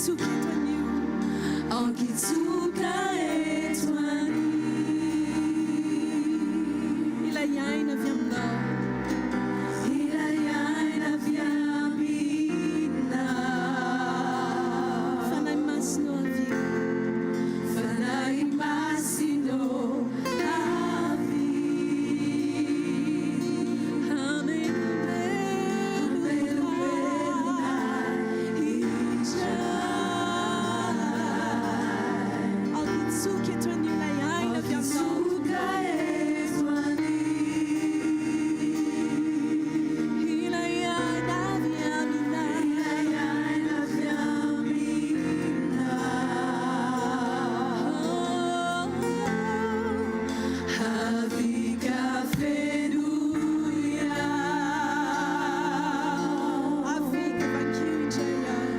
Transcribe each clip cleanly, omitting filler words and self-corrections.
Aokitsoka eto anio. Aokitsoka eto anio. Ilay aina avy aminao. Ilay aina avy aminao. Fanahy Masina ô avia. Fanahy Masina ô avia. Hamelombelona indray. Aokitsoka eto anio ilay aina avy aminao. Aokitsoka eto anio. Ilay aina avy aminao. Ilay aina avy aminao. Avia ka fenoy aho. Avia ka vangio indray aho.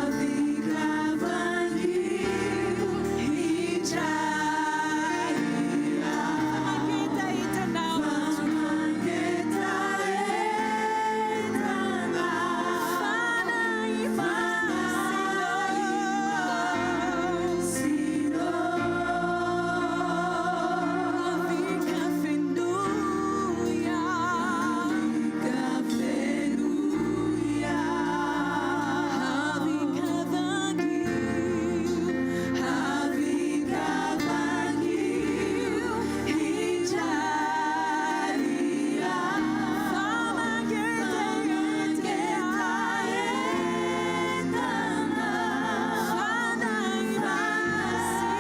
Avia ka vangio indray aho. Fa mangetaheta anao. Fa mangetaheta anao. Fanahy Masina. Avia ka fenoy aho. Avia ka fenoy aho. Avia ka vangio. Avia ka vangio indray aho. Fa mangetaheta Fanahy Masina.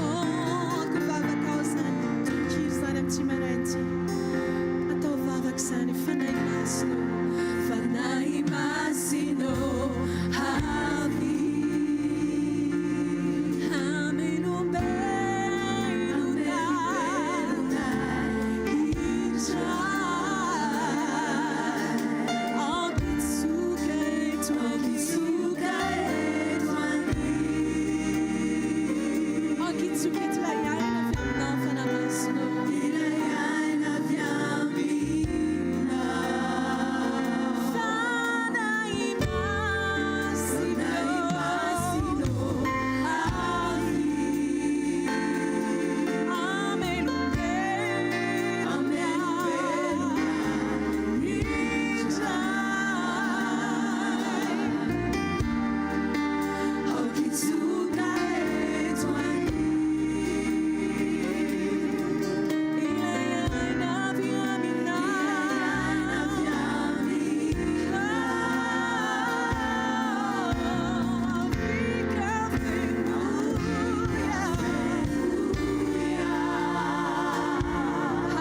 Oh, ko vavaka ao zany tononkira zany amin'ity maraina ity. Atao vavaka izany Fanahy Masina. Fanahy Masina avia. Hamelombelona indray. Aokitsoka eto Aokitsoka eto anio. Aokitsoka eto ilay aina avy aminao Fanahy Masina. Ilay aina avy aminao. Fanahy Masina. Fanahy Masina avia. Hamelombelona Hamelombelona indray. Aokitsoka eto anio. Ilay aina avy aminao. Aina avy aminao. Avia ka fenoy aho.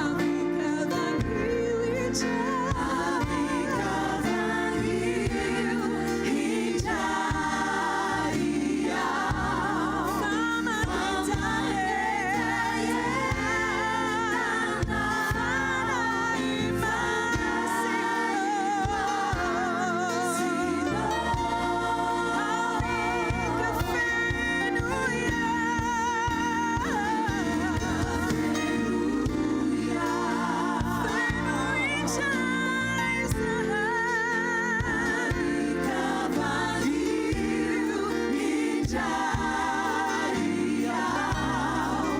Avia ka vangio indray. Avia ka vangio indray aho. Fa mangetaheta Fanahy Masina. Avia ka fenoy aho. Fenoy indray izahay. Ka vangio indray aho.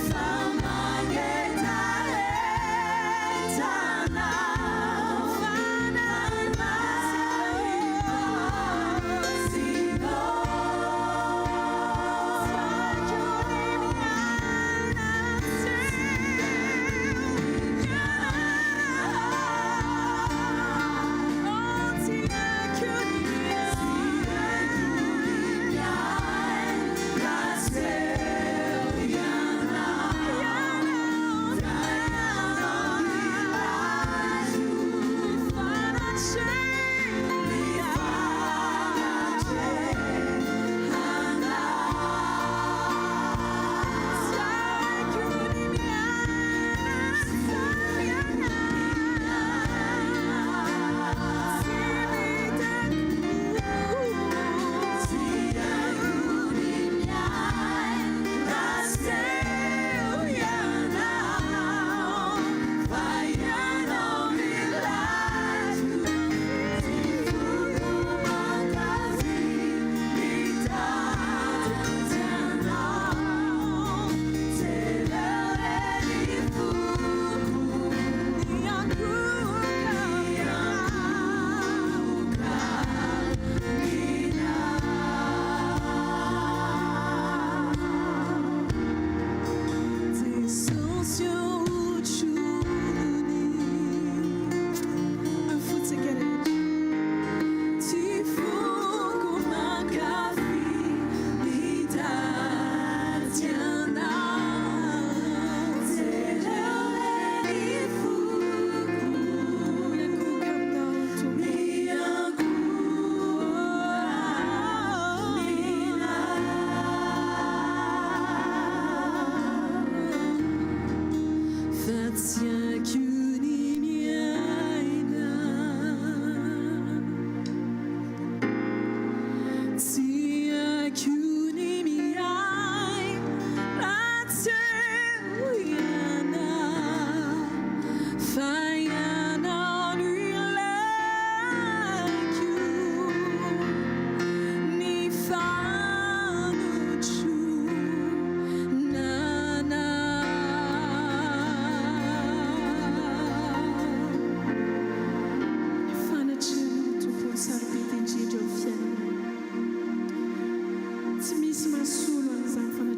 Fa mangetaheta anao. Fanahy Masina.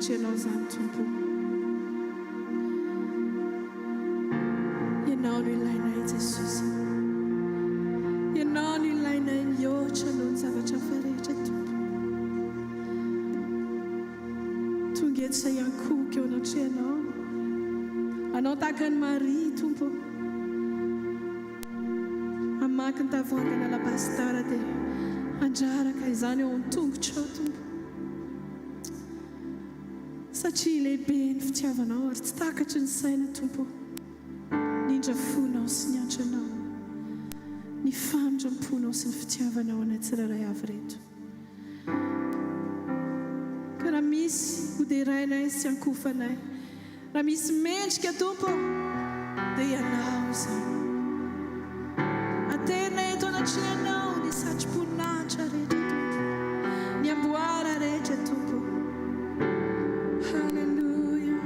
anatrehanao izany, Tompo. Ianao no ilainay, Jesosy. Ianao no ilainay mihoatra noho ny zavatra hafa rehetra, Tompo. Tonga eto izay hiankohoka eo anatrehanao. Anao tahaka an'i Maria, Tompo. Hamaky ny tavoahangana alabastara dia handraraka izany eo an-tongotrao, Tompo. Satria lehibe ny fitiavanao ary tsy takatry ny saina, Tompo, ny indra-fonao sy ny antranao, ny famindram-ponao sy ny fitiavanao anay tsirairay avy ireto. Ka raha misy ho derainay sy ankofanay, Raha misy mendrika Tompo ô, dia Ianao izany. Aterina eto anatrehanao ny satroboninahitra rehetra Tompo, ny amboara rehetra Tompo. Haleloia.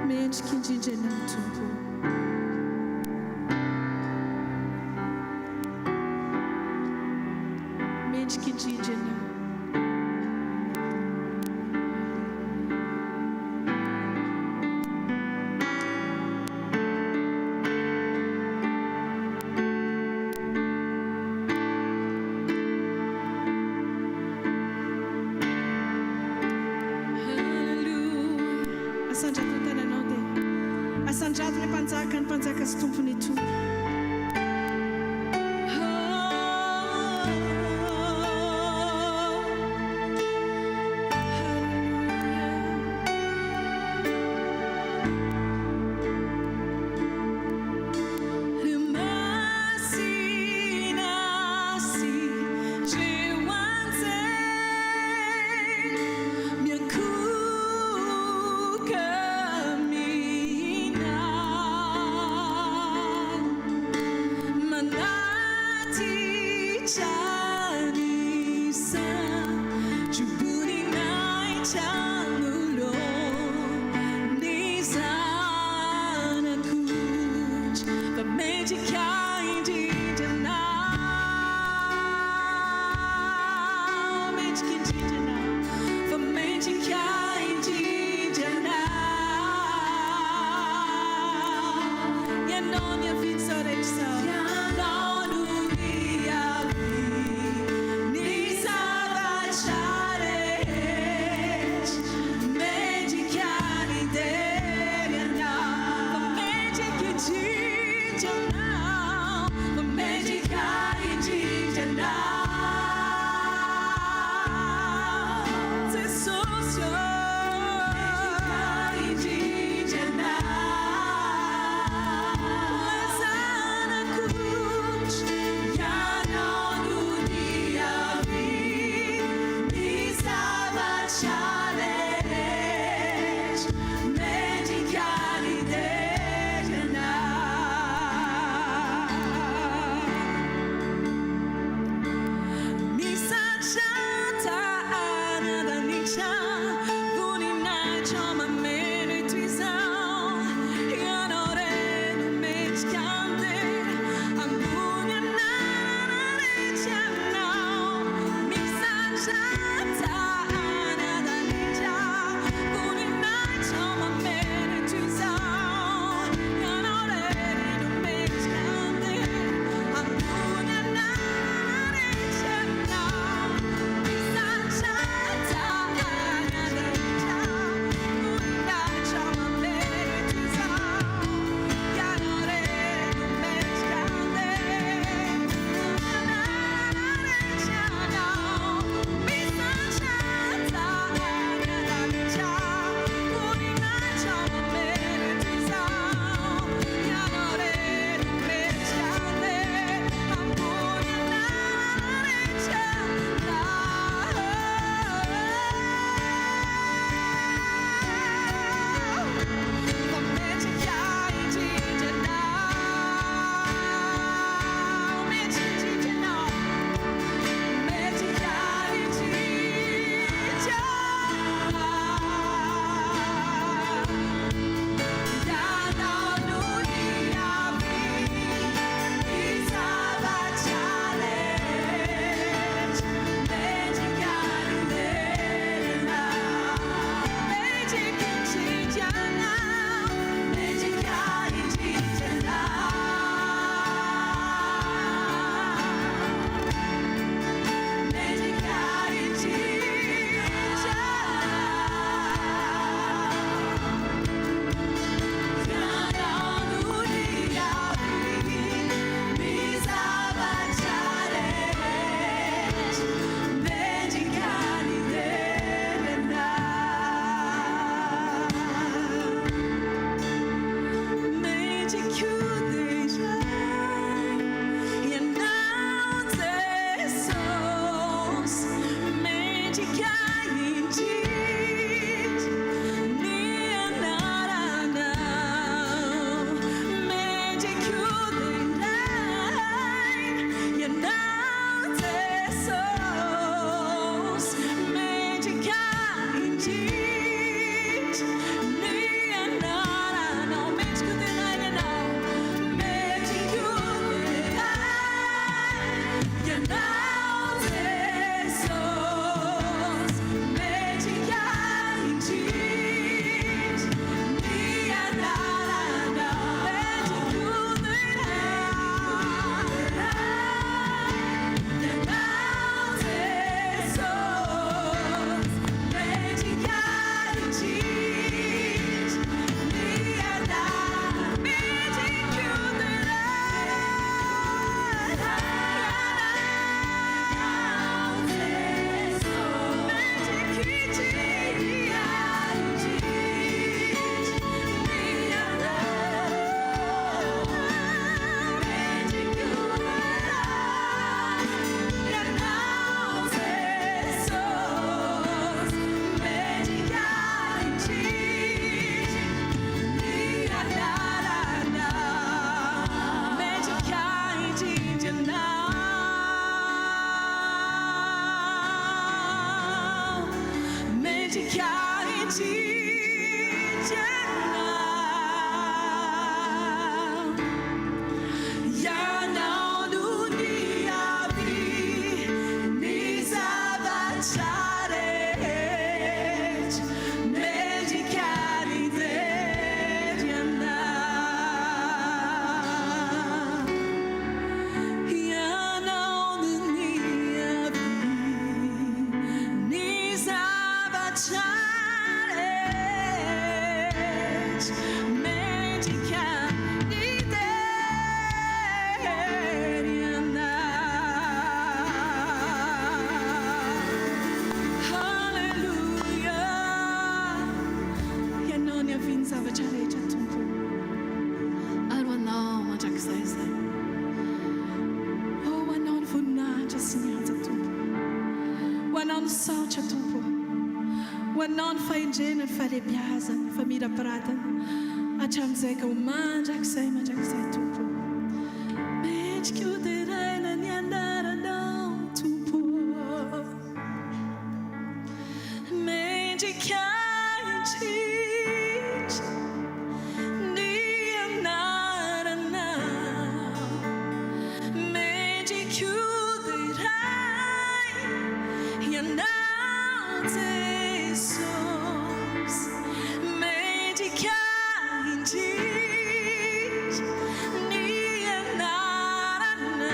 Mendrika indrindra Ianao Tompo. Mendrika indrindra Ianao. Hallelujah. Asandrato ny tananao dia asandrato ilay mpanjaka ny mpanjaka sy tompon'ny tompo. Jesosy, mendrika indrindra ny anaranao. Mendrika hoderaina Ianao, mendrika hoderaina Ianao Jesosy, mendrika indrindra ny anaranao. Mendrika hoderaina Ianao Jesosy, mendrika indrindra ny anaranao. Mendrika hoderaina Ianao Jesosy, mendrika indrindra ny anaranao. Mendrika hoderaina Ianao Jesosy, mendrika indrindra ny anaranao. Mendrika indrindra Ianao, mendrika indrindra Ianao. Ianao no niavian'ny zavatra rehetra, mendrika ny dera Ianao. Ianao no niavian'ny zavatra rehetra, mendrika ny dera Ianao. Haleloia. Ianao niavian'ny zavatra rehetra, Tompo, ary ho Anao mandrakizay izay. Ho Anao ny voninahitra sy ny haja, Tompo. Ho Anao ny saotra, Tompo. Ho Anao ny fahendrena, ny fahalehibiazana, ny famirapiratana hatramin'izay ka ho mandrakizay mandrakizay, Tompo. Mendrika hoderaina ny anaranao, Tompo. Mendrika indrindra ny anaranao. Mendrika hoderaina Ianao Jesosy, mendrika indrindra ny anaranao.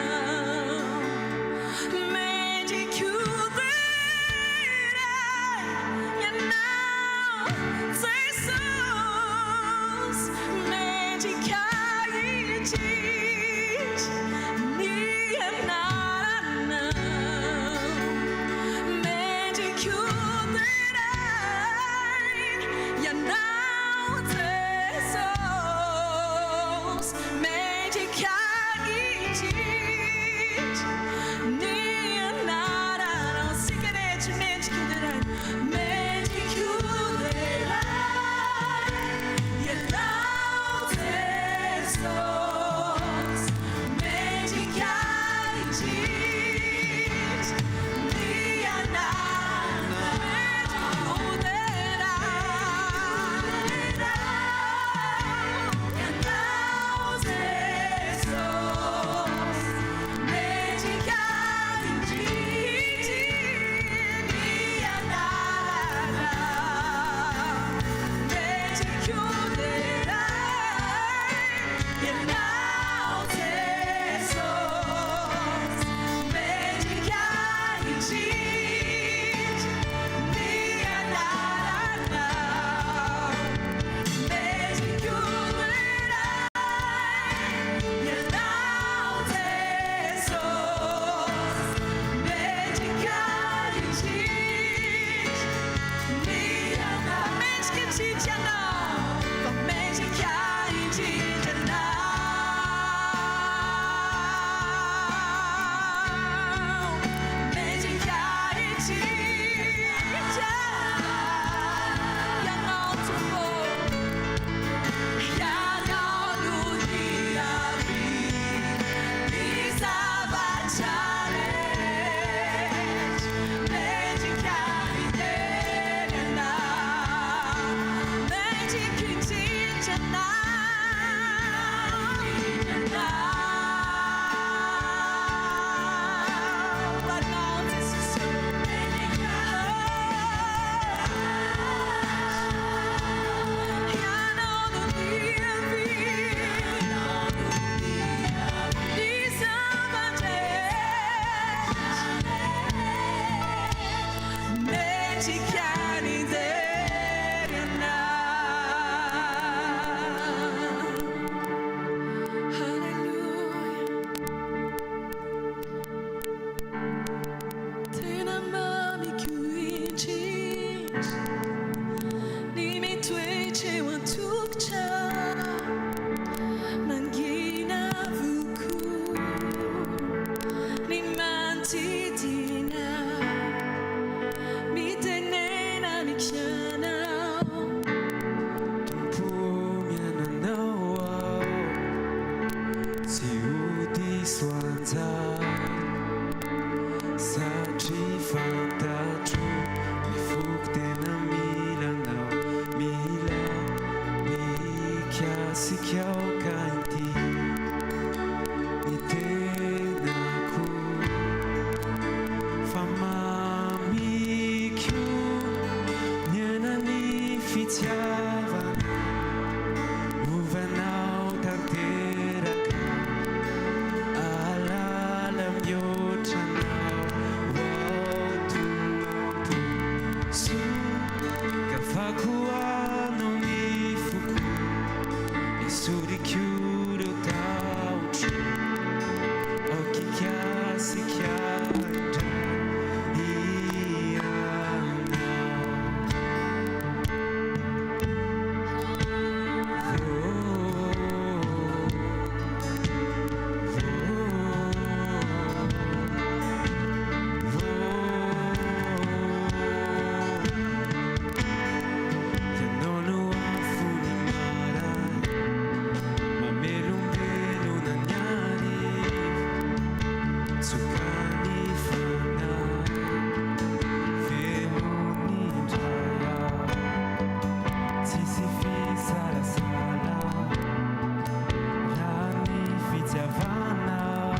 Mendrika ny hidera Anao. Haleloia. Tena mamiko indrindra ny mitoetra eo an-tongotrao, mangina avokoa ny manodidina, mitenena amiko Ianao. Tompo ô miaina anao aho, tsy ho diso anjara, satria fantatro ny foko tena mila anao, mila mikasika aoka ity ny tenako, fa mamiko niaina ny fitiavana, ovanao tanteraka, ahalala mihoatra anao, oh Tompo, sokafako anao ny foko, esoriko ireo tahotro, aoka hikasika indray ianao. Ianao no afon'ny maraina, mamelombelona ny hariva, tsokan'ny fanahy, velony indray aho, tsisy fisalasala, raha ny fitiavanao,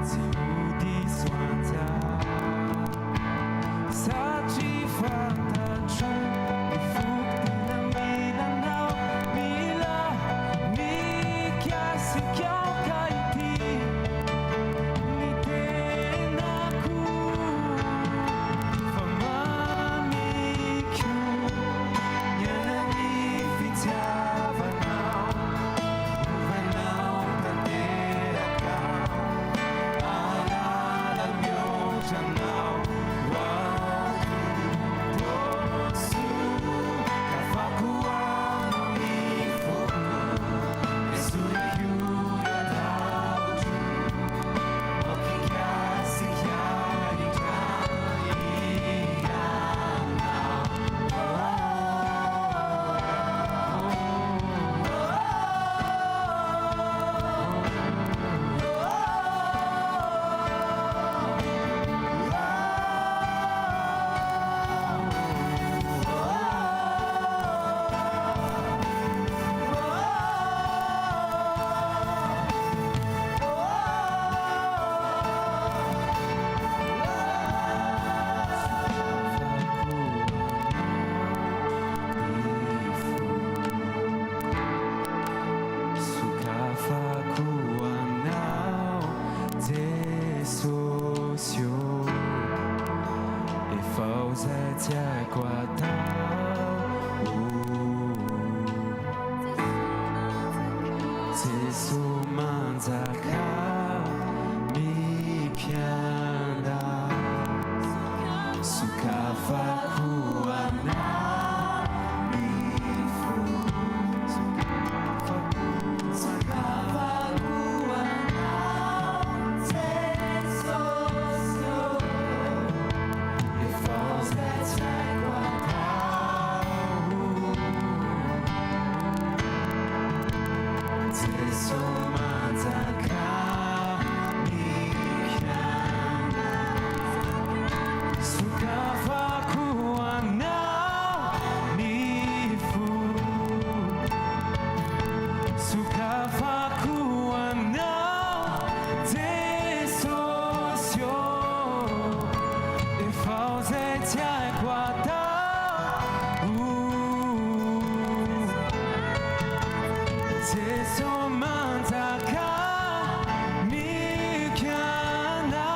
tsy ho diso anjara, satria fantatro ny foko tena mila anao, mila mikasika aoka ity ny tenako, fa mamiko niaina ny fitiavanao, ovanao tanteraka, ahalala mihoatra anao, oh sokafako anao ny foko, esoriko ireo tahotro, aoka hikasika indray ianao. Sokafako anao Jesosy ô, efa ho izay tsy haiko atao. Jeso manjaka mikiana, sokafako anao ny fo, sokafako, Sokafako anao Jesosy ô, efa ho izay tsy haiko atao. Jeso manjaka mikiana, sokafako anao ny fo, sokafako anao Jesosy ô, efa ho izay tsy haiko atao. Jeso manjaka mikiana.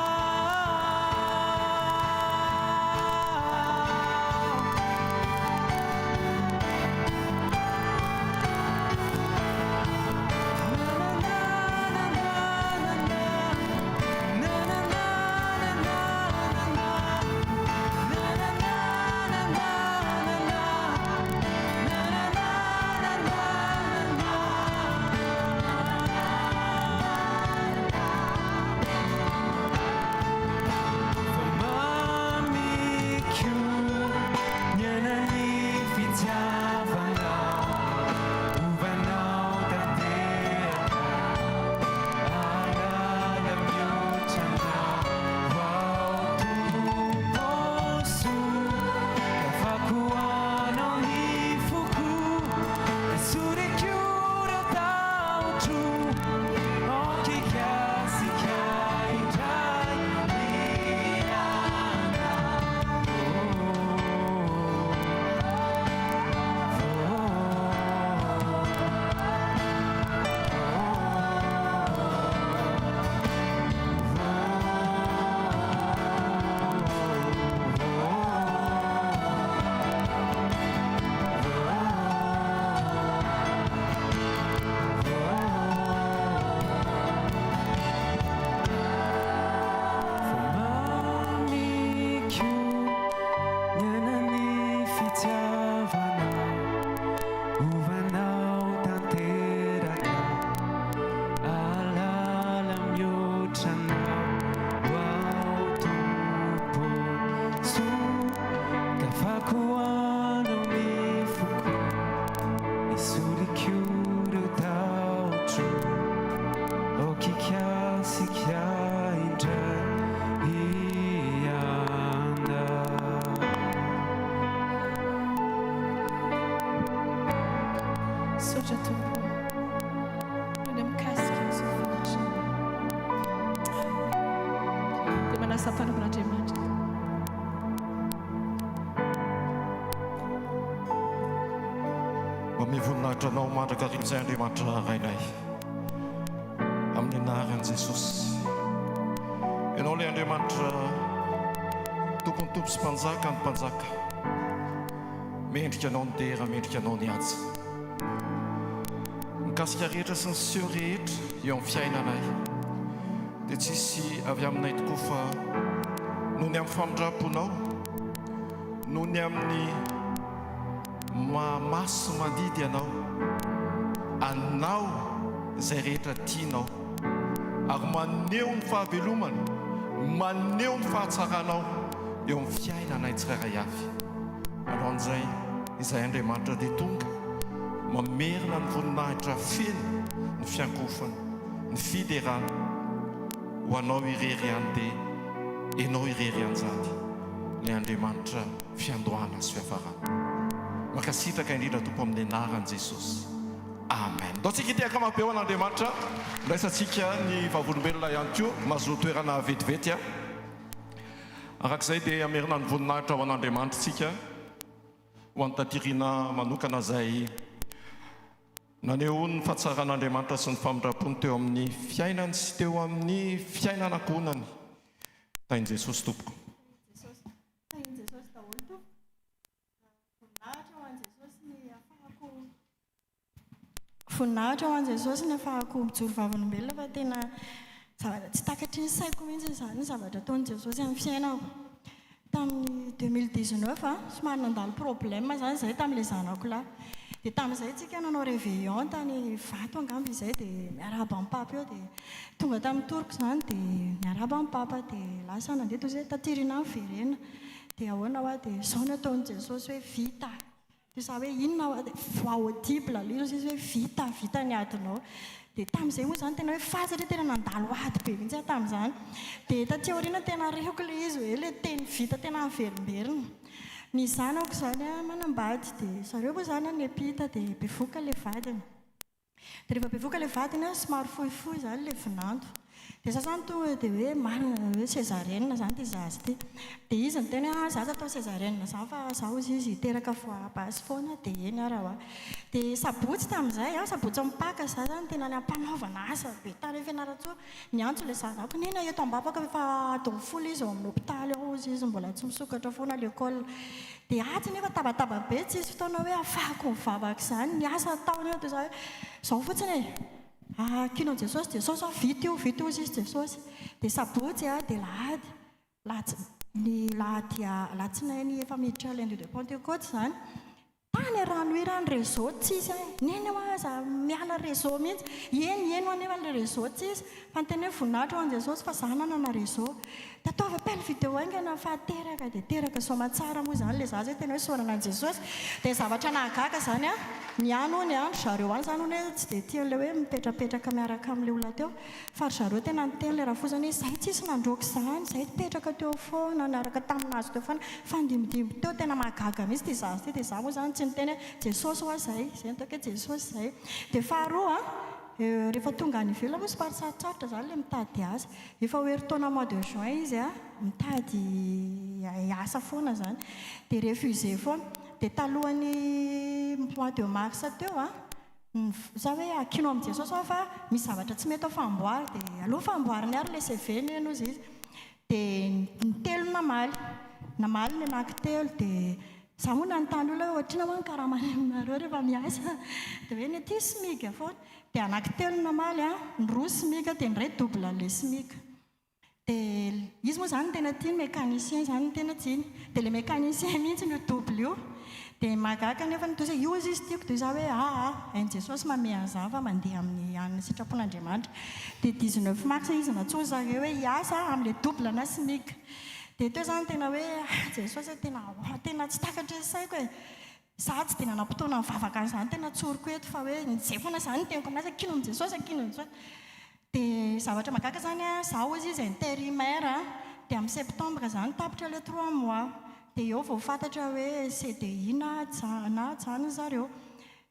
Manasa mpanompon'Andriamanitra. Manome voninahitra Anao mandrakariva izay Andriamanitra Rainay. Amin'ny anaran'i Jesosy. Ianao ilay Andriamanitra Tompon'ny Tompo sy Mpanjaka ny Mpanjaka. Mendrika Anao ny dera, mendrika Anao ny haja. Mikasika rehetra sy ny seho rehetra eo amin'ny fiainanay dia tsisy avy aminay tokoa fa noho ny amin'ny famindram-ponao, noho ny amin'ny maha masi-mandidy Anao, Anao izay rehetra tianao, ary maneho ny fahavelomana, maneho ny fahatsaranao eo amin'ny fiainanay tsirairay avy. Alohan'izay, izahay Andriamanitra dia tonga mamerina ny voninahitra feno ny fiankohofana, ny fiderana ho Anao irery ihany dia Ianao irery ihany izany ilay Andriamanitra fiandohana sy fiafarana. Mankasitraka indrindra Tompo amin'ny anaran'i Jesosy. Amen. Ndao tsika hitehaka mafy be ho an'Andriamanitra. Raisantsika ny vavolombelona ihany koa. Mazoa toerana vetivety a. Arak'izay dia hamerina ny voninahitra ho an'Andriamanitra isika, ho an'i Tatirina manokana izay nanehoany ny fahatsaran'Andriamanitra sy ny famindrampony teo amin'ny fiainany sy teo amin'ny fiainan'ankohonany. Tahin'i Jesosy tompoko. Tahin'i Jesosy daholo tompoko. Voninahitra ho an'i Jesosy ny afahako Voninahitra ho an'i Jesosy ny afahako mijoro vavolombelona fa tena zavatra tsy takatry ny saiko mihitsy izany ny zavatra ataon'i Jesosy amin'ny fiainako. Tamin'ny 2019 a, somary nandalo problème izany izahay tamin'ilay zanako lahy. Dia tamin'izay tsika nanao réveillon tany Ivato angamba izay dia miarahaba an'i Papa eo dia tonga tamin'ny tour-ko izany dia niarahaba an'i Papa dia lasa nandeha toy izay hoe taty aoriana miverena. Dia ahoana hoa dia izao no ataon'i Jesosy hoe vita. Dia za hoe inona hoa dia voix audible ilay izy hoe vita, vita ny adinao. Dia tamin'izay moa izany tena hoe faly satria tena nandalo ady be mihitsy aho tamin'izany. Dia taty aoriana tena rehoko ilay izy hoe ilay teny vita tena miverimberina. Ny zanako izany manambady dia zareo moa izany any am-pita dia bevohoka ilay vadiny. Dia rehefa bevoka ilay vadiny an, somary fohifohy izany ilay vinanto. Dia za izany tonga dia hoe marina hoe césarienne izany ity zaza ity. Dia izy niteny hoe ah za tsy atao césarienne izany fa za hozy izy hiteraka voie basse foana dia eny ary hoa. Dia sabotsy tamin'izay an, sabotsy amin'ny Paka za izany tena nampanaovana asa be tany Fianarantsoa. Niantso ilay zanako, Neny eto Ambavaka fa efa adiny folo izy ao amin'ny hopitaly ao hozy izy mbola tsy misokatra foana l'école. Dia atsy nefa tabataba be tsisy fotoana hoe ahafahako mivavaka izany, ny asa atao nefa toy izany hoe izao fotsiny e! Ankino an'i Jesosy, Jesosy an, vita io, vita io hozy izy Jesosy. Dia sabotsy an, dia lahady, latsy, ny lahady alatsinainy efa miditra lundi de Pentecôte izany, Tany Ranohira any réseau tsisy an! Neny hoa aza miala réseau mihitsy! Eny eny hoa nefa le réseau tsisy fa ny tena hoe voninahitra ho an'i Jesosy fa za nanana réseau! De ataovy appel vidéo haingana fa teraka de teraka soamatsara moa zany le zaza hoe tena hoe isaorana an'i Jesosy! De zavatra nahagaga zany an, ny any hono an, ry zareo any zany hono hoe tsy de tia an'le hoe mipetrapetraka miaraka amin'le olona teo Fa ry zareo tena niteny ilay rafozana hoe izahay tsisy nandroaka izany, izahay nipetraka teo foana, niaraka tamin'azy teo foana, nifandimbidimby teo, tena mahagaga mihitsy ity zaza ity, dia izaho moa izany tsy niteny hoe Jesosy hoa izay, izay no ataoko hoe Jesosy izay. Dia faharoa, rehefa tonga any ivelany moa somary sarotsarotra izany ilay mitady asa, efa ho herintaona mois de juin izy mitady asa foana izany, dia refusé foana, dia talohan'ny mois de mars teo an, Za hoe ankino amin'i Jesosy aho fa misy zavatra tsy mety ao fa amboary dia aleo fa amboariny ary ilay CV-ny eny hozy izy. Dia ny telo namaly. Namaly ny anaky telo dia za moa nanontany olona hoe ohatr'inona hoa ny karama any aminareo rehefa miasa? Dia hoe ny aty smig foana. Dia anaky telo namaly an, ny roa smig dia ny iray double an'ilay smig. Dia izy moa izany no tena tiany, mécanicien izany no tena tiany. Dia ilay mécanicien mihitsy no double io. Dia mahagaga anefa ny toa hoe io izy tiako, dia izaho hoe aa, hain'i Jesosy mamehy an'izany fa mandeha amin'ny an'ny sitrapon'Andriamanitra. Dia 19 mars izy nantsoin-dry zareo hoe hiasa amin'ilay double na smic. Dia teo izany tena hoe ah Jesosy e, tena tena tsy takatry ny saiko e. Izaho tsy dia nanam-potoana nivavaka an'izany tena tsoriko eto fa hoe izay foana izany ny teniko aminazy, ankino amin'i Jesosy, ankino amin'i Jesosy. Dia zavatra mahagaga izany an, izaho hozy izy intérimaire an, dia amin'ny septembre izany tapitra ilay trois mois, dia eo vao fantatra hoe CDI na na ajanona zareo.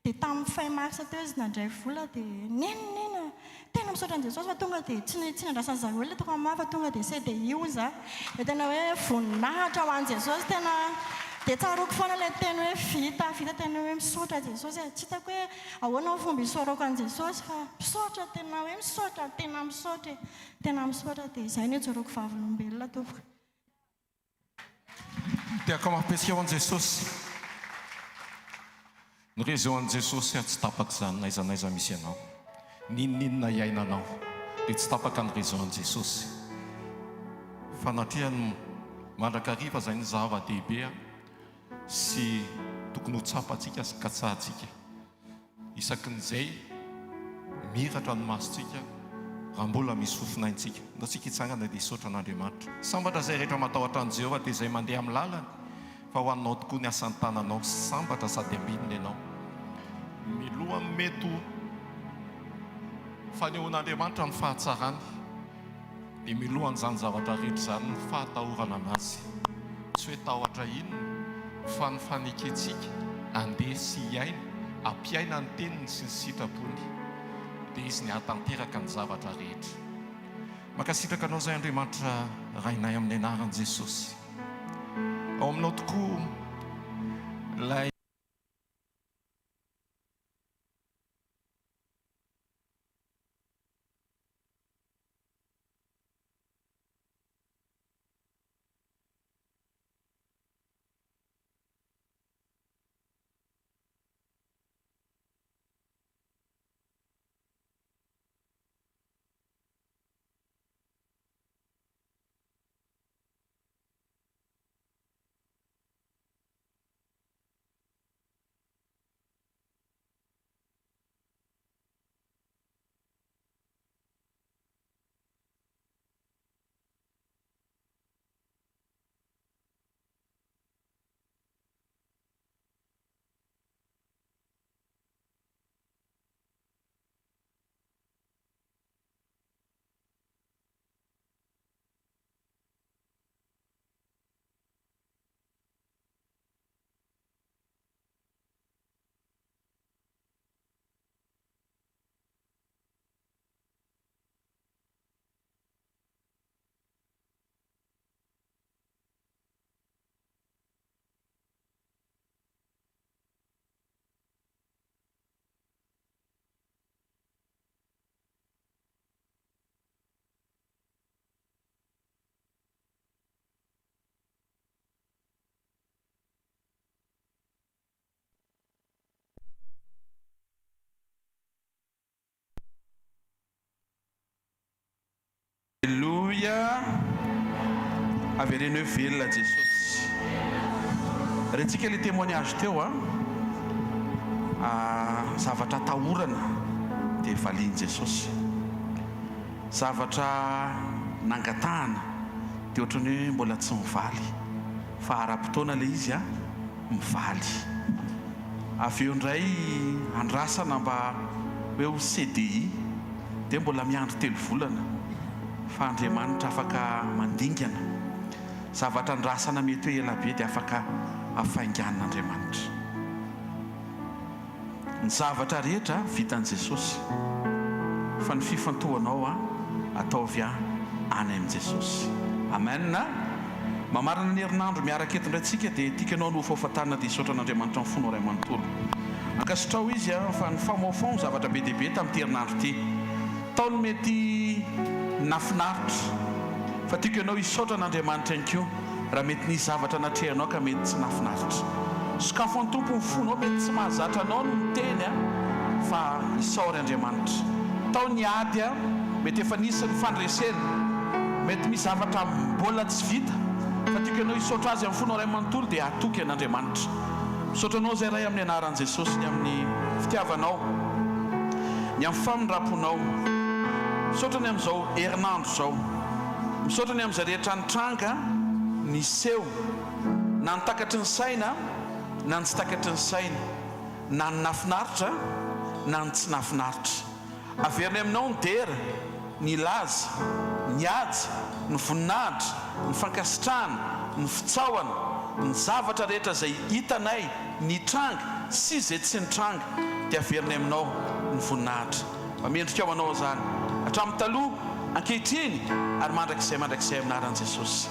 Dia tamin'ny fin mars teo izy nandray vola dia neny neny a! Tena misaotra an'i Jesosy fa tonga dia tsy tsy nandrasan'ny zareo ilay toko amin'ny fa tonga dia CDI hoy za. Dia tena hoe voninahitra ho an'i Jesosy tena dia tsaroako foana ilay teny hoe vita vita tena hoe misaotra Jesosy e. Tsy hitako hoe ahoana ny fomba isaorako an'i Jesosy fa misaotra tena hoe misaotra tena misaotra e. Tena misaotra dia izay no ijoroako vavolombelona tompoko. Dia akamapesika ho an'i Jesosy. Ny réseau an'i Jesosy tsy tapaka izany n'aiza n'aiza misy anao. N'inon'inona iainanao dia tsy tapaka ny réseau an'i Jesosy. Fanatrehany mandrakariva izay ny zava-dehibe sy tokony ho tsapantsika sy katsahantsika. Isaky ny izay mihiratra ny masontsika raha mbola misy fofonaintsika. Ndao tsika hitsangana dia hisaotra an'Andriamanitra. Sambatra izay rehetra matahotra an'i Jehovah dia izay mandeha amin'ny lalany, fa ho anao tokoa ny asan'ny tananao. Sambatra sady ambinina ianao. Milohan'ny mety ho fanehoan'Andriamanitra ny fahatsarany. Dia milohan'izany zavatra rehetra izany ny fahatahorana an'Azy. Tsy hoe tahotra inona, fa ny fanekentsika handeha sy hiaina, hampiaina ny Teniny sy ny sitrapony. Dia Izy ny hahatanteraka ny zavatra rehetra. Mankasitraka Anao izay Andriamanitra Rainay amin'ny anaran'i Jesosy. Ao aminao tokoa ilay. Aleloia! Avereno hoe velona Jesosy. Rentsika ilay témoignage teo a. Zavatra atahorana dia valian'i Jesosy. Zavatra nangatahana dia ohatran'ny hoe mbola tsy mivaly fa ara-potoana ilay izy a, mivaly. Avy eo indray andrasana mba hoe ho CDI dia mbola miandry telo volana fa Andriamanitra afaka mandingana. Zavatra andrasana mety hoe ela be dia afaka hafainganin'Andriamanitra. Ny zavatra rehetra vitan'i Jesosy fa ny fifantohanao ataovy any amin'i Jesosy. Amen! Mamarana ny herinandro miaraka eto indray tsika dia tiako ianao no ho faofatanina dia hisaotra an'Andriamanitra amin'ny fonao iray manontolo. Ankasitraho Izy fa nifamaofao ny zavatra be dia be tamin'ity herinandro ity. Tao ny mety nafinaritra fa tiako ianao hisaotra an'Andriamanitra ihany koa raha mety nisy zavatra natrehanao ka mety tsy nafinaritra. Sokafo an'i Tompo ny fonao mety tsy mahazatra anao ny miteny fa isaory Andriamanitra. Tao ny ady mety efa nisy ny fandresena mety misy zavatra mbola tsy vita fa tiako ianao hisaotra Azy amin'ny fonao iray manontolo dia hatoky an'Andriamanitra. Misaotra anao izay Ray amin'ny anaran'i Jesosy ny amin'ny fitiavanao, ny amin'ny famindram-ponao. Misaotra ny amin'izao herinandro izao. Misaotra ny amin'izay rehetra nitranga, niseho, na ny takatry ny saina na ny tsy takatry ny saina, na ny nafinaritra na ny tsy nafinaritra. Averinay aminao ny dera, ny laza, ny haja, ny voninahitra, ny fankasitrahana, ny fitsaohana, ny zavatra rehetra izay hitanay nitranga sy izay tsy nitranga dia averinay aminao ny voninahitra. Mba mendrika ho anao izany. Hatramin'ny taloha, ankehitriny ary mandrakizay mandrakizay amin'ny anaran'i Jesosy.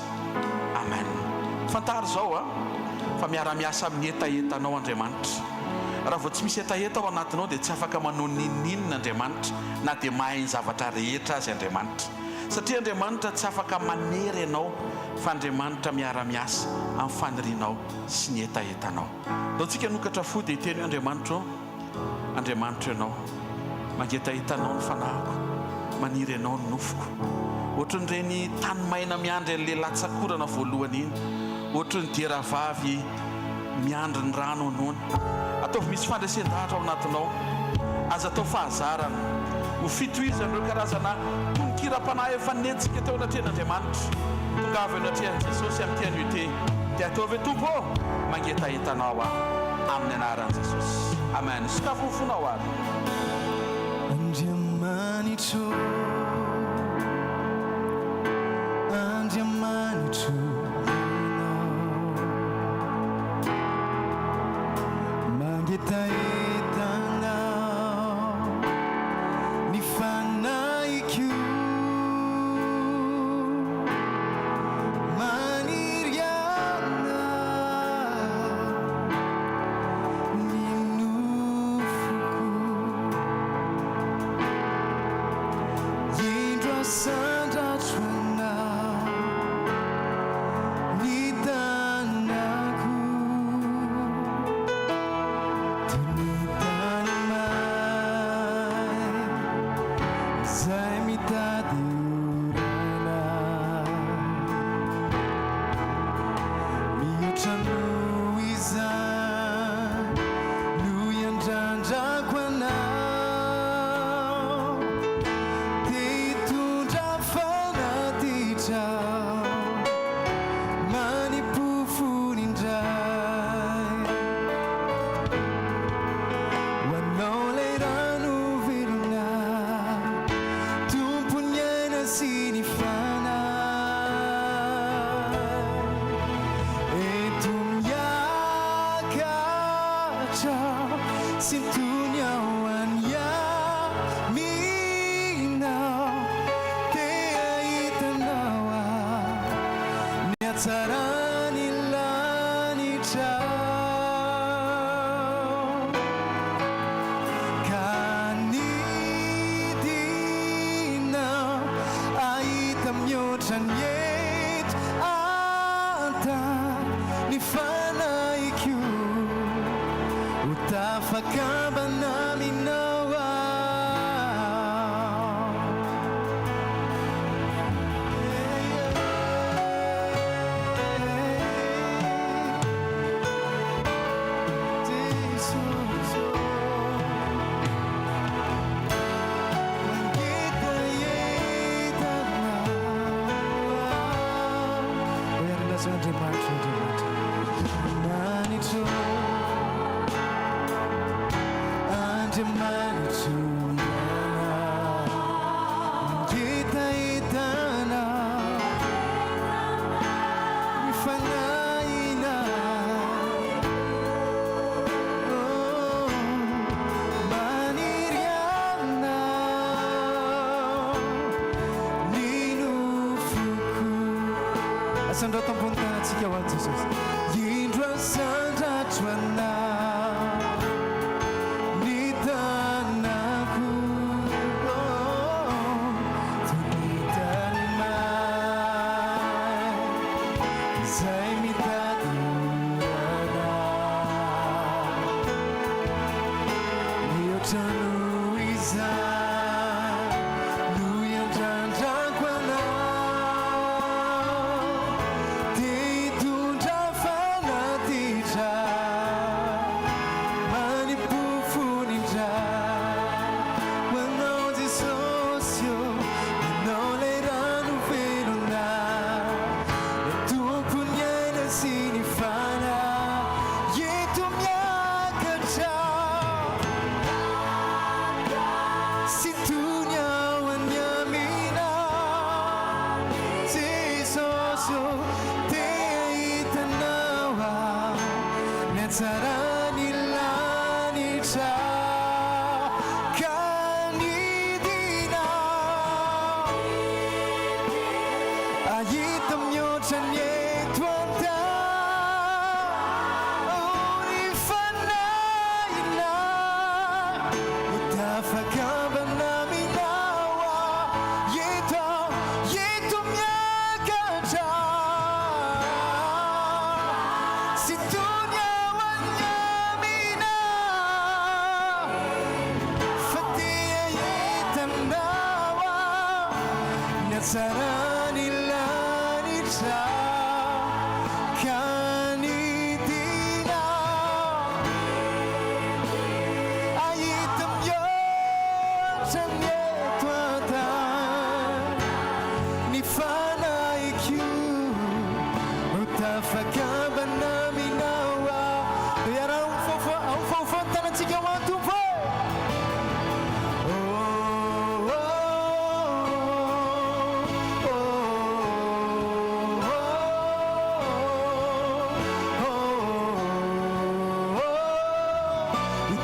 Amen. Fantaro izao a, fa miara-miasa amin'ny hetahetanao Andriamanitra. Raha vao tsy misy hetaheta ao anatinao dia tsy afaka manao n'inon'inona Andriamanitra na dia mahay ny zavatra rehetra aza Andriamanitra. Satria Andriamanitra tsy afaka manery anao fa Andriamanitra miara-miasa amin'ny fanirianao sy ny hetahetanao. Ndao tsika hanokatra fo dia hiteny hoe Andriamanitra ô, Andriamanitro Ianao. Mangetaheta Anao ny fanahiko, maniry Anao ny nofoko. Ohatran'ireny tany maina miandry an'ilay latsak'orana voalohany iny. Ohatry ny diera vavy miandry ny rano honohony. Ataovy misy fandresen-dahatra ao anatinao. Aza atao fahazarana. Ho fitohizan'ireo karazana tononkiram-panahy efa nentintsika teo anatrehan'Andriamanitra. Tongava eo anatrehan'i Jesosy amin'ity anio ity, dia ataovy hoe, Tompo ô, mangetaheta Anao aho. Amin'ny anaran'i Jesosy. Amen. Sokafy ny fonao ary. Andriamanitro Andriamanitro Ianao Mangetaheta Anao Ny fanahiko Maniry Anao Ny nofoko Indro asandratro anao Ny tanako Toy ny tany may Izay mitady orana Mihoatra noho izany no iandrandrako anao Te hitondra fanatitra Manipofony indray Ho anao ilay rano velona Tompon'ny aina sy ny fanahy Ento miakatra Sintony ao any aminao Te hahita anao aho Ny hatsaran'ny lanitra Ka nidina Ahita mihoatra ny eto an-tany Ny fanahiko Ho tafakambana aminao aho. Andriamanitro Ianao Mangetaheta Anao Ny fanahinao Oh Maniry Anao Ny nofoko Asandrato ambony tanantsika ho an'i Jesosy Indro asandratro Anao Ny tanako Oh Toy ny tany may Izay mitady orana Mihoatra noho izany no iandrandrako anao Te hitondra fanatitra Manipofony indray Ho anao Jesosy ô Ianao ilay rano velona Ilay Tompon'ny aina sy ny fanahy Ento miakatra Sintony ao any aminao Jesosy ô Te hahita Anao aho Ny hatsaran'ny lanitra Ka nidina. Tafakambana aminao aho. Dia iaraho mifaofa, aofaofao ny tanantsika ho an'ny Tompo e! Oh, oh, oh, oh, oh, oh, oh.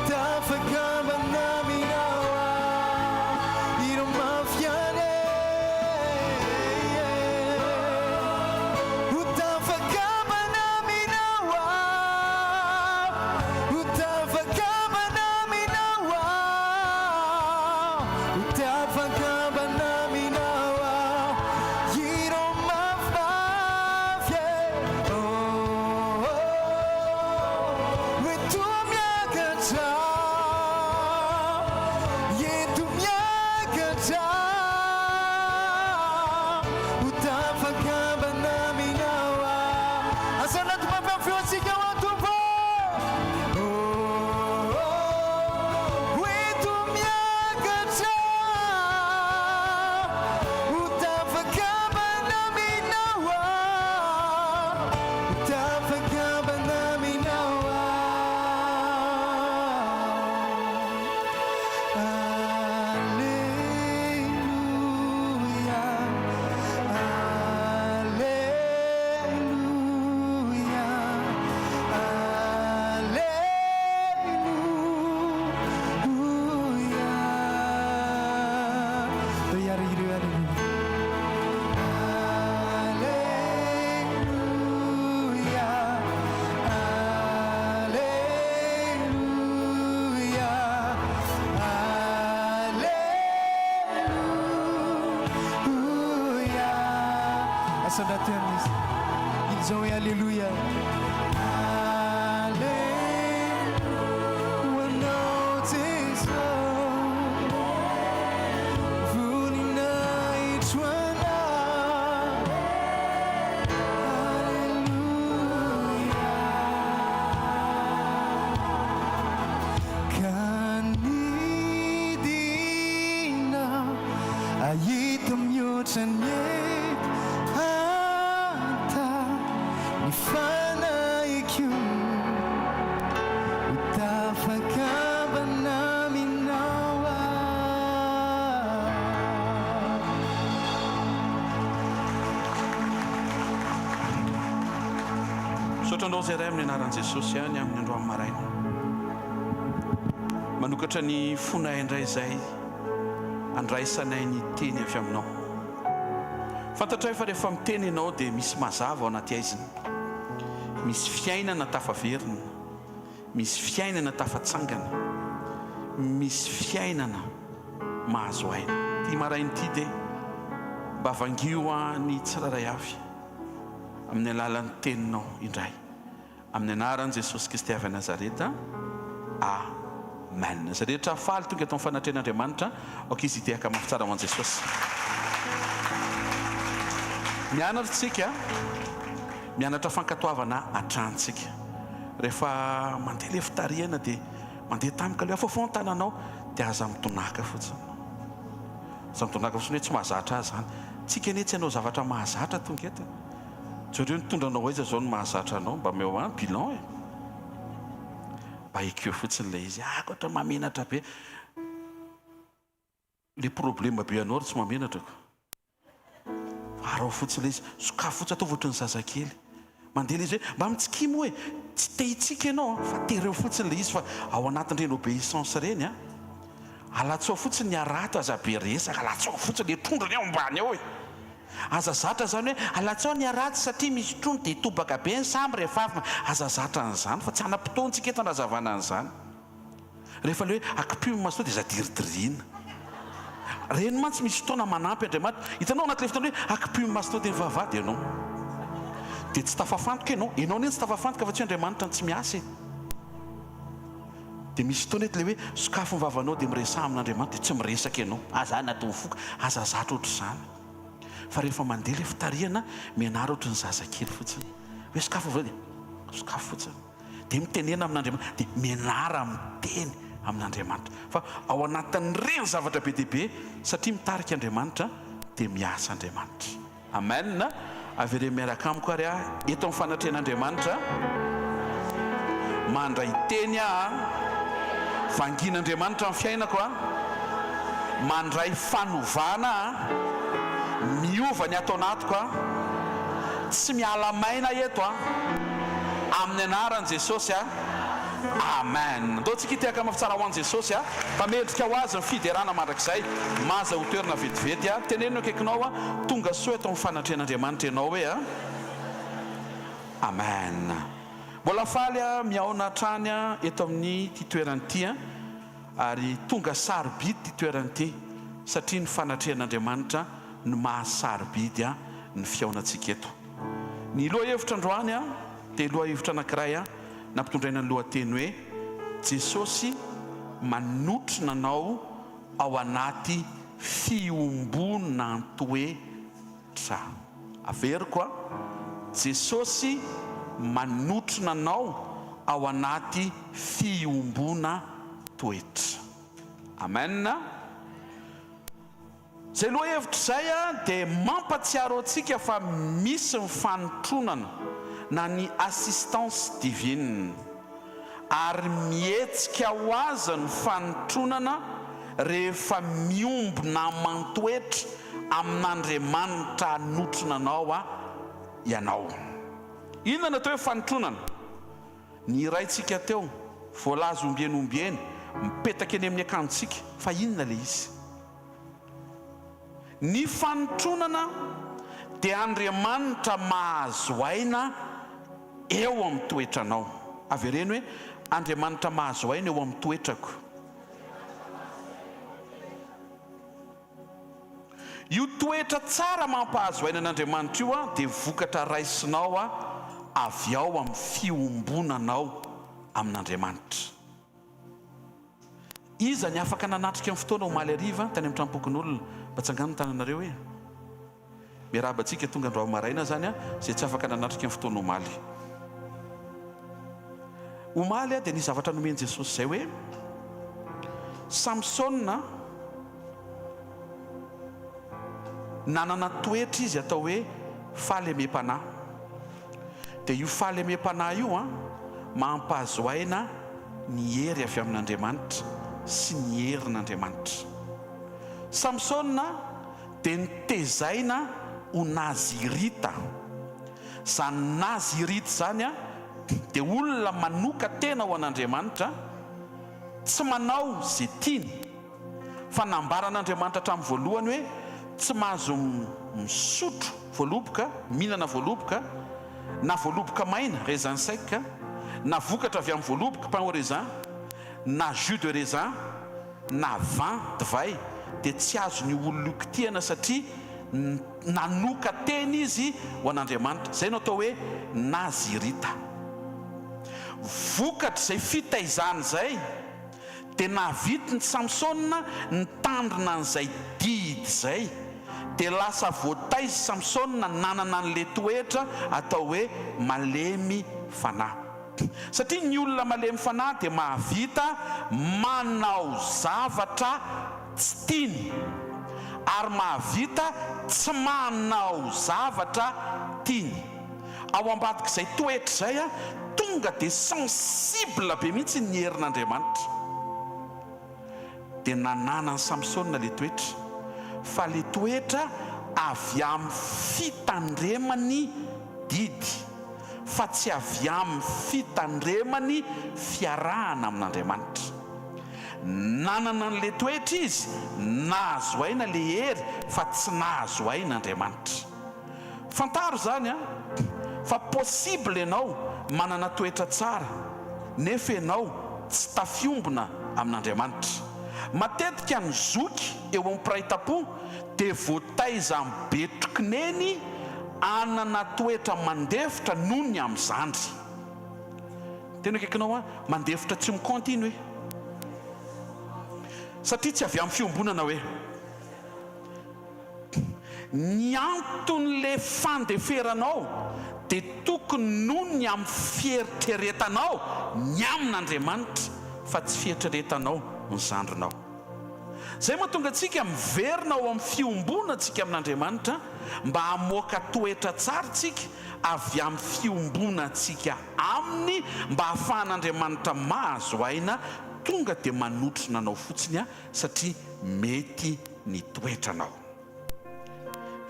Tafakambana aminao aho. Ireo mafy ihany e. Ho tafakambana aminao aho. Ho tafakambana aminao aho. Ho tafakambana aminao aho. Ireo mafimafy e. Oh, oh. Hoento miakatra. Ento miakatra. Ho tafakambana aminao aho. Asandrato mafy amin'ny feontsika ho an'ny Tompo. Oh, oh, hoento miakatra. Ho tafakambana aminao aho. Ho tafakambana aminao aho. Aleloia, aleloia, aleloia. Dia hiara-hira aleloia. Aleloia, aleloia, aleloia. Asandrato amin'izy. Ils ont Alléluia. Aleloia, ho anao Jesosy. Voninahitro anao. Aleloia. Ka nidina ahita mihoatra ny eto an-tany ny fanahiko ho tafakambana aminao aho. Misaotra anao izay Ray amin'ny anaran'i Jesosy ihany amin'ny androany maraina. Manokatra ny fonay indray izay andraisanay ny teny avy aminao. Fantatray fa rehefa miteny ianao dia misy mazava ao anaty aizina. Misy fiainana tafaverina. Misy fiainana tafatsangana. Misy fiainana mahazo aina. Ity maraina ity dia mba vangio ny tsirairay avy amin'ny alalan'ny teninao indray. Amin'ny anaran'i Jesosy Kristy avy any Nazareta. Amen. Izay rehetra faly tonga eto amin'ny fanatrehan'Andriamanitra, aoka izy hitehaka mafy tsara ho an'i Jesosy. Mianatra isika, mianatra fankatoavana hatrany isika. Rehefa mandeha ilay fitarihana dia mandeha tampoka ilay afafao ny tananao dia aza midonàka fotsiny. Aza midonàka fotsiny hoe tsy mahazatra ahy izany. Tsika anie tsy hanao zavatra mahazatra tonga eto e. Jereo nitondra anao aiza zao ny mahazatra anao, mba omeo ahy bilan e. Mba ekeo fotsiny ilay izy, ah ohatra mahamenatra be. Le problème be anao ry tsy mahamenatra ko. Fa araho fotsiny ilay izy, sokafy fotsiny, ataovy ohatran'ny zazakely. Mandeha ilay izy hoe mba mitsikia moa e, tsy te hitsiky ianao an, fa tereo fotsiny ilay izy fa ao anatin'ireny obéissance ireny an, alatsaho fotsiny ny harato, aza be resaka, alatsaho fotsiny ilay trondro anie ao ambany ao e. Aza zatra zany hoe alatsao ny haratsy satria misy trondro dia tobaka be ny sambo rehefa avy aza zatra an'izany fa tsy hanam-potoana tsika eto hanazavana an'izany. Rehefa le hoe akipio ny masonao dia aza diridirina. Reny mantsy misy fotoana manampy Andriamanitra. Hitanao anatin'ilay fotoana hoe akipio ny masonao dia mivavaha dia ianao dia tsy tafafantoka ianao. Ianao anie no tsy tafafantoka fa tsy hoe Andriamanitra no tsy miasa e. Dia misy fotoana eto ilay hoe sokafy ny vavanao dia miresaha amin'Andriamanitra dia tsy miresaka ianao. Aza anatin'ny foko, aza zatra ohatr'izany. Fa rehefa mandeha ilay fitarihana, mianara ohatry ny zazakely fotsiny. Hoe sokafy ny vava dia sokafy fotsiny. Dia mitenena amin'Andriamanitra, dia mianara miteny amin'Andriamanitra. Fa ao anatin'ireny zavatra be dia be, satria mitarika Andriamanitra, dia miasa Andriamanitra. Amen! Avereno miaraka amiko ary aho eto amin'ny fanatrehan'Andriamanitra. Mandray teny aho. Vangian'Andriamanitra ny fiainako aho. Mandray fanovana aho. Miova ny ato anatiko aho. Tsy miala maina eto aho. Amin'ny anaran'i Jesosy aho. Amen. Ndao tsika hitehaka mafy tsara ho an'i Jesosy a. Fa mendrika ho Azy ny fiderana mandrakizay. Maza ho toerana vetivety a. Teneno ny akaikinao a. Tonga soa eto amin'ny fanatrehan'Andriamanitra ianao hoe a. Amen. Mbola faly a mihaona hatrany a eto amin'ny ity toerana ity a. Ary tonga sarobidy ity toerana ity satria ny fanatrehan'Andriamanitra no maha sarobidy a ny fihaonantsika eto. Ny lohahevitra androany a dia lohahevitra anankiray a nampitondraina ny lohateny hoe Jesosy manotrona anao ao anaty fiombonantoetra. Averiko a, Jesosy manotrona anao ao anaty fiombonantoetra. Amen. Izay lohahevitra izay dia mampatsiaro antsika fa misy ny fanotronana na ny assistance divine ary mihetsika ho azy ny fanotronana rehefa miombona aman-toetra amin'Andriamanitra hanotrona anao ianao. Inona no atao hoe fanotronana? Ny iraintsika teo, voalaza ombieny ombieny, mipetaka eny amin'ny akanjontsika, fa inona ilay izy? Ny fanotronana dia Andriamanitra mahazo aina eo amin'ny toetranao. Avereno hoe, Andriamanitra mahazo aina eo amin'ny toetrako. Io toetra tsara mampahazo aina an'Andriamanitra io dia vokatra raisinao avy ao amin'ny fiombonanao amin'Andriamanitra. Iza ny afaka nanatrika ny fotoana omaly hariva tany amin'ny tranompokonolona? Mba tsangano ny tananareo e! Miarahaba antsika tonga androany maraina zany a, izay tsy afaka nanatrika ny fotoana omaly. Omaly a dia nisy zavatra nomen'i Jesosy izay hoe Samsona nanana toetra izy atao hoe fahalemem-panahy. Dia io fahalemem-panahy io an, mampahazo aina ny hery avy amin'Andriamanitra sy ny herin'Andriamanitra. Samsona dia notezaina ho Nazirita. Izany Nazirita izany an, dia olona manoka-tena ho an'Andriamanitra, tsy manao izay tiany. Fa nambaran'Andriamanitra hatramin'ny voalohany hoe tsy mahazo misotro voaloboka, mihinana voaloboka, na voaloboka maina, raisin sec, na vokatra avy amin'ny voaloboka, pain au raisin, na jus de raisin, na vin, divay, dia tsy azon'io olona io kitihana satria nanoka-tena izy ho an'Andriamanitra. Izay no atao hoe Nazirita. Vokatr'izay fitaizana izay, Dia nahavitiny Samsona nitandrina an'izay didy izay. Dia lasa voataiza Samsona nanana an'ilay toetra atao hoe malemy fanahy. Satria ny olona malemy fanahy dia mahavita manao zavatra tsy tiany, ary mahavita tsy manao zavatra tiany. Ao ambadik'izay toetra izay, tonga dia sensible be mihitsy ny herin'Andriamanitra. Dia nananan'i Samsona ilay toetra, fa ilay toetra avy amin'ny fitandremany didy, fa tsy avy amin'ny fitandremany fiarahana amin'Andriamanitra. Nanana an'ilay toetra izy, nahazo aina ilay hery, fa tsy nahazo aina Andriamanitra. Fantaro izany an! Fa possible ianao manana toetra tsara nefa ianao tsy tafiombona amin'Andriamanitra. Matetika ny zoky eo amin'ny mpiray tampo dia voataiza amin'ny betroky neny hanana toetra mandefitra noho ny amin'ny zandry. Tena akaikinao an, mandefitra tsy mi-compte iny hoe. Satria tsy avy amin'ny fiombonana hoe. Ny anton'le fandeferanao dia tokony noho ny amin'ny fieritreretanao ny amin'Andriamanitra fa tsy fieritreretanao ny zandrinao. Izay mahatonga antsika miverina ao amin'ny fiombonantsika amin'Andriamanitra mba hamoaka toetra tsara isika avy amin'ny fiombonantsika Aminy mba hahafahan'Andriamanitra mahazo aina tonga dia manotrona anao fotsiny satria mety ny toetranao.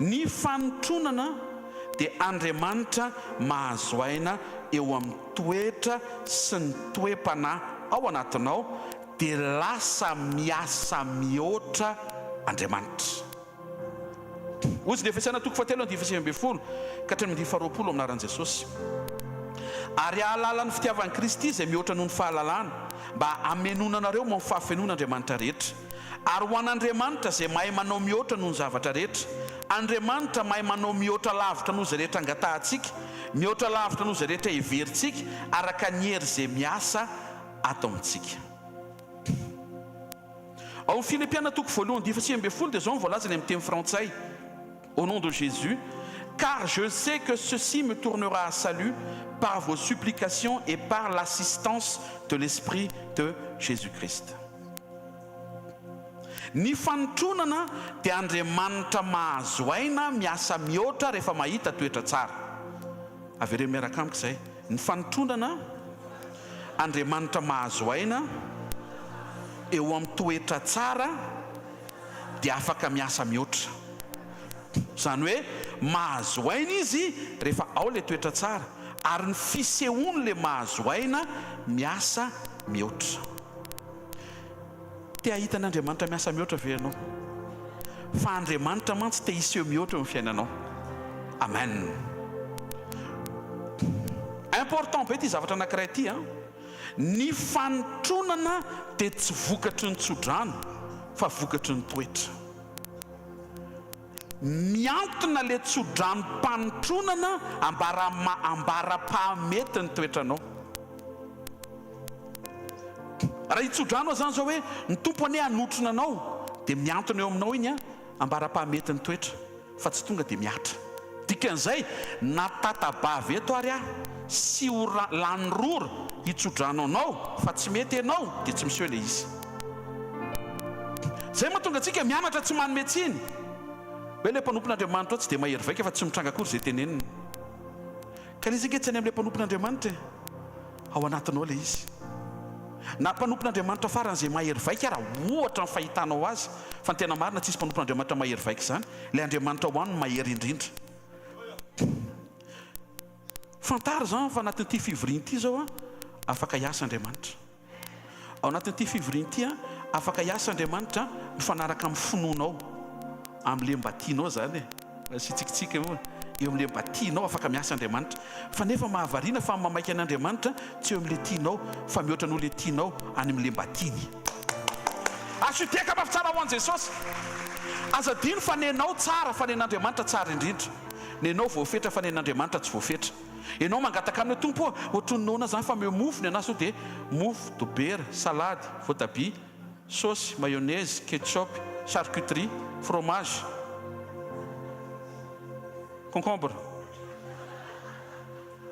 Ny fanotronana dia Andriamanitra mahazo aina eo amin'ny toetra sy ny toe-panahy ao anatinao dia lasa miasa mihoatra Andriamanitra. Hozy ny Efesiana toko fahatelo andininy fahasivy ambin'ny folo ka hatramin'ny andininy faharoapolo amin'ny anaran'i Jesosy. Ary hahalala ny fitiavan'i Kristy izay mihoatra noho ny fahalalana, mba hamenoana anareo amin'ny fahafenoan'Andriamanitra rehetra. Ary ho an'Andriamanitra izay mahay manao mihoatra noho ny zavatra rehetra. Andriamanitra mahay manao mihoatra lavitra noho izay rehetra angatahantsika, mihoatra lavitra noho izay rehetra heverintsika, araka ny hery izay miasa ato amintsika. Ao amin'ny Filipiana toko voalohany andininy fahasivy ambin'ny folo dia izao no voalazany amin'ny teny frantsay, Au nom de Jésus, car je sais que ceci me tournera à salut par vos supplications et par l'assistance de l'Esprit de Jésus-Christ. Ny fanotronana dia Andriamanitra mahazo aina miasa mihoatra rehefa mahita toetra tsara. Avereno miaraka amiko izay. Ny fanotronana, Andriamanitra mahazo aina eo amin'ny toetra tsara dia afaka miasa mihoatra. Izany hoe mahazo aina izy rehefa ao ilay toetra tsara ary ny fisehoany ilay mahazo aina miasa mihoatra. Te hahita an'Andriamanitra miasa mihoatra ve ianao? Fa Andriamanitra mantsy te hiseho mihoatra eo amin'ny fiainanao. Amen. Important be ity zavatra anankiray ity an. Ny fanotronana dia tsy vokatry ny tsodrano fa vokatry ny toetra. Miantona le tsodranom-panotronana ambara ambara-pahamety ny toetranao. Raha hitsodrano aho zany zao hoe ny Tompo anie hanotrona anao dia miantona eo aminao iny ambara-pahamety ny toetra fa tsy tonga dia mihatra. Dikan'izay na tata-bavy eto ary aho sy ho lany rora hitsodrano anao fa tsy mety ianao dia tsy miseho ilay izy. Izay mahatonga antsika mianatra tsy manome tsiny hoe ilay mpanompon'Andriamanitra ao tsy dia mahery vaika fa tsy mitranga akory izay teneniny. Ka ilay izy ange tsy any amin'ilay mpanompon'Andriamanitra e! Ao anatinao ilay izy. Na mpanompon'Andriamanitra faran'izay mahery vaika ara ohatra ny fahitanao azy, fa ny tena marina tsisy mpanompon'Andriamanitra mahery vaika izany, ilay Andriamanitra ao aminy no mahery indrindra. Fantaro izany fa anatin'ity fivoriana ity izao afaka hiasa Andriamanitra. Ao anatin'ity fivoriana ity, afaka hiasa Andriamanitra mifanaraka amin'ny finoanao, amin'ilay mba tianao izany e. Asian-tsikitsiky moa, eo amin'ilay mba tianao afaka miasa Andriamanitra. Fa nefa mahavariana fa ny mamaika an'Andriamanitra tsy eo amin'ilay tianao fa mihoatra noho ilay tianao any amin'ilay mba tiany. Asio tehaka mafy tsara ho an'i Jesosy. Aza adino fa nenao tsara fa nen'Andriamanitra tsara indrindra. Nenao voafetra fa nen'Andriamanitra tsy voafetra. Enao mangataka aminy hoe Tompo ô, ohatry ny noana zany fa omeo mofo ny anah sao dia mofo, dobera, salady, voatabia, saosy, mayonnaise, ketchup, charcuterie, fromage, concombre.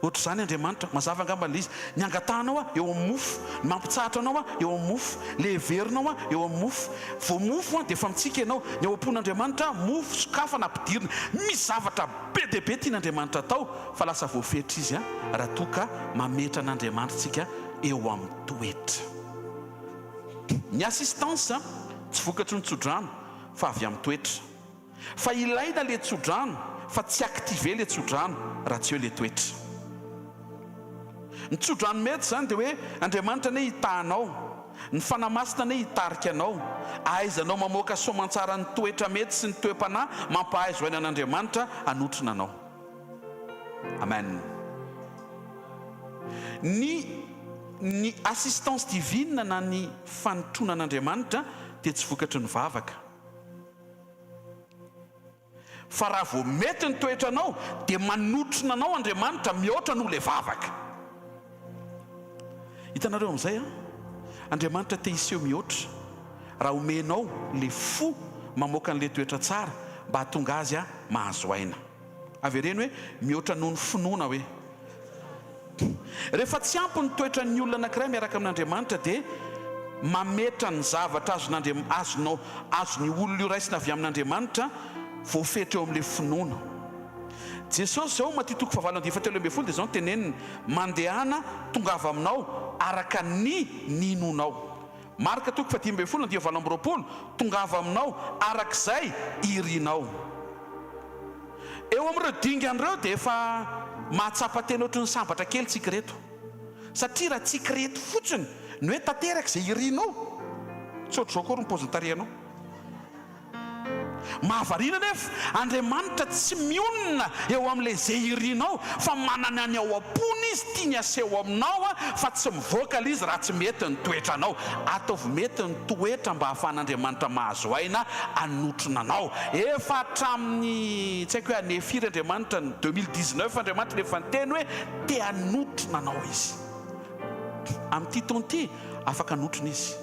Ohatr'izany Andriamanitra, mazava angamba ilay izy. Ny angatahanao eo amin'ny mofo, ny mampitsahatra anao eo amin'ny mofo, ilay heverinao eo amin'ny mofo. Vao mofo dia efa mitsiky ianao. Ny ao am-pon'Andriamanitra, mofo sokafana ampidirina. Misy zavatra be dia be tian'Andriamanitra atao fa lasa voafetra izy raha toa ka mametra an'Andriamanitra isika eo amin'ny toetra. Ny assistance tsy vokatry ny tsodrano fa avy amin'ny toetra. Fa ilaina le tsodrano fa tsy activer le tsodrano raha tsy eo le toetra. Ny tsodrano mety izany dia hoe Andriamanitra anie hitaha anao, ny Fanahy Masina anie hitarika anao, ahaizanao mamoaka soamantsara ny toetra mety sy ny toe-panahy mampahaizo aina an'Andriamanitra hanotrona anao. Amen. Ny ny assistance divine na ny fanotronan'Andriamanitra dia tsy vokatry ny vavaka. Fa raha vao mety ny toetranao dia manotrona anao Andriamanitra mihoatra noho ilay vavaka. Hitanareo amin'izay an? Andriamanitra te hiseho mihoatra raha omenao ilay fo mamoaka an'ilay toetra tsara mba hahatonga azy mahazo aina. Avereno hoe mihoatra noho ny finoana hoe. Rehefa tsy ampy ny toetran'ny olona anankiray miaraka amin'Andriamanitra dia. Mametra ny zavatra azon'Andriam, azonao, azon'io olona io raisina avy amin'Andriamanitra voafetra eo amin'ilay finoana. Jesosy izao, Matio toko fahavalo andininy fahatelo ambinifolo dia izao no teneniny, Mandehana, tongava aminao araka ny ninoanao. Marka toko fahadimy ambinifolo andininy 28, Tongava aminao araka izay irinao. Eo amin'ireo dingana ireo dia efa mahatsapa tena ohatry ny sambatra kely tsika ireto. Satria raha tsika ireto fotsiny ny hoe tanteraka izay irinao, tsy ohatr'izao akory ny paozin'ny tarehinao. Mahavariana anefa, Andriamanitra tsy mionona eo amin'ilay izay irinao fa manana ny ao am-pony Izy tiany haseho aminao fa tsy mivoaka ilay izy raha tsy mety ny toetranao. Ataovy mety ny toetra mba hahafahan'Andriamanitra mahazo aina hanotrona anao. Efa hatramin'ny tsy haiko hoe année firy Andriamanitra, ny 2019 Andriamanitra no efa niteny hoe te hanotrona anao Izy. Amin'ity taona ity afaka hanotrona Izy.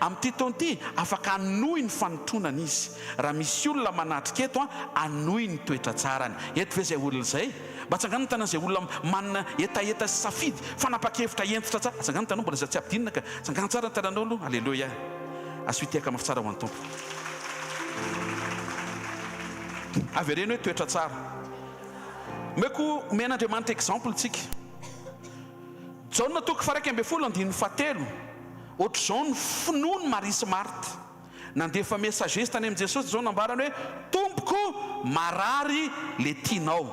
Amin'ity taona ity, afaka hanohy ny fanotronana izy. Raha misy olona manatrika eto, hanohy ny toetra tsarany. Eto ve izay olona izay? Mba atsangano ny tanan'izay olona manana hetaheta sy safidy, fanapahan-kevitra hentitra tsara. Atsangano ny tananao, mbola izaho tsy ampidinina ka. Atsangano tsara ny tananao aloha. Aleloia. Asio tehaka mafy tsara ho an'ny Tompo. Avereno hoe toetra tsara. Omeko, omen'Andriamanitra exemple tsika. Jaona toko faha-11 andininy fahatelo. Ohatr'izao ny finoan'i Maria sy Martha. Nandefa messages tany amin'i Jesosy izao nambarany hoe, Tompoko, marary le tianao.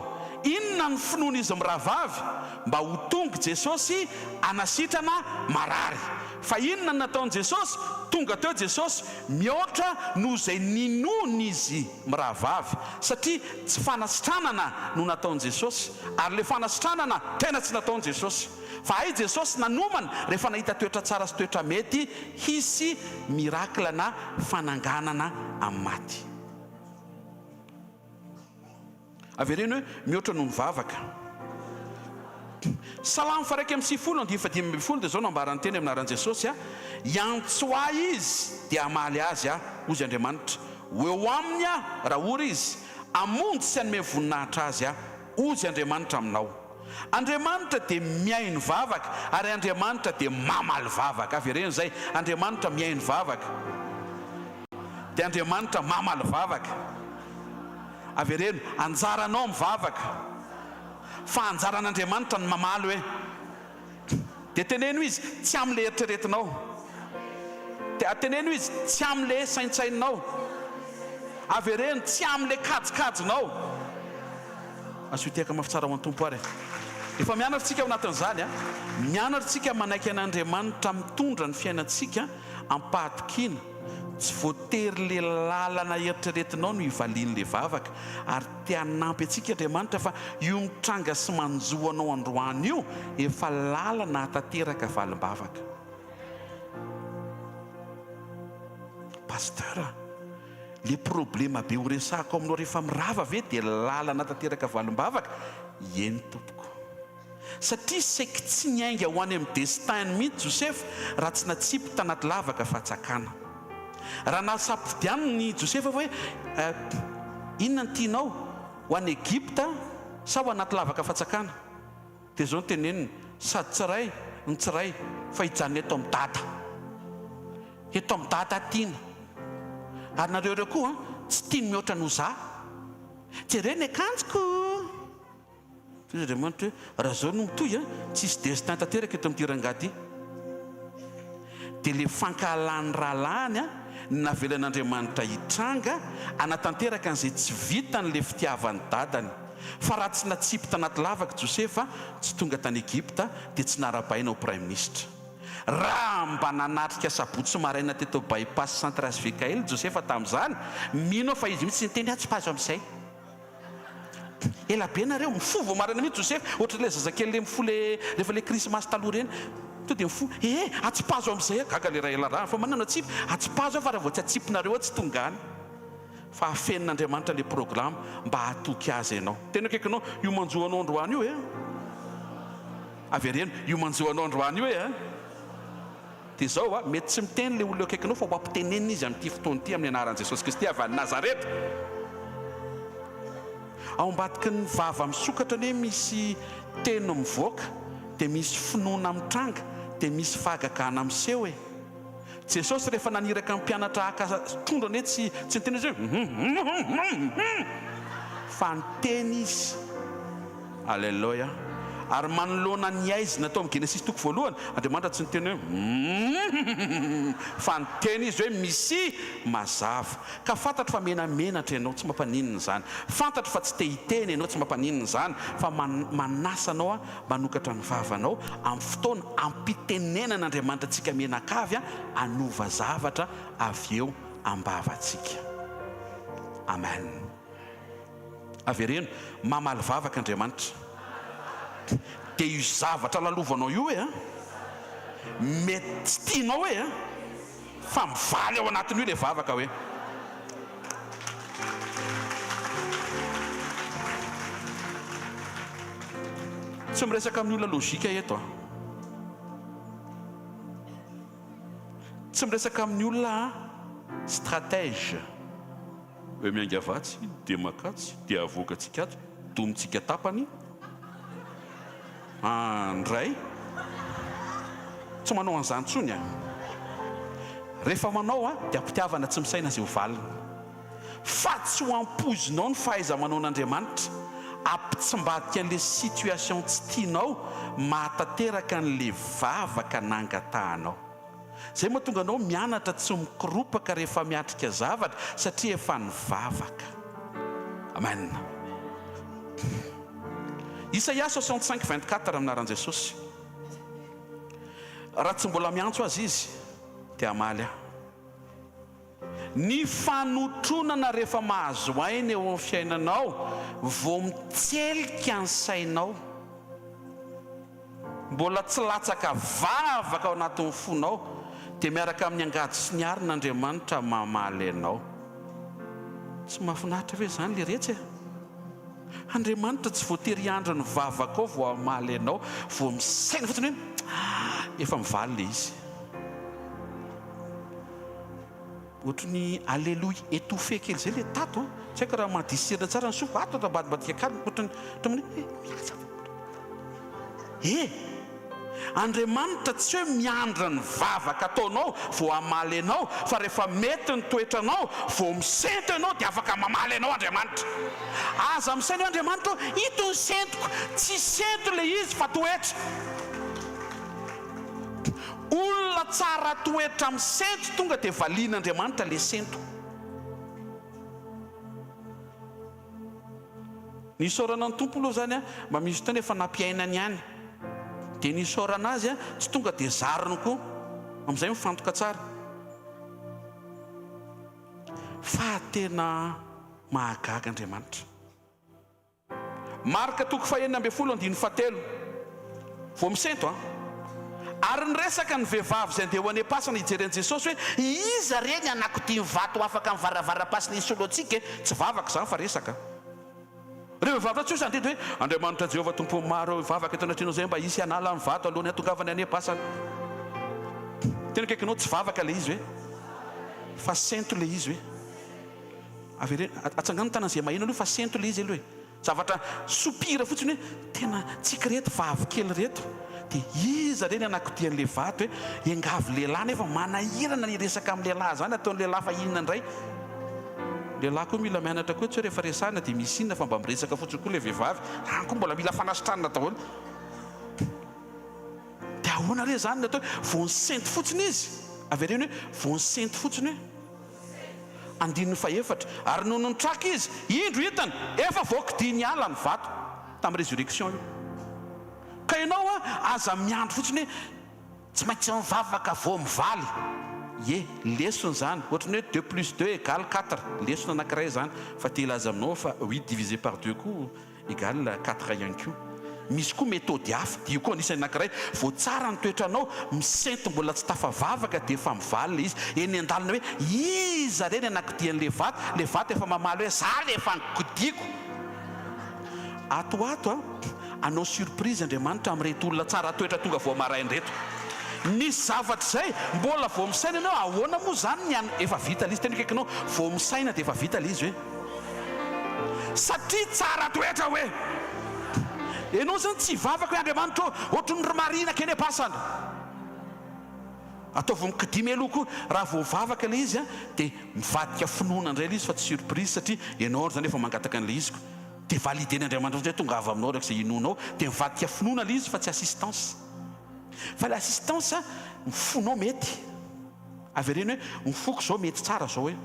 Inona ny finoan'izy mirahavavy? Mba ho tonga Jesosy hanasitrana marary. Fa inona no nataon'i Jesosy? Tonga teo Jesosy, mihoatra noho izay ninoan'izy mirahavavy. Satria tsy fanasitranana no nataon'i Jesosy. Ary le fanasitranana tena tsy nataon'i Jesosy. Fa hay Jesosy nanomana rehefa nahita toetra tsara sy toetra mety hisy miracle na fananganana amin'ny maty. Avereno hoe mihoatra noho ny vavaka. Salamo faha 91 andininy faha 15 dia izao no ambaran'ny teny amin'ny anaran'i Jesosy a, Hiantso ahy izy dia hamaly azy aho, hozy Andriamanitra. Ho eo aminy aho raha ory izy, hamonjy sy hanome voninahitra azy aho, hozy Andriamanitra aminao. Andriamanitra dia mihaino vavaka ary Andriamanitra dia mamaly vavaka. Avereno izay, Andriamanitra mihaino vavaka dia Andriamanitra mamaly vavaka. Avereno, anjaranao mivavaka fa anjaran'Andriamanitra ny mamaly hoe. Dia teneno izy, tsy amin'ilay eritreretinao. Dia teneno izy, tsy amin'ilay saintsaininao. Avereno, tsy amin'ilay kajikajinao. Asio tehaka mafy tsara ho an'ny Tompo ary e. Efa mianatra isika ao anatin'izany a. Mianatra isika manaiky an'Andriamanitra mitondra ny fiainantsika am-pahatokiana. Tsy voatery ilay lalana eritreretinao no hivalian'ilay vavaka. Ary te hanampy antsika Andriamanitra fa io mitranga sy manjo anao androany io efa lalana hahatanteraka valim-bavaka. Pasteur a! Le problema be ho resahako aminao rehefa mirava ve dia lalana hahatanteraka valim-bavaka? Eny tompoko. Satria saiky tsy niainga ho any amin'ny destin-ny mihitsy Josefa raha tsy natsipy tanaty lavaka fatsakana. Raha nahasafidianiny i Josefa hoe inona no tianao, ho any Egypta sa ho anaty lavaka fatsakana? Dia izao no teneniny, sady tsy iray no tsy iray fa hijanona eto amin'i Dada. Eto amin'i Dada tiana. Ary nareo ireo koa tsy tiany mihoatra noho za. Jereo ny akanjoko! Hoy Andriamanitra hoe, raha izao no mitohy an, tsy hisy destin tanteraka eto amin'ity rangahy ity. Dia ilay fankahalan'ny rahalahiny an, no navelan'Andriamanitra hitranga, hanatanteraka an'izay tsy vitan'ilay fitiavan'ny dadany. Fa raha tsy natsipy tanaty lavaka Josefa, tsy tonga tany Egypta, dia tsy narabaina ho praiminisitra. Raha mba nanatrika sabotsy maraina teto Bypass Centre HVKL Josefa tamin'izany, mino aho fa izy mihitsy niteny, atsipazo amin'izay. Ela be nareo, mifoha vao maraina mihitsy Josefa, ohatran'ilay zazakely le mifoha le rehefa le krismasy taloha ireny, tonga dia mifoha, ee atsipazo amin'izay aho, gaga le ray alan-drahiny fa maninona no atsipy, atsipazo aho fa raha vao tsy atsipinareo aho tsy tonga any, fa afenin'Andriamanitra le programme mba hahatoky azy ianao, tena akaikinao io manjo anao androany io e, avereno, io manjo anao androany io e. Dia izao a, mety tsy miteny ilay olona eo akaikinao fa ho ampitenenina izy amin'ity fotoana ity amin'ny anaran'i Jesosy Kristy avy any Nazareta. Ao ambadiky ny vava misokatra anie misy teny mivoaka, dia misy finoana mitranga, dia misy fahagagana miseho e. Jesosy rehefa naniraka ny mpianatra haka trondro anie tsy tsy niteny izy hoe hum hum hum hum fa niteny izy. Aleloia. Ary manoloana ny haizina tao amin'ny Genesisy toko voalohany, Andriamanitra tsy niteny hoe humm fa niteny Izy hoe misia mazava. Ka fantatro fa menamenatra ianao, tsy mampaninona izany. Fantatro fa tsy te hiteny ianao, tsy mampaninona izany, fa manasa anao aho manokatra ny vavanao amin'ny fotoana ampitenenan'Andriamanitra antsika mianakavy hanova zavatra avy eo am-bavantsika. Amen. Avereno, mamaly vavaka Andriamanitra. Dia io zavatra lalovanao io e an, mety tsy tianao e an, fa mivaly ao anatin'io ilay vavaka hoe. Tsy miresaka amin'ny olona logique eto aho. Tsy miresaka amin'ny olona stratège. Hoe miainga avy atsy dia makatsy dia avoakantsika ato, domintsika tapany andray. Tsy manao an'izany intsony aho. Rehefa manao aho dia am-pitiavana tsy misaina izay ho valiny. Fa tsy ho ampoizinao ny fahaiza-manaon'Andriamanitra hampitsimbadika an'ilay situation tsy tianao mahatanteraka an'ilay vavaka nangatahanao. Zay mahatonga anao mianatra tsy mikoropaka rehefa miatrika zavatra satria efa nivavaka. Amen. Isaia 65 24 amin'ny anaran'i Jesosy. Raha tsy mbola miantso aza izy dia hamaly ahy. Ny fanotronana rehefa mahazo aina eo amin'ny fiainanao vao mitselika ny sainao. Mbola tsy latsaka vavaka ao anatin'ny fonao dia miaraka amin'ny angady sy ny arina Andriamanitra mamaly anao. Tsy mahafinaritra ve izany leretsy e? Andriamanitra tsy voatery hiandry ny vavakao vao hamaly anao, vao misaina fotsiny hoe ah, efa mivaly ilay izy. Ohatry ny alléluia étouffé kely zay le tato an! Tsy haiko raha mahadisirina tsara ny sofiko, ato ato ambadimbadika akany ohatry ny ohatry ny hoe milaza e! Andriamanitra tsy hoe miandry ny vavaka ataonao vao hamaly anao fa rehefa mety ny toetranao vao misento ianao dia afaka mamaly anao Andriamanitra. Aza misaina hoe Andriamanitra ô ito ny sentoko, tsy sento ilay izy fa toetra. Olona tsara toetra misento tonga dia valian'Andriamanitra le sento. Ny isaorana ny Tompo aloha zany mba misy fotoana efa nampiainany ihany dia ny isaorana azy tsy tonga dia zariny koa amin'izay mifantoka tsara fa tena mahagaga Andriamanitra. Marka toko fahenina ambin'ny folo andininy fahatelo. Vao misento an! Ary niresaka ny vehivavy izay andeha ho any am-pasana hijery an'i Jesosy hoe, Iza re ny anakodia ny vato afaka amin'ny varavaram-pasana hisolo antsika e? Tsy vavaka izany fa resaka. Ireo vehivavy ireo tsy hoy sandidy hoe, Andriamanitra Jehovah Tompon'ny maro, hivavaka eto anatrehanao izay mba hisy hanala ny vato alohan'ny hatongavany any am-pasana. Tena akaikinao tsy vavaka ilay izy hoe, fa sento ilay izy hoe. Avereno, atsangano ny tanana izay maheno aloha fa sento ilay izy aloha e. Zavatra soupir fotsiny hoe tena tsika ireto vavy kely ireto dia iza re ny anakodian'ilay vato e. Iangavy lehilahy nefa manahirana ny hiresaka amin'ny lehilahy izany, ataon'ny lehilahy fa inona indray. Lehilahy koa mila mianatra koa, tsy hoe rehefa resahina dia misy inona fa mba miresaka fotsiny koa ilay vehivavy. Any koa mbola mila fanasitranana daholo. Dia ahoana re izany ny atao hoe vao nisento fotsiny izy? Avereno hoe vao nisento fotsiny hoe. Andininy fahefatra, Ary nony nitraka izy, indro hitany, efa voakidia niala ny vato, tamin'ny résurrection io. Ka ianao an, aza miandry fotsiny hoe tsy maintsy mivavaka vao mivaly. Ie, lesona izany, ohatry ny hoe deux plus deux égale quatre, lesona anankiray izany, fa te hilaza aminao aho fa huit divisé par deux koa Egal quatre ihany koa. Misy koa méthode hafa, dia io koa anisan'ny anankiray, vao tsara ny toetranao, misento mbola tsy tafavavaka dia efa mivaly ilay izy, eny an-dalana hoe iza re ny anakodian'ilay vato, ilay vato efa mamaly hoe za le efa nikodiako. Ato ho ato an, hanao surprise Andriamanitra amin'ireto olona tsara toetra tonga vao maraina ireto. Misy zavatra izay mbola vao misaina ianao ahoana moa izany ny an, efa vita ilay izy, tena akaikinao, vao misaina dia efa vita ilay izy hoe. Satria tsara toetra hoe. Enao zany tsy hivavaka hoe Andriamanitra ô, ohatry ny ry Maria nankeny am-pasana. Ataovy mikidia mialoha koa, raha vao vavaka ilay izy dia mivadika finoana indray ilay izy fa tsy surprise satria ianao ary izany efa mangataka an'ilay izy ko. Dia valider-n'Andriamanitra fotsiny hoe tongava aminao araka izay inoanao, dia mivadika finoana ilay izy fa tsy assistance. Fa ilay assistance, ny fonao mety. Avereno hoe, ny foko izao mety tsara izao hoe.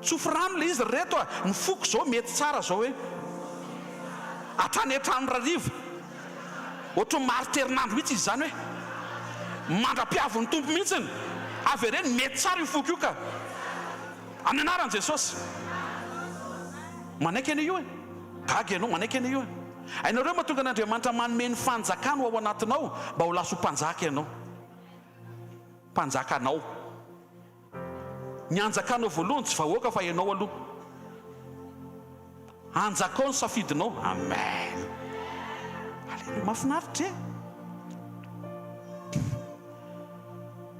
Tsofy rano ilay izy ry reto a! Ny foko izao mety tsara izao hoe. Hatrany an-trano rariva. Ohatran'ny maharitra herinandro mihitsy izy izany hoe. Mandra-piavin'ny Tompo mihitsiny. Avereno, mety tsara io foko io ka. Amin'ny anaran'i Jesosy. Manaiky anie io e. Gaga ianao, manaiky anie io e. Hainareo mahatonga an'Andriamanitra manome ny fanjakany ho ao anatinao mba ho lasa ho mpanjaka ianao. Mpanjakanao. Ny hanjakanao voalohany tsy vahoaka fa ianao aloha. Hanjakao ny safidinao. Amen. Aleloia. Mahafinaritra e.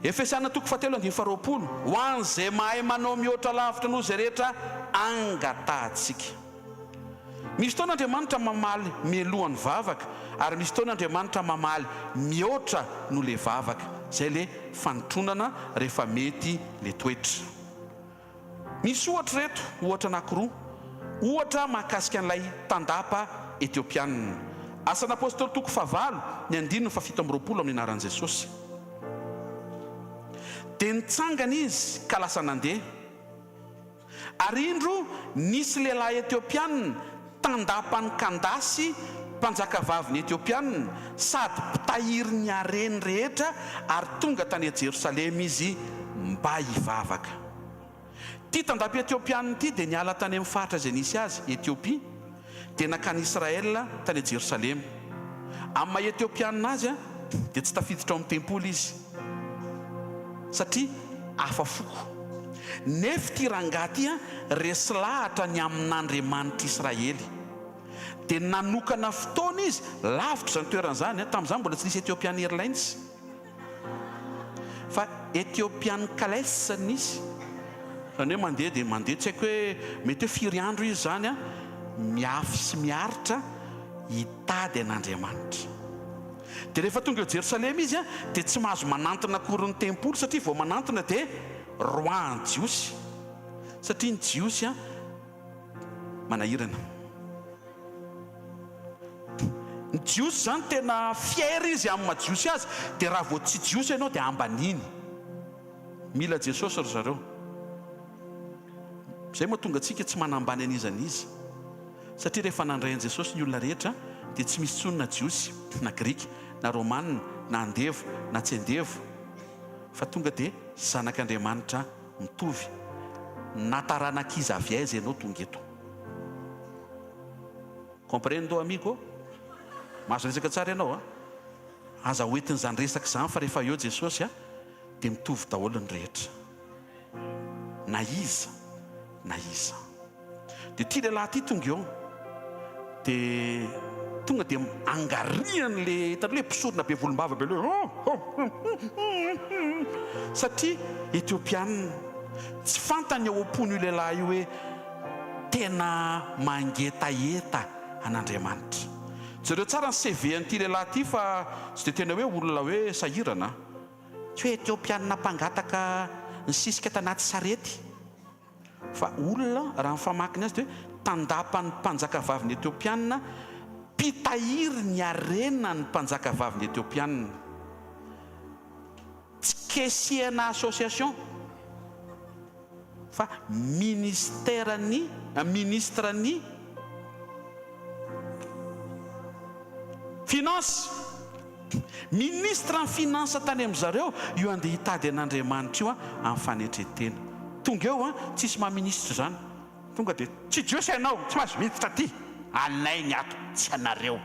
Efesiana toko fahatelo andininy faharoapolo, Ho an'izay mahay manao mihoatra lavitra noho izay rehetra angatahantsika. Misy fotoana Andriamanitra mamaly mialoha ny vavaka, ary misy fotoana Andriamanitra mamaly mihoatra noho le vavaka. Izay le fanotronana rehefa mety le toetra. Misy ohatra ireto, ohatra anankiroa. Ohatra mahakasika an'ilay tandapa Etiopianina. Asan'Apostoly toko fahavalo, ny andininy fahafito amby 20 amin'ny anaran'i Jesosy. Dia nitsangana izy ka lasa nandeha. Ary indro nisy lehilahy Etiopianina, tandapan'i Kandasy, mpanjakavavin'ny Etiopianina, sady mpitahiry ny hareny rehetra, ary tonga tany Jerosalema izy mba hivavaka. Ity tandapa Etiopianina ity dia niala tany amin'ny faritra izay nisy azy, Etiopia, dia nankany Israel, tany Jerosalema. Amin'ny maha Etiopianina azy, dia tsy tafiditra ao amin'ny tempoly izy, satria hafa foko. Nefa ity rangahy ity resy lahatra ny amin'Andriamanitr'Israely. Dia nanokana fotoana izy, lavitra izany toerana izany, tamin'izany mbola tsy nisy Ethiopian Airlines. Fa Ethiopian Calais no nisy. Izany hoe mandeha dia mandeha, tsy haiko hoe mety hoe firy andro izy izany an, miafy sy miaritra hitady an'Andriamanitra. Dia rehefa tonga eo Jerosalema izy an, dia tsy mahazo manantona akory ny tempoly satria vao manantona dia roahan'ny Jiosy. Satria ny Jiosy an, manahirana. Ny jiosy izany tena fier izy amin'ny maha jiosy azy dia raha vao tsy jiosy ianao dia ambaniny. Mila Jesosy ry zareo. Izay mahatonga antsika tsy manambany an'iza n'iza. Satria rehefa nandray an'i Jesosy ny olona rehetra dia tsy misy intsony na jiosy na grika na romana na andevo na tsy andevo fa tonga dia zanak'Andriamanitra mitovy na taranak'iza avy aiza ianao tonga eto. Comprendo amigo? Mahazo resaka tsara ianao a! Aza hoentin'izany resaka izany fa rehefa eo Jesosy a dia mitovy daholo ny rehetra. Na iza na iza. Dia ity lehilahy ity tonga eo dia tonga dia angarihany le hitanao le mpisorona be volombava be le satria Etiopianina. Tsy fantany ao am-pon'io lehilahy io hoe tena mangetaheta an'Andriamanitra. Jereo tsara ny CV an'ity lehilahy ity fa tsy dia tena hoe olona hoe sahirana. Tsy hoe Etiopianina mpangataka nisisika tanaty sarety fa olona raha ny famakiny azy dia hoe tandapan'ny mpanjakavavin'ny Etiopianina, mpitahiry ny harenan'ny mpanjakavavin'ny Etiopianina. Tsy caissier-na association fa ministère-n'ny, ministre-n'ny finance. Ministre ny finance tany amin zareo io andeha hitady an'Andriamanitra io amin'ny fanetren-tena. Tonga eo an, tsisy maha ministre izany. Tonga dia tsy jiosy ianao, tsy mahazo miditra aty. Anay ny ato, tsy anareo.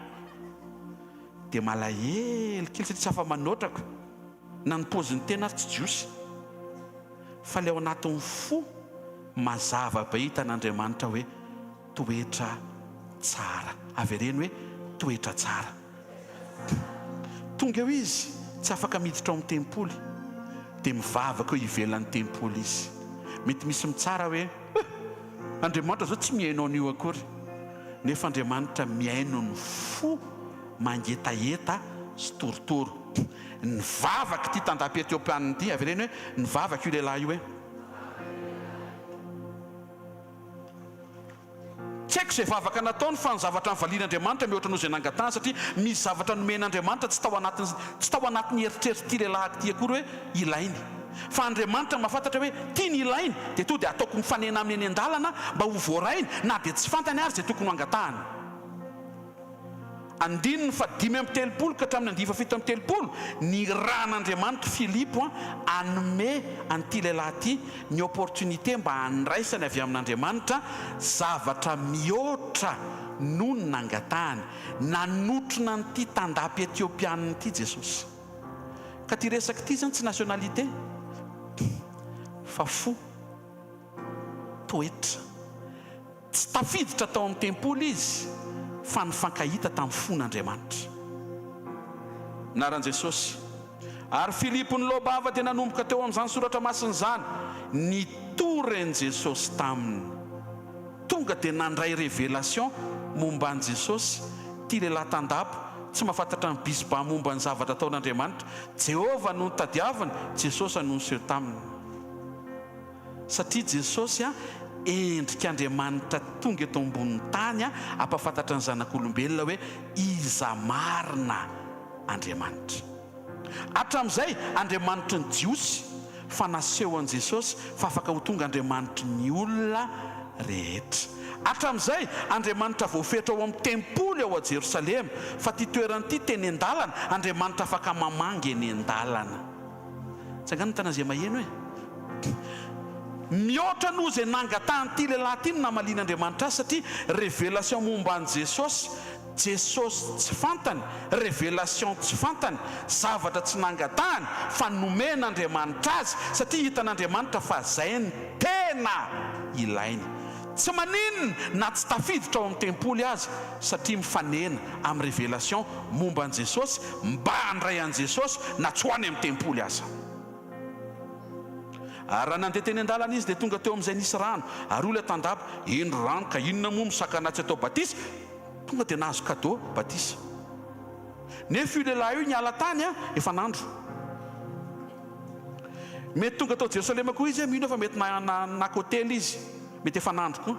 Dia malahelo kely satria tsy afa-manoatra ko. Na ny paozin'ny tena ary tsy jiosy. Fa ilay ao anatin'ny fo mazava be hitan'Andriamanitra hoe toetra tsara. Avereno hoe toetra tsara. Tonga eo izy, tsy afaka miditra ao amin'ny tempoly, dia mivavaka eo ivelan'ny tempoly izy. Mety misy mitsara hoe, Eh! Andriamanitra izao tsy mihaino an'io akory. Nefa Andriamanitra mihaino ny fo mangetaheta. sy torotoro. Nivavaka ity tandapa Etiopianina ity, avereno hoe, nivavaka io lehilahy io hoe. Tsy haiko izay vavaka nataony fa ny zavatra nivalian'Andriamanitra mihoatra noho izay nangatahany satria misy zavatra nomen'Andriamanitra tsy tao anatin'ny tsy tao anatin'ny eritreritr'ity lehilahy ity akory hoe ilainy. Fa Andriamanitra mahafantatra hoe ity ny ilainy dia tonga dia ataoko mifanena aminy eny an-dalana mba ho voarainy na dia tsy fantany ary izay tokony ho angatahany. Andininy faha-35 ka hatramin'ny andininy faha-37, Nirahan'Andriamanitra Filipo hanome an'ity lehilahy ity ny opportunité mba handraisany avy amin'Andriamanitra zavatra mihoatra noho ny nangatahany. Nanotrona an'ity tandapa Etiopianina ity Jesosy. Ka ity resaka ity izany tsy nationalité fa fo, toetra. Tsy tafiditra tao amin'ny tempoly izy fa nifankahita tamin'ny fon'Andriamanitra. Anaran'i Jesosy. Ary Filipo niloa-bava dia nanomboka teo amin'izany soratra masina izany, nitory an'i Jesosy taminy. Tonga dia nandray révélation momba an'i Jesosy ity lehilahy tandapa, tsy mahafantatra ny bisba momba ny zavatra ataon'Andriamanitra. Jehovah no notadiaviny, Jesosy no niseho taminy. Satria Jesosy endrik'Andriamanitra tonga eto ambonin'ny tany hampahafantatra ny zanak'olombelona hoe iza marina Andriamanitra. Hatramin'izay, Andriamanitry ny Jiosy, fa naseho an'i Jesosy fa afaka ho tonga Andriamanitry ny olona rehetra. Hatramin'izay, Andriamanitra voafetra ao amin'ny tempoly ao Jerosalema, fa ity toerana ity teny an-dalana, Andriamanitra afaka mamangy eny an-dalana. Tsangano ny tanana izay maheno e! Mihoatra noho izay nangatahan'ity lehilahy ity no namalian'Andriamanitra azy satria révélation momba an'i Jesosy, Jesosy tsy fantany, révélation tsy fantany, zavatra tsy nangatahany fa nomen'Andriamanitra azy satria hitan'Andriamanitra fa izay no tena ilainy. Tsy maninona na tsy tafiditra ao amin'ny tempoly aza satria mifanena amin'ny révélation momba an'i Jesosy mba handray an'i Jesosy na tsy ho any amin'ny tempoly aza. Ary raha nandeha teny an-dalana izy dia tonga teo amin'izay nisy rano, ary hoy ilay tandapa, Indro rano, ka inona moa misakana ahy tsy atao batisa? Tonga dia nahazo cadeau, batisa. Nefa io lehilahy io niala tany efa nandro. Mety tonga tao Jerosalema koa izy, mino aho fa mety naka hotely izy, mety efa nandro koa.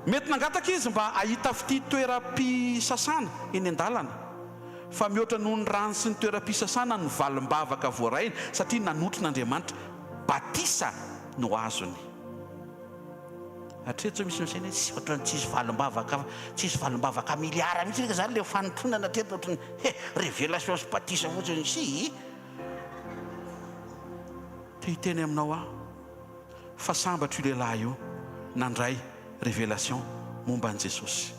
Mety nangataka izy mba hahita fitia toeram-pisasana eny an-dalana, fa mihoatra noho ny rano sy ny toeram-pisasana ny valim-bavaka voarainy satria nanotrona Andriamanitra. Batisa no azony. Hatreto zao misy misaina hoe tsy ohatran'ny tsisy valim-bavaka tsisy valim-bavaka miliara mihitsy ve zany le fanotronana hatreto ohatran'ny he révélation sy batisa fotsiny si. Te hiteny aminao aho fa sambatra io lehilahy io nandray révélation momba an'i Jesosy.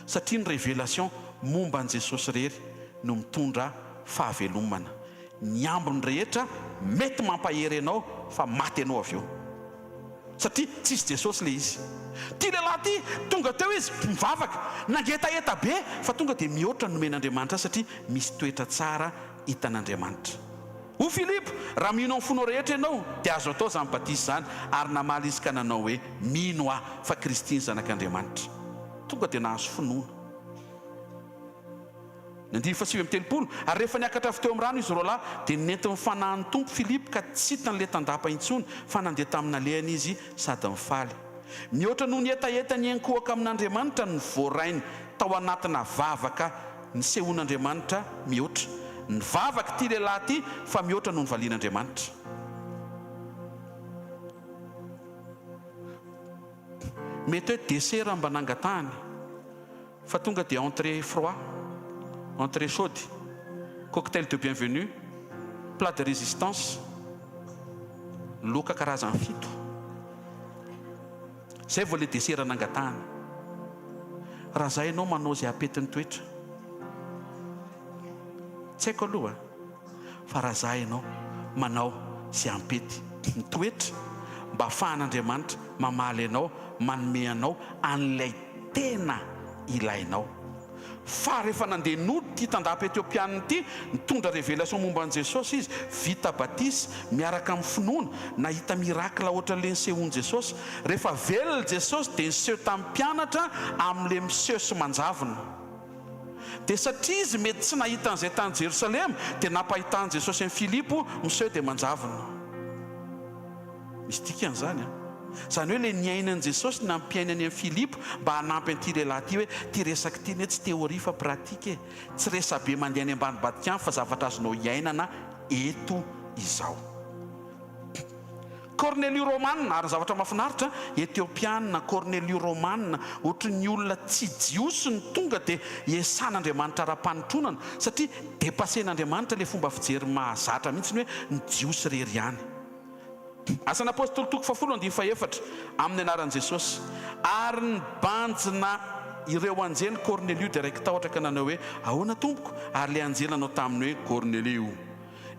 Satria ny révélation momba an'i Jesosy irery no mitondra fahavelomana. Ny ambiny rehetra mety mampahery anao fa maty ianao avy eo. Satria tsisy Jesosy le izy. Ty lehilahy ty tonga teo izy mivavaka, nangetaheta be fa tonga dia mihoatra ny nomen'Andriamanitra azy satria misy toetra tsara hitan'Andriamanitra. Hoy Filipo, Raha mino amin'ny fonao rehetra ianao, dia azo atao izany batisa izany. Ary namaly izy ka nanao hoe, Mino aho fa Kristy ny Zanak'Andriamanitra. Tonga dia nahazo finoana. Ny andininy faha-39, Ary rehefa niakatra avy teo amin'ny rano izy roalahy, dia nentin'ny Fanahin'ny Tompo Filipo ka tsy hitan'ilay tandapa intsony, fa nandeha tamin'ny nalehany izy sady nifaly. Mihoatra noho ny hetaheta niankohoka amin'Andriamanitra no voarainy tao anatina vavaka Nisehoan'Andriamanitra mihoatra. Nivavaka ity lehilahy ity fa mihoatra noho ny valian'Andriamanitra. Mety hoe dessert mba nangatahany fa tonga dia entrée froid, entrée chaude, cocktail de bienvenue, plat de résistance, loaka karazany fito. Zay vao le desera nangatahana. Raha za ianao manao zay apety ny toetra. Tsy haiko aloha fa raha za ianao manao zay ampety ny toetra mba afahan'Andriamanitra mamaly anao manome anao an'ilay tena ilainao. Fa rehefa nandeha nody ity tandapa Etiopianina ity, nitondra révélation momba an'i Jesosy izy, vita batisa, miaraka amin'ny finoana, nahita miracle ohatran'ilay nisehoan'i Jesosy. Rehefa velona Jesosy dia niseho tamin'ny mpianatra amin'ilay miseho sy manjavona. Dia satria izy mety tsy nahita an'izay tany Jerosalema, dia nampahitan'i Jesosy an'i Filipo miseho dia manjavona. Misy dikany izany an! Izany hoe ilay niainan'i Jesosy no nampiainany an'i Filipo mba hanampy an'ity lehilahy ity hoe ity resaka ity anie tsy théorie fa pratique e! Tsy resabe mandeha any ambanimbadika any fa zavatra azonao iainana eto izao. Kornelio Romana, ary ny zavatra mahafinaritra, Etiopiana, Kornelio Romana, ohatry ny olona tsy Jiosy no tonga dia iesan'Andriamanitra ara-panotronana, satria depassen'Andriamanitra ilay fomba fijery mahazatra mihitsy ny hoe ny Jiosy irery ihany. Asan'ny Apostoly toko fahafolo andininy fahefatra, Amin'ny anaran'i Jesosy. Ary nibanjina ireo anjely Kornelio dia raiki-tahotra ka nanao hoe, Ahoana tompoko? Ary ilay anjely nanao taminy hoe, Kornelio,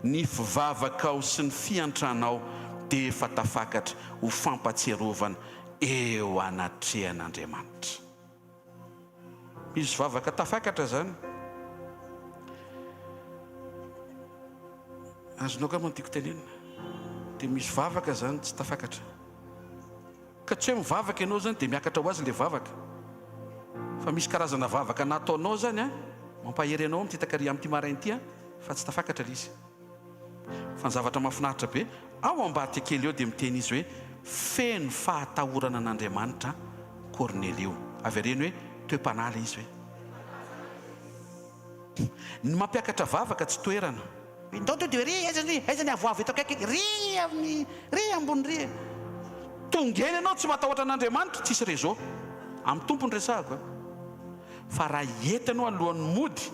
Ny fivavakao sy ny fiantranao dia efa tafakatra ho fampatsiarovana eo anatrehan'Andriamanitra. Misy vavaka tafakatra izany. Azonao angamba ny tiako tenenina. Dia misy vavaka izany tsy tafakatra. Ka tsy hoe mivavaka ianao izany dia miakatra ho azy ilay vavaka. Fa misy karazana vavaka nataonao izany an, mampahery anao amin'ity takariva amin'ity maraina ity an, fa tsy tafakatra ilay izy. Fa ny zavatra mahafinaritra be, ao ambadika kely eo dia miteny izy hoe feno fahatahorana an'Andriamanitra Kornelio. Avereno hoe toe-panahy ilay izy hoe. Ny mampiakatra vavaka tsy toerana. Ndao to dia ry aiza ny aiza ny avoavo eto akaiky ry amin'ny ry ambony ry e. Tonga eny ianao tsy matahotra an'Andriamanitra, tsisy réseau. Amin'ny Tompo no resahako a. Fa raha eto ianao alohan'ny mody,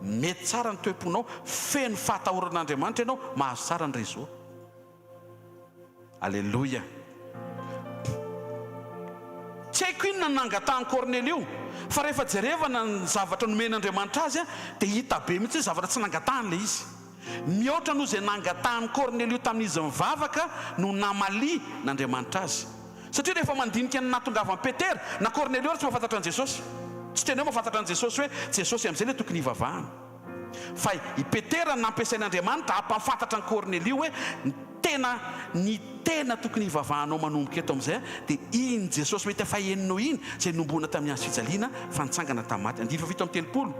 mety tsara ny toe-ponao, feno fahatahorana an'Andriamanitra ianao, mahazo tsara ny réseau. Aleloia! Tsy haiko inona no nangatahan'i Kornelio, fa rehefa jerevana ny zavatra nomen'Andriamanitra azy dia hita be mihitsy hoe zavatra tsy nangatahany ilay izy. Mihoatra noho izay nangatahan'i Kornelio tamin'izy nivavaka no namalian'Andriamanitra azy. Satria rehefa mandinika ny nahatongavan'i Petera, na Kornelio ary tsy mahafantatra an'i Jesosy. Tsy tena hoe mahafantatra an'i Jesosy hoe Jesosy amin'izay ilay tokony hivavahana. Fa i Petera nampiasain'Andriamanitra hampahafantatra an'i Kornelio hoe ny tena ny tena tokony hivavahanao manomboka eto amin'izay dia iny Jesosy mety efa henonao iny izay nohomboana tamin'ny hazo fijaliana fa nitsangana tamin'ny maty. Andininy fahafito amby 30.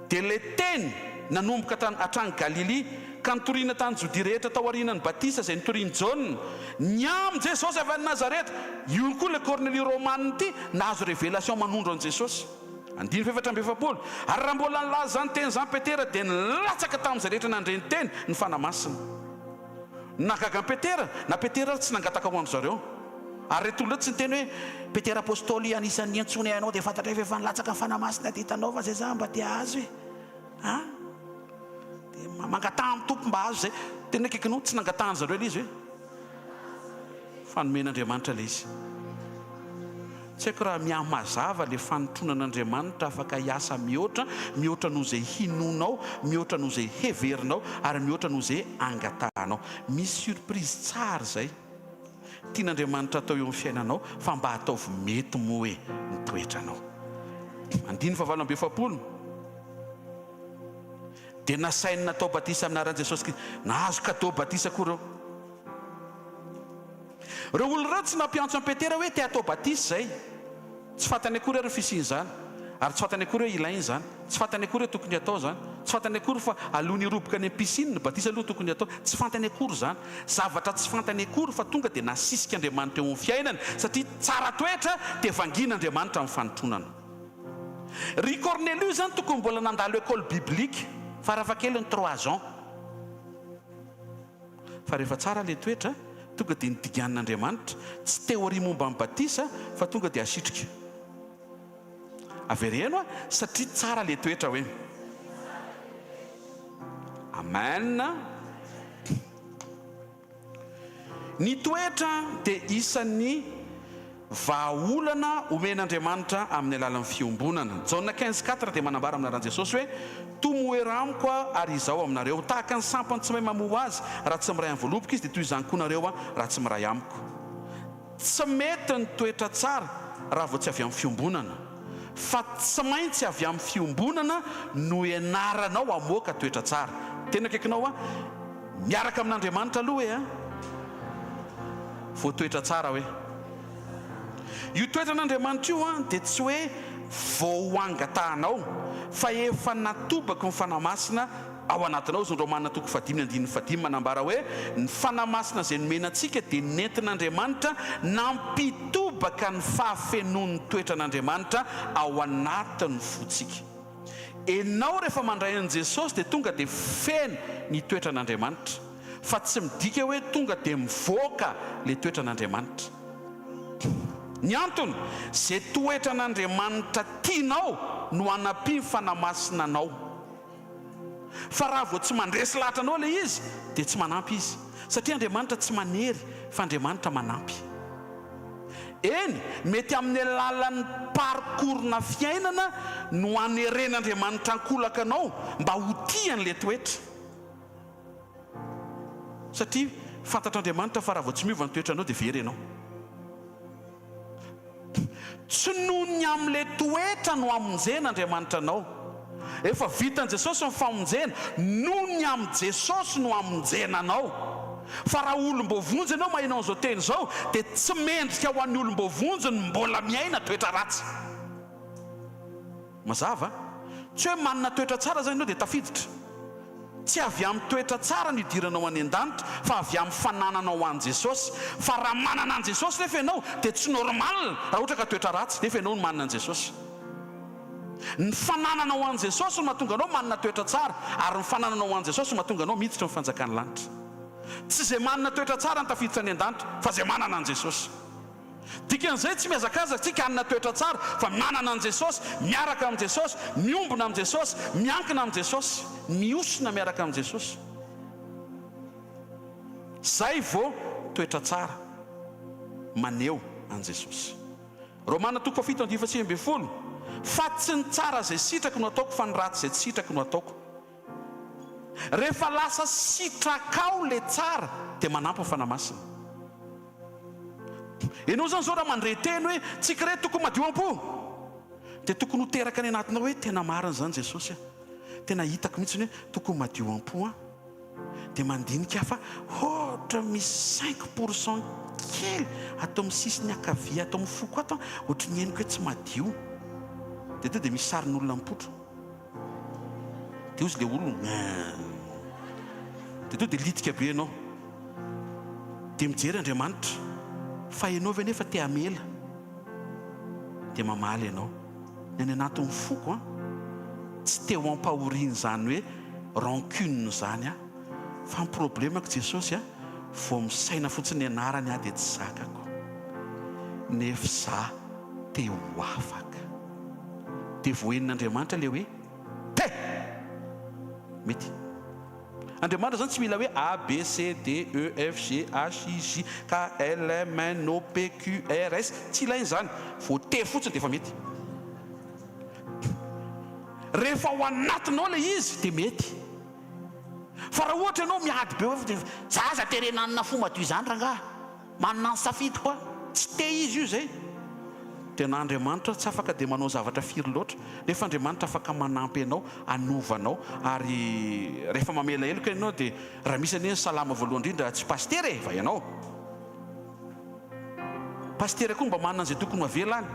Dia ilay teny nanomboka tany hatrany Galilia ka nitoriana tany Jodia rehetra tao aorianan'ny batisa izay notorian'i Jaona, ny amin'i Jesosy avy any Nazareta. Io koa ilay Kornelio Romana ity nahazo révélation manondro an'i Jesosy. Andininy faha-44, Ary raha mbola nilaza izany teny izany Petera, dia nilatsaka tamin'izay rehetra nandre ny teny ny Fanahy Masina. Nahagaga an'i Petera, na Petera ary tsy nangataka ho an-dry zareo. Ary ireto olona ireto tsy niteny hoe, Petera Apostoly anisan'ny niantsoanay anao dia fantatray fa efa nilatsaka ny Fanahy Masina dia hitanao fa izay za mba te hahazo e! A! Dia mangataha amin'ny Tompo mba hahazo izay. Tena akaikinao, tsy nangatahan-dry zareo ilay izy hoe. Fa nomen'Andriamanitra ilay izy. Tsy haiko raha mihamazava ilay fanotronan'Andriamanitra afaka hiasa mihoatra, mihoatra noho izay hinoanao, mihoatra noho izay heverinao, ary mihoatra noho izay angatahanao. Misy surprise tsara izay tian'Andriamanitra atao eo amin'ny fiainanao fa mba ataovy mety moa e ny toetranao. Andininy fahavalo amby 40. Dia nasainy natao batisa amin'ny anaran'i Jesosy Kristy. Nahazo cadeau batisa koa ireo. Ireo olona ireo tsy nampiantso an'i Petera hoe te hatao batisa izay. Tsy fantany akory ary ny fisian'izany. Ary tsy fantany akory hoe ilaina izany. Tsy fantany akory hoe tokony hatao izany. Tsy fantany akory fa alohan'ny hiroboka any amin'ny piscine, ny batisa aloha tokony hatao. Tsy fantany akory izany. Zavatra tsy fantany akory fa tonga dia nasisik'Andriamanitra eo amin'ny fiainany satria tsara toetra dia vangian'Andriamanitra amin'ny fanotronana. Ry Kornelio izany tokony mbola nandalo école biblique farafahakeliny trois ans. Fa rehefa tsara ilay toetra, tonga dia nidiganin'Andriamanitra, tsy théorie momba ny batisa fa tonga dia asitrika. Avereno a, satria tsara ilay toetra hoe. Amen. Ny toetra dia isan'ny vahaolana omen'Andriamanitra amin'ny alalan'ny fiombonana. Jaona quinze quatre dia manambara amin'ny anaran'i Jesosy hoe, Tomoera amiko aho ary izaho aminareo. Tahaka ny sampany tsy mahay mamoa ho azy raha tsy miray amin'ny voaloboka izy dia toy izany koa nareo raha tsy miray amiko. Tsy mety ny toetra tsara raha vao tsy avy amin'ny fiombonana. Fa tsy maintsy avy amin'ny fiombonana no ianaranao hamoaka toetra tsara. Tena akaikinao aho. Miaraka amin'Andriamanitra aloha e a! Vao toetra tsara hoe. Io toetran'Andriamanitra io an dia tsy hoe vao ho angatahanao. Fa efa natobaky ny Fanahy Masina ao anatinao. Hoy ny Romana toko fahadimy andininy fahadimy manambara hoe, Ny Fanahy Masina izay nomena antsika dia nentin'Andriamanitra nampitobaka ny fahafenoan'ny toetran'Andriamanitra ao anatin'ny fontsika. Enao rehefa mandray an'i Jesosy dia tonga dia feno ny toetran'Andriamanitra. Fa tsy midika hoe tonga dia mivoaka le toetran'Andriamanitra. Ny antony, ze toetran'Andriamanitra tianao no anampiany Fanahy Masina anao. Fa raha vao tsy mandresy lahatra anao ilay izy dia tsy manampy izy. Satria Andriamanitra tsy manery fa Andriamanitra manampy. Eny, mety amin'ny alalan'ny parcours-na fiainana no haneren'Andriamanitra ankolaka anao mba ho tia an'ilay toetra. Satria fantatr'Andriamanitra fa raha vao tsy miova ny toetranao dia very ianao. Tsy noho ny amin'ilay toetra no hamonjena Andriamanitra anao. Efa vitan'i Jesosy ny famonjena, noho ny amin'i Jesosy no hamonjena anao. Fa raha olom-boavonjy ianao maheno an'izao teny izao dia tsy mendrika ho an'ny olom-boavonjy ny mbola miaina toetra ratsy. Mazava? Tsy hoe manana toetra tsara izany ianao dia tafiditra. Tsy avy amin'ny toetra tsara no idiranao any an-danitra fa avy amin'ny fanananao an'i Jesosy. Fa raha manana an'i Jesosy nefa ianao dia tsy normal raha ohatra ka toetra ratsy nefa ianao no manana an'i Jesosy. Ny fanananao an'i Jesosy no mahatonga anao manana toetra tsara ary ny fanananao an'i Jesosy no mahatonga anao miditra ny fanjakan'ny lanitra. Tsy izay manana toetra tsara no tafiditra any an-danitra fa izay manana an'i Jesosy. Dikan'izay tsy mihazakazaka tsika hanana toetra tsara fa manana an'i Jesosy, miaraka amin'i Jesosy, miombona amin'i Jesosy, miankina amin'i Jesosy, mihosina miaraka amin'i Jesosy. Zay vao toetra tsara maneho an'i Jesosy. Romana toko fahafito andininy faha-19, Fa tsy ny tsara izay sitrako no ataoko fa ny ratsy izay tsy sitrako no ataoko. Rehefa lasa sitrakao le tsara dia manampy ny Fanahy Masina. Ianao zany zao raha mandre teny hoe tsika reto tokony madio am-po dia tokony ho teraka any anatinao hoe tena marina izany Jesosy a! Tena hitako mihitsy hoe tokony madio am-po aho. Dia mandinika aho fa ohatra misy cinq pour cent kely ato amin'ny sisiny ankavia ato amin'ny foko ato ohatry ny henoko hoe tsy madio. Dia tonga dia misy sarin'olona mipoitra. Dia hozy ilay olona, Dia tonga dia litika be ianao. Dia mijery Andriamanitra, fa ianao ve nefa te hamela? Dia mamaly ianao, ny any anatin'ny foko an, tsy te ho ampahorian'izany hoe rancune izany aho, fa ny problemako Jesosy an, vao misaina fotsiny ny anarany aho dia tsy zakako, nefa za te ho afaka. Dia voahenin'Andriamanitra ilay hoe te! Mety. Andriamanitra izany tsy mila hoe A, B, C, D, E, F, G, H, I, J, K, L, M, N, O, P, Q, R, S. Tsy ilaina izany. Vao te fotsiny dia efa mety. Rehefa ao anatinao ilay izy dia mety. Fa raha ohatra ianao miady be hoe Za aza terena hanana fo madio izany rangaha. Manana ny safidiko aho. Tsy te izy io izay. Dia na Andriamanitra tsy afaka dia manao zavatra firy loatra, nefa Andriamanitra afaka manampy anao hanova anao, ary rehefa mamela heloka ianao dia raha misy anie ny salama voalohany indrindra tsy pasitera e, fa ianao. Pasitera koa mba manana an'izay tokony ho avela any.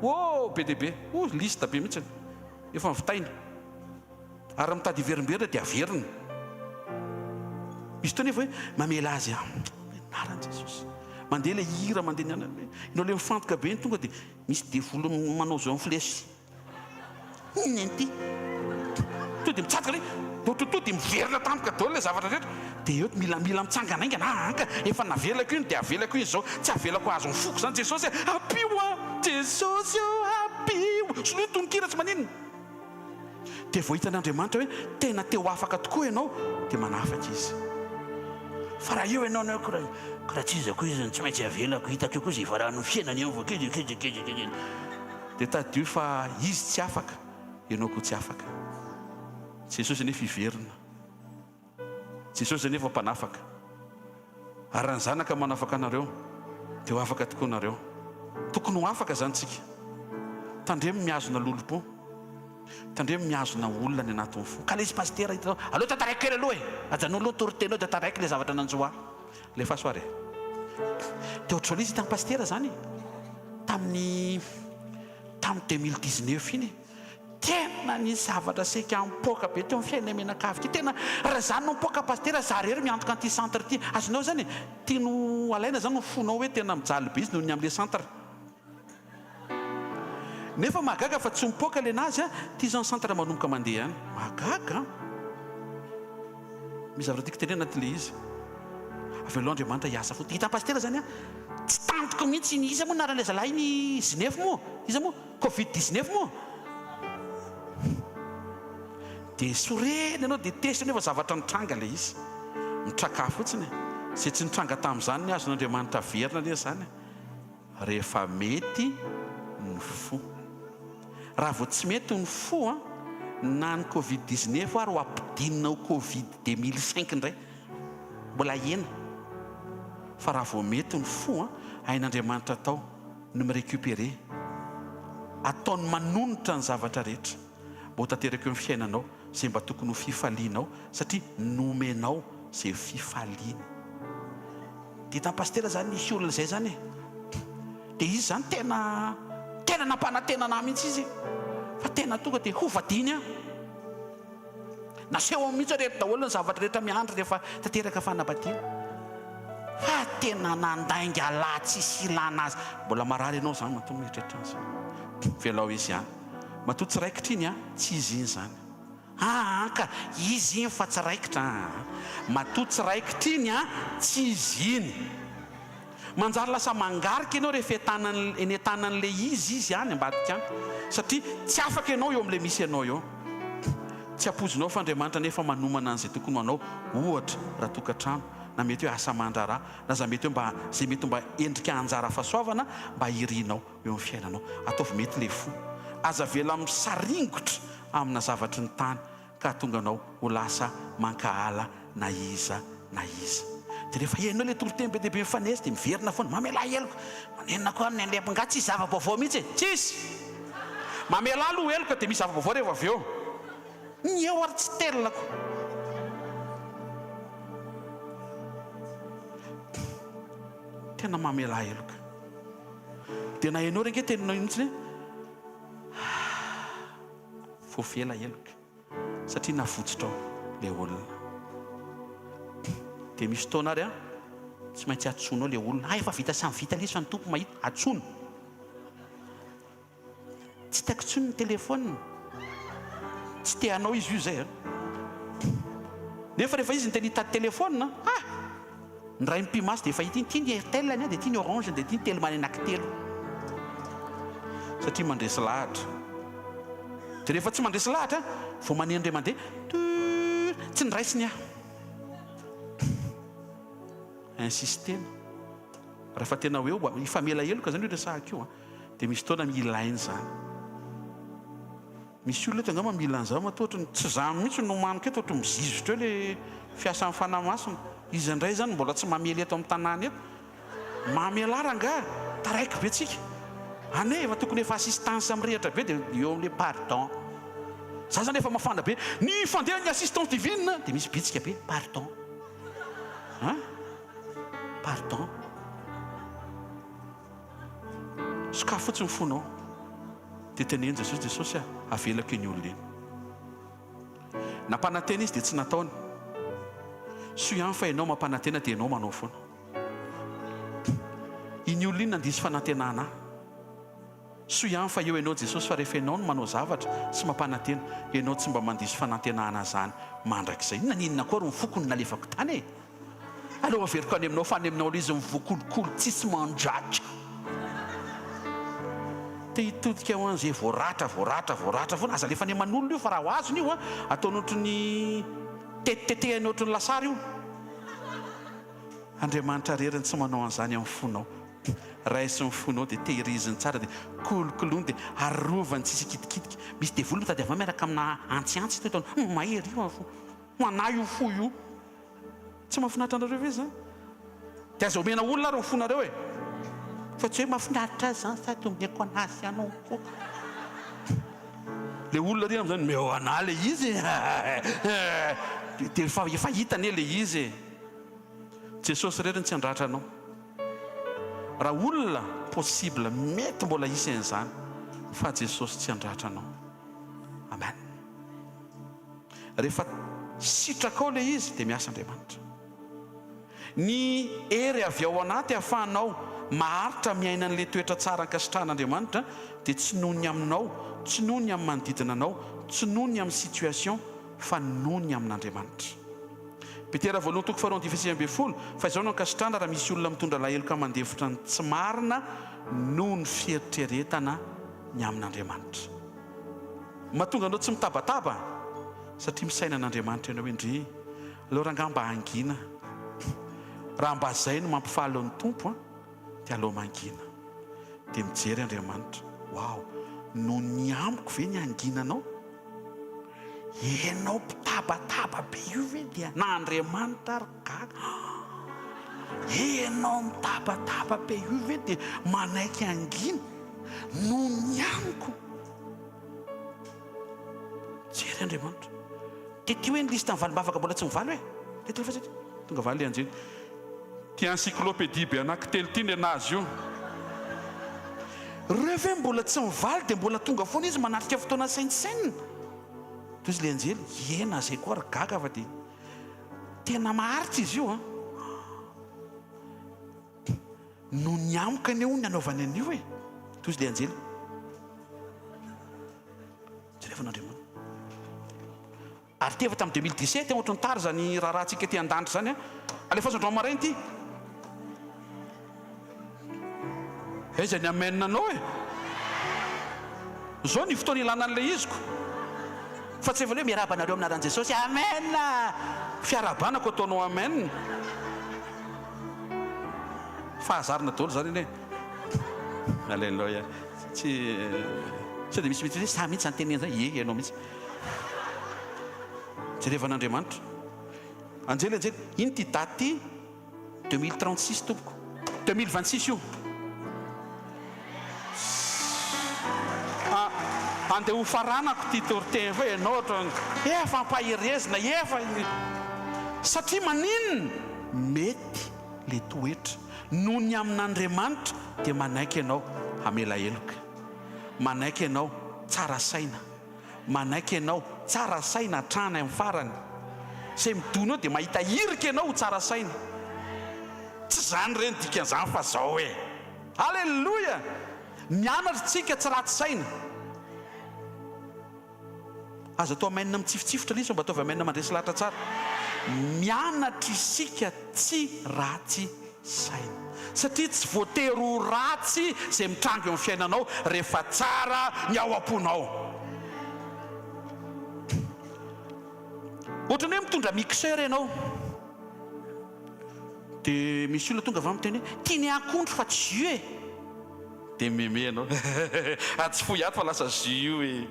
Oh, be dia be. Oh, liste be mihitsy. Efa novitaina. Ary raha mitady hiverimberina dia averina. Misy fotoana nefa hoe mamela azy aho. Amin'ny anaran'i Jesosy. Mandeha ilay hira, mandeha ny anana. Ianao ilay mifantoka be iny tonga dia misy devoly manao izao amin'ny flèche. Inona ity? Tonga dia mitsatoka ilay, to dia miverina tampoka daholo ilay zavatra rehetra. Dia eo mila mila mitsangana haingana, ah anka efa navelako iny dia avelako iny izao, tsy avelako hahazo ny foko izany Jesosy a, ampio aho, Jesosy ô ampio. Soloy ny tononkira tsy maninona. Dia vao hitan'Andriamanitra hoe tena te ho afaka tokoa ianao, dia manafaka Izy. Fa raha eo ianao ny hoe ka raha tsy iza koa izy no tsy maintsy avelako, hitako eo koa izay hifaran'ny fiainany eo vao kely kely kely kely. Dia tadidio fa Izy tsy afaka, ianao koa tsy afaka. Jesosy anefa hiverina. Jesosy anefa mpanafaka. Ary raha ny Zanaka manafaka anareo, dia ho afaka tokoa nareo. Tokony ho afaka izany tsika. Tandremo mihazona lolompo. Tandremo mihazona olona any anatin'ny fo. Ka lesy pasitera hitanao, aleo tantaraiko kely aloha e! Ajanony aloha ny toriteny eo dia tantaraiko ilay zavatra nanjo ahy. Alefaso ary e. Dia ohatr'izao ilay izy hitan'i pasitera izany e. Tamin'ny tamin'ny 2019 iny e. Tena nisy zavatra saika nipoaka be teo amin'ny fiainanay mianakavy ity. Tena raha izany no mipoaka Pasitera, za irery miantoka an'ity centre ity. Azonao izany e? Tiany ho alaina izany ny fonao hoe tena mijaly be izy noho ny amin'ilay centre. Nefa mahagaga fa tsy mipoaka ilay nazy an, ity izao ny centre manomboka mandeha any. Mahagaga an! Misy zavatra tiako tenenina anatin'ilay izy. Avelao Andriamanitra hiasa fotsiny. Hitan'i Pasitera izany an, tsy tantiko mihitsy iny, iza moa anaran'ilay zalahy iny Zinefo moa? Iza moa? Covid 19 moa? Dia sorena ianao dia tezitra nefa zavatra nitranga ilay izy. Mitrakà fotsiny e. Izay tsy nitranga tamin'izany ny azon'Andriamanitra averina anie izany e. Rehefa mety ny fo. Raha vao tsy mety ny fo an, na ny covid 19 ary ho ampidinina ho covid 2005 indray. Mbola hihena. Fa raha vao mety ny fo an, hain'Andriamanitra atao ny mi-recuperer. Ataony manonitra ny zavatra rehetra. Mba ho tanteraka eo amin'ny fiainanao izay mba tokony ho fifalianao satria nomenao izay fifaliana. Dia hitan'i Pasitera izany nisy olona izay izany e. Dia izy izany tena tena nampanantena anah mihitsy izy e. Fa tena tonga dia hovadiany aho. Nasehony mihitsy hoe ireto daholo ny zavatra rehetra miandry rehefa tanteraka fanambadiana. Fa tena nandainga lahy tsisy ilana azy. Mbola marary ianao izany matoa mieritreritra an'izany. Velao izy ihany. Matoa tsy raikitra iny an, tsy izy iny izany. Aa ka izy iny fa tsy raikitra aa. Matoa tsy raikitra iny an, tsy izy iny. Manjary lasa mangarika ianao rehefa etanan'ny eny an-tanan'ilay izy izy any ambadika any. Satria tsy afaka ianao eo amin'ilay misy anao eo. Tsy ampoizinao fa Andriamanitra anefa manomana an'izay tokony ho anao, ohatra raha tokantrano, na mety hoe asa aman-draharaha, na za mety hoe mba izay mety ho mba endrika anjara fahasoavana mba irinao eo amin'ny fiainanao. Ataovy mety ilay fo. Aza avela misaringotra amina zavatry ny tany ka hahatonga anao ho lasa mankahala na iza na iza. Dia rehefa henonao ilay toriteny be dia be mifanesy dia miverina foana, mamelà heloka, manenina koa ny an'ilay nga tsisy zava-baovao mihitsy e! Tsisy! Mamelà aloha heloka dia misy zava-baovao rehefa avy eo. Ny eo ary tsy telina ko. Tena mamelà heloka. Dia na ianao re ange teninao mihitsy hoe voavela heloka satria navotsitrao ilay olona. Dia misy fotoana ary an, tsy maintsy antsoinao ilay olona. Ah efa vita samy vita ilay izy fa ny Tompo mahita. Antsoina. Tsy hitako intsony ny téléphone. Tsy te hanao izy io izay an. Nefa rehefa izy niteny hitady téléphone, ah! Ny ray mipi-maso dia efa hita iny, ity ny Airtel ny ahy, dia ity ny Orange, dia ity ny Telma ny anankitelo. Satria mandresy lahatra. Dia rehefa tsy mandresy lahatra, vao maneno indray mandeha, tuuur, tsy noraisiny aho. Insistena. Raha tena hoe hifamela heloka izany io resahako io an. Dia misy fotoana ilaina izany. Misy olona eto angamba mila an'izany matoa ohatran'ny tsy za mihitsy no nomaniko eto ohatran'ny mizizotra eo le fiasan'ny fanahy masina. Iza indray izany mbola tsy mamely eto amin'ny tanàna eto? Mamelà rangaha, taraiky be tsika. Any e, efa tokony efa assistance mirehitra be dia eo amin'le pardon. Za zany efa mafana be, ny fandehan'ny assistance divine dia misy bitsika be, pardon. Hein? Pardon. Sokafy fotsiny ny fonao dia teneno Jesosy, Jesosy a, avelako iny olona iny. Nampanantena izy dia tsy nataony. Soa ihany fa ianao mampanantena dia ianao manao foana. Iny olona iny nandiso fanantenana ahy. Soa ihany fa eo ianao Jesosy fa rehefa ianao no manao zavatra sy mampanantena, ianao tsy mba mandiso fanantenana izany mandrakizay. Inona n'inona koa ary ny foko no nalefako tany e! Aleo averiko any aminao fa any aminao ilay izy mivokolokolo tsisy mandratra. Te hitodika ho an'izay voaratra, voaratra, voaratra foana. Aza alefa any aman'olona io fa raha ho azony io an, ataony ohatry ny tetitetehany ohatry ny lasary io. Andriamanitra irery no tsy manao an'izany amin'ny fonao. Raiso ny fonao dia tehiriziny tsara dia kolokoloiny dia arovany tsisy hikitikitika. Misy devoly mitady avy ao miaraka amina antsiantsy eto ataony may ery io fo. Ho anah io fo io. Tsy mahafinaritra anareo ve izany? Dia aza omena olona ary ny fonareo e! Fa tsy hoe mahafinaritra azy izany sady omeko anazy ihany ny foko. Ilay olona ary amin'izany omeo anah ilay izy e! Dia efa efa hita anie ilay izy e! Jesosy irery no tsy handratra anao. Raha olona, possible, mety mbola hisy an'izany, fa Jesosy tsy handratra anao. Amen. Rehefa sitrakao ilay izy dia miasa Andriamanitra. Ny hery avy ao anaty ahafahanao maharitra miaina an'ilay toetra tsara ankasitrahan'Andriamanitra dia tsy noho ny aminao, tsy noho ny amin'ny manodidina anao, tsy noho ny amin'ny situation fa noho ny amin'Andriamanitra. Petera voalohany toko faharoa andininy 19, Fa izao no ankasitrahana raha misy olona mitondra alahelo ka mandefitra ny tsy marina noho ny fieritreretana ny amin'Andriamanitra. Mahatonga anao tsy mitabataba satria misaina an'Andriamanitra ianao hoe ndry aleo rangaha mba hangina. Raha mba zay no mampifaly ny Tompo an, dia aleo mangina. Dia mijery Andriamanitra, waouh, noho ny amiko ve ny hanginanao? Ianao mpitabataba be io ve dia na Andriamanitra ary gaga ah! Ianao mitabataba be io ve dia manaiky hangina noho ny amiko? Jery Andriamanitra. Dia ity hoe ny liste ny valim-bavaka mbola tsy mivaly hoe? Dia ity fa tonga valy ilay anjely. Ity encyclopédie be anankitelo ity nenazy io. Reo ve mbola tsy mivaly dia mbola tonga foana izy manatrika fotoana saintsainina? Toy izy ilay anjely, ie na zay koa ary gaga fa dia tena maharitra izy io an! Noho ny amiko anie hono ny anaovany an'io e! Toy izy ilay anjely. Jerevan'Andriamanitra. Ary ity efa tamin'ny 2017 an, ohatran'ny tara izany raharahantsika ety an-danitra izany an. Alefaso androany maraina ity. Aiza ny amen anao e? Izao ny fotoana ilana an'ilay iziko. Fa tsy efa hoe miarahaba anareo amin'ny anaran'i Jesosy. Amen! Fiarahabana ko ataonao amen. Fahazarana daholo izany anie. Alléluia. Tsy sao dia misy mihitsy hoe sahy mihitsy izany tenena izany. Ie, ianao mihitsy. Jerevan'Andriamanitra. Anjely, anjely, ino ity daty ity? 2036 tompoko. 2026 io. Ah, andeha ho faranako ity toriteny fa ianao ohatran'ny efa ampaherezina, efa satria maninona? Mety le toetra. Noho ny amin'Andriamanitra dia manaiky ianao hamela heloka. Manaiky ianao tsara saina. Manaiky ianao, tsara saina hatrany amin'ny farany. Izay midona eo dia mahita hirika ianao ho tsara saina. Tsy izany re ny dikan'izany fa zao e! Aleloia! Mianatra tsika tsy ratsy saina. Aza atao amen mitsifotsifotra ilay izy fa mba ataovy amen mandresy lahatra tsara. Mianatra isika tsy ratsy saina. Satria tsy voatery ho ratsy izay mitranga eo amin'ny fiainanao rehefa tsara ny ao am-ponao. Ohatran'ny hoe mitondra mixeur ianao. Dia misy olona tonga avy any miteny hoe tianay akondro fa tsy jus e! Dia meme ianao. Ah tsy fohy ato fa lasa jus io e!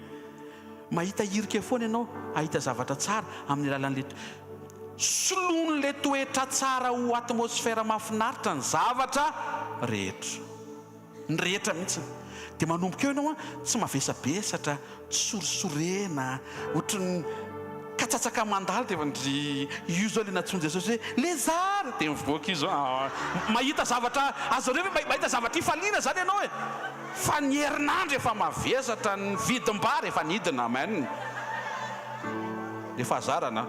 Mahita hirika foana ianao hahita zavatra tsara amin'ny alalan'ilay soloan'ilay toetra tsara ho atmosfera mahafinaritra ny zavatra rehetra. Ny rehetra mihitsy. Dia manomboka eo ianao an, tsy mavesabesatra, tsy sorisorena, ohatry ny katsatsaka mandalo dia efa ndry io izao ilay nantsoin'i Jesosy hoe Lézard! Dia mivoaka io izao, ah, mahita zavatra, azonareo ve mahita zavatra ifaliana izany ianao e? Fa ny herinandro efa mavesatra, ny vidim-bary efa nidina, amen. Le fahazarana an.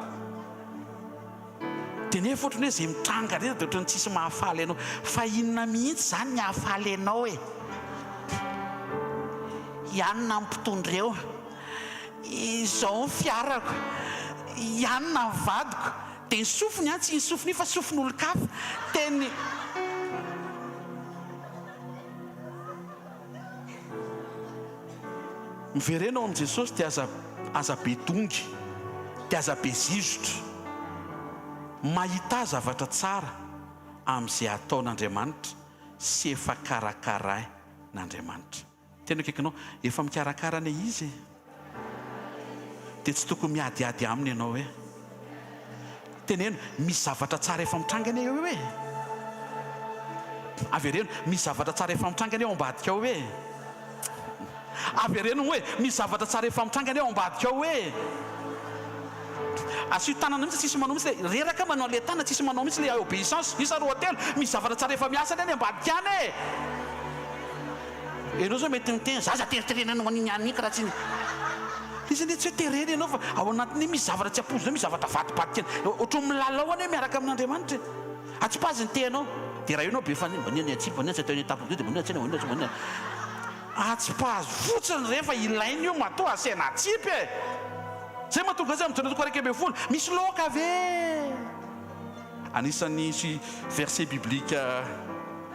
Dia nefa ohatran'ny hoe izay mitranga rehetra dia ohatran'ny tsisy mahafaly anao. Fa inona mihitsy izany ny hahafaly anao e? Ianona ny mpitondra eo, izao ny fiarako, ianona ny vadiko, Dia ny sofiny an, tsy iny sofiny iny fa sofin'olon-kafa. Teny. Miverena ao amin'i Jesosy dia aza aza be dongy, dia aza be zizotra. Mahità zavatra tsara amin'izay ataon'Andriamanitra sy efa karakarain'Andriamanitra. Tena akaikinao, efa mikarakara anie izy e! Dia tsy tokony miadiady aminy ianao hoe. Teneno, misy zavatra tsara efa mitranga anie eo e! Avereno, misy zavatra tsara efa mitranga anie ao ambadika ao e! Avereno hoe, misy zavatra tsara efa mitranga anie ao ambadika ao e! Asio tanana mihitsy tsisy manao mihitsy le reraka manao le tanana tsisy manao mihitsy le obéissance isa roa telo misy zavatra tsara efa miasa anie any ambadika any e! Enao zao mety miteny zaza teriterena anao an'iny any iny karaha tsy iny. Izy anie tsy hoe terena ianao fa ao anatin'iny misy zavatra tsy ampoizinao, misy zavatra avadibadika any. Ohatran'ny milalao anie miaraka amin'Andriamanitra e. Atsipazy ny tehanao. Dia raha eo ianao be fanina, mba ny atsipy, mba ny tsy atao eny an-tampon-doha dia mba ny tsy mba ny tsy mba ny. Atsipazo fotsiny re fa ilaina io matoa asaina atsipy e! Zay mahatonga azy amin'ny Jaona toko 11, misy laoka ve? Anisan'ny verset biblique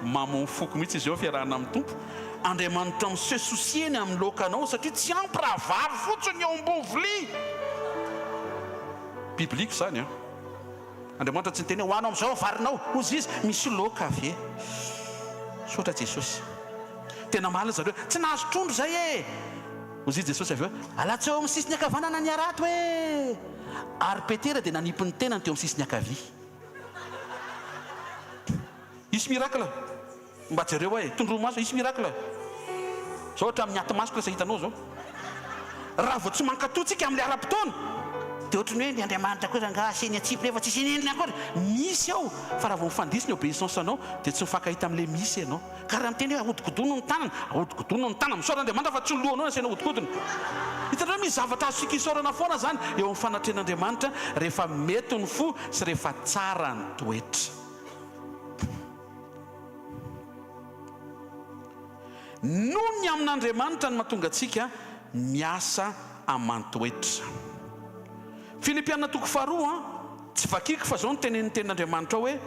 mamono foko mihitsy izy io fiarahana amin'ny Tompo. Andriamanitra mi se soucier ny amin'ny laokanao satria tsy ampy raha vary fotsiny eo ambony vilia. Biblique izany an. Andriamanitra tsy niteny hoe hoano amin'izao ny varinao. Hozy izy, misy laoka ve? Misaotra Jesosy. Dia namaly zareo, tsy nahazo trondro izay e! Hozy Jesosy avy eo, alatsaho eo amin'ny sisiny ankavanana ny harato e! Ary Petera dia nanipy ny tenany teo amin'ny sisiny ankavia. Hisy miracle. Mba jereo ahy e. Tondroy maso, hisy miracle. Zao hatramin'ny aty masoko lasa hitanao zao. Raha vao tsy mankatò tsika amin'ilay ara-potoana dia ohatran'ny hoe ny Andriamanitra koa rangaha asiany atsipy nefa tsisy inona akory. Misy ao fa raha vao mifandiso ny obéissance anao dia tsy mifankahita amin'ilay misy ianao. Ka raha miteny hoe ahodikodino ny tanana, ahodikodino ny tanana. Misaora Andriamanitra fa tsy ny lohanao no asiana ahodikodina. Hitanareo misy zavatra azontsika isaorana foana izany eo amin'ny fanatrehan'Andriamanitra rehefa mety ny fo sy rehefa tsara ny toetra. Noho ny amin'Andriamanitra no mahatonga antsika miasa aman-toetra. Filipiana toko faharoa, tsy vakiko fa izao no tenenin'ny tenin'Andriamanitra ao hoe,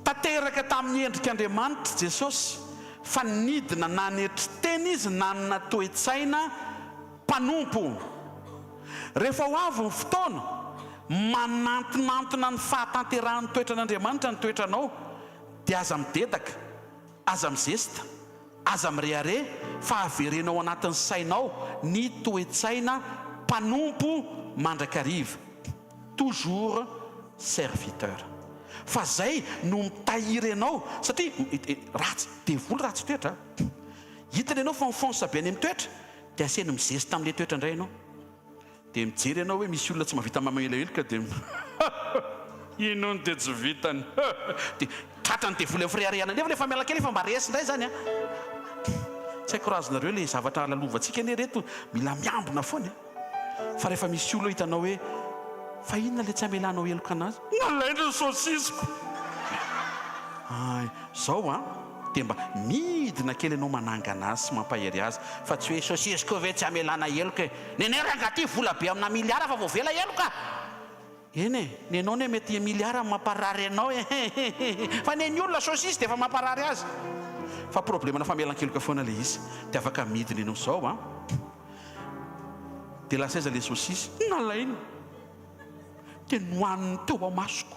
Tanteraka tamin'ny endrik'Andriamanitra Jesosy, fa nidina nanetry tena Izy nanana toe-tsaina mpanompo. Rehefa ho avy ny fotoana, manantonantona ny fahatanterahan'ny toetran'Andriamanitra ny toetranao, dia aza midedaka, aza mizesta, aza mirehareha, fa avereno ao anatin'ny sainao ny toe-tsaina mpanompo mandrakariva, toujours serviteur. Fa zay no mitahiry anao, satria ratsy, devoly ratsy toetra a! Hitany ianao fa mifonce be any amin'ny toetra, dia asainy mizesta amin'ilay toetra indray ianao. Dia mijery ianao hoe misy olona tsy mahavita mamela heloka dia iny hono dia tsy vitany dia tratran'ny devoly amin'ny fireharehana nefa rehefa miala kely efa mba resy indray izany an! Tsy haiko raha azonareo ilay zavatra lalovantsika anie reto mila miambina foana e! Fa rehefa misy olona hitanao hoe fa inona ilay tsy amelanao heloka anazy? Nalainy ny saosisiko! Hay, zao an! Dia mba midina kely ianao manangana azy sy mampahery azy fa tsy hoe saosisy koa ve tsy hamelana heloka e! Nenay rangaha ty vola be amina milliard fa voavela heloka! Eny e! Nenao ne mety milliard no mamparary anao e! Fa nen'ny olona saosisy dia efa mamparary azy! Fa problemana famelan-keloka foana le izy dia afaka midina ianao zao an! Dia lasa aiza le saosisy? Nalainy! Dia nohaniny teo amasoko!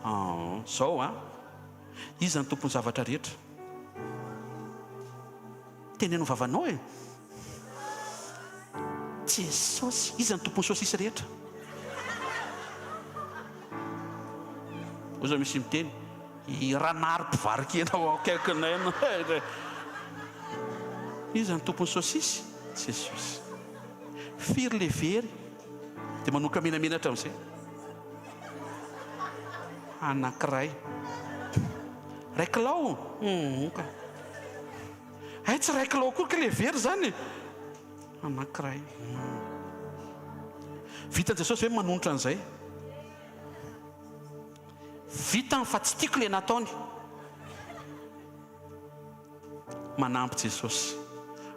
Aa zao an! Iza no tompon'ny zavatra rehetra? Teneno vavanao e! Jesosy! Iza no tompon'ny sosisy rehetra? Hoy zao misy miteny, i Ranary mpivaro-kena ao akaikinay no. Iza no tompon'ny sosisy? Jesosy. Firy le very? Dia manoka menamenatra amin'izay. Anankiray. Ray kilao? Hum ka. Hay tsy ray kilao akory kay le very izany e. Anankiray. Hum. Vitan'i Jesosy ve manonitra an'izay? Vitany fa tsy tiako le nataony. Manampy Jesosy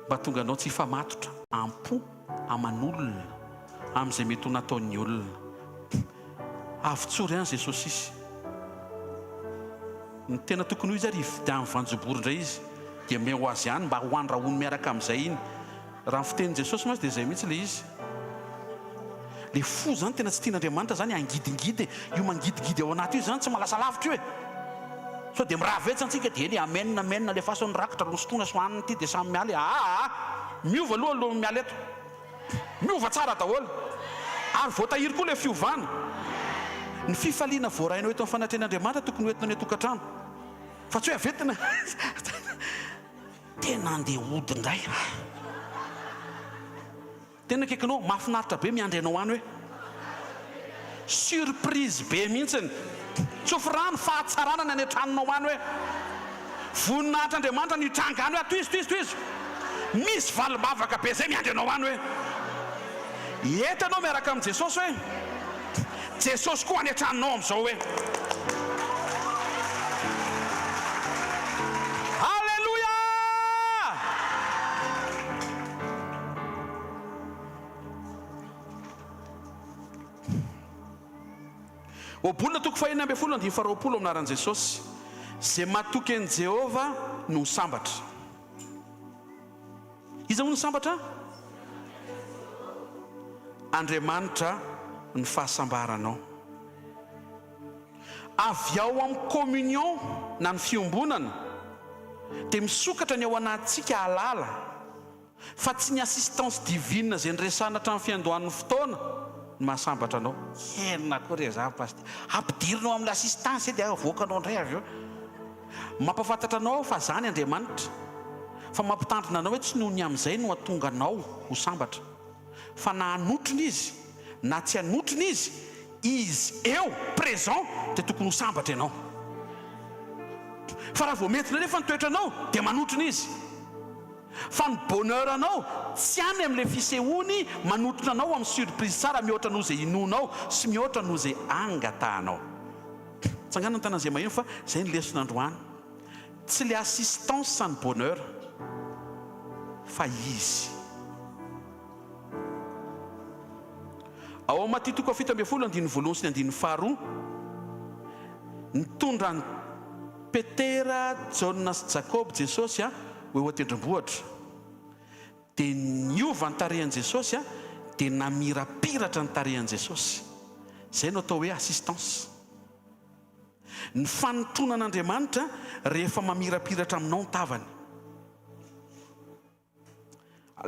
mba tonga anao tsy hifamatotra am-po aman'olona amin'izay mety ho nataon'ny olona. Avotsory ihany izay sosisy. Ny tena tokony ho izy ary hividiano voanjobory indray izy dia omeo azy ihany mba ho andrahoiny miaraka amin'izay iny. Raha ny fitenin'i Jesosy mantsy dia izay mihitsy ilay izy. Ilay fo izany tena tsy tian'Andriamanitra izany hangidingidy e. Io mangidigidy ao anaty io izany tsy mahalasa lavitra io e. Sao dia mirava etsy antsika dia eny e, amen amen alefaso ny rakitra, rosotoana sy hohanina ity dia samy miala e. Aa! Miova aloha alohan'ny miala eto. Miova tsara daholo. Ary voatahiry koa ilay fiovana. Ny fifaliana voarainao eto amin'ny fanatrehan'Andriamanitra tokony ho entina any an-tokantrano. Fa tsy hoe aventina. Tena andeha hody indray ah. Tena akaikinao, mahafinaritra be miandry anao any hoe. Surprise be mihitsiny. Tsofy rano, fahatsarana ny any an-tranonao any hoe. Voninahitr'Andriamanitra no hitranga any hoe. Tohizo, tohizo, tohizo. Misy valim-bavaka be zay miandry anao any hoe eto ianao miaraka amin'i Jesosy hoe Jesosy koa any an-tranonao amin'izao hoe Aleloia! Ohabolana toko fahenina ambin'ny folo andininy faharoapolo amin'ny anaran'i Jesosy, Izay matoky an'i Jehovah no ho sambatra. Iza moa no sambatra? Andriamanitra ny fahasambaranao. Avy ao amin'ny communion na ny fiombonana dia misokatra ny ao anatintsika hahalala Fa tsy ny assistance divine izay niresahana hatramin'ny fiandohan'ny fotoana no mahasambatra anao. Henona koa re zany Pasitera. Ampidirinao amin'ny assistance dia avoakanao indray avy eo. Mampahafantatra anao aho fa zany Andriamanitra. Fa mampitandrina anao hoe tsy noho ny amin'izay no hatonga anao ho sambatra. Fa na hanotrona Izy na tsy hanotrona Izy, Izy eo, présent, dia tokony ho sambatra ianao. Fa raha vao mety indray nefa ny toetranao dia manotrona Izy. Fa ny bonheur anao tsy any amin'ilay fisehoany manotrona anao amin'ny surprise tsara mihoatra noho izay inoanao sy mihoatra noho izay angatahanao. Tsangano ny tanan'izay maheno fa izay ny lesona androany. Tsy ilay assistance ny bonheur fa izy. Ao amin'ny Matio toko 17 andininy voalohany sy ny andininy faharoa, nitondra an'i Petera, Jaona sy Jakoba Jesosy ho eo an-tendrombohitra. Dia niova ny tarehin'i Jesosy dia namirapiratra ny tarehin'i Jesosy. Izay no atao hoe assistance. Ny fanotronan'Andriamanitra rehefa mamirapiratra aminao ny tavany.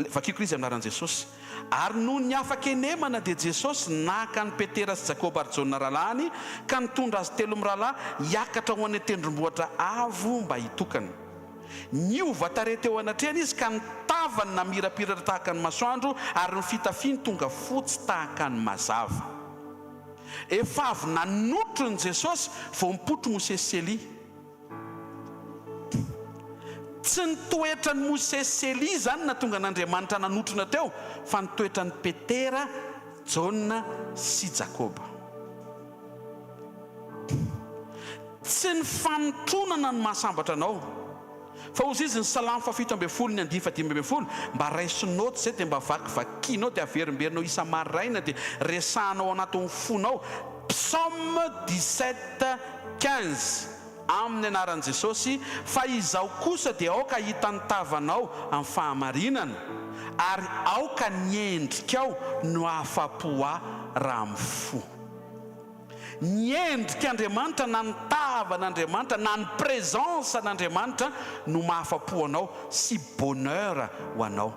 Vakiko izy amin'ny anaran'i Jesosy. Ary nony afa-kenemana dia Jesosy naka an'i Petera sy Jakoba ary Jaona rahalahiny ka nitondra azy telo mirahalahy hiakatra ho any an-tendrombohitra avo mba hitokana. Niova tarehy teo anatrehany izy ka ny tavany namirapiratra tahaka ny masoandro ary ny fitafiany tonga fotsy tahaka ny mazava. Efa avy nanotrony Jesosy vao nipotro Mosesy sy Elia. Tsy ny toetran'i Mosesy sy Elia izany nahatonga an'Andriamanitra nanotrona teo, fa ny toetran'i Petera, Jaona sy Jakoba. Tsy ny fanotronana no mahasambatra anao. Fa hozy izy ny Salamo fahafito ambin'ny folo ny andiany fahadimy ambin'ny folo, mba raiso naoty izay dia mba vakivakianao dia averimberinao isa-maraina dia resahanao ao anatin'ny fonao, Psaume 17, 15, Amin'ny anaran'i Jesosy, fa izaho kosa dia aoka hahita ny tavanao amin'ny fahamarinana, ary aoka ny endrikao no hahafapo ahy raha mifoha. Ny endrik'Andriamanitra na ny tavan'Andriamanitra na ny présence an'Andriamanitra no mahafapo anao sy bonheur ho anao.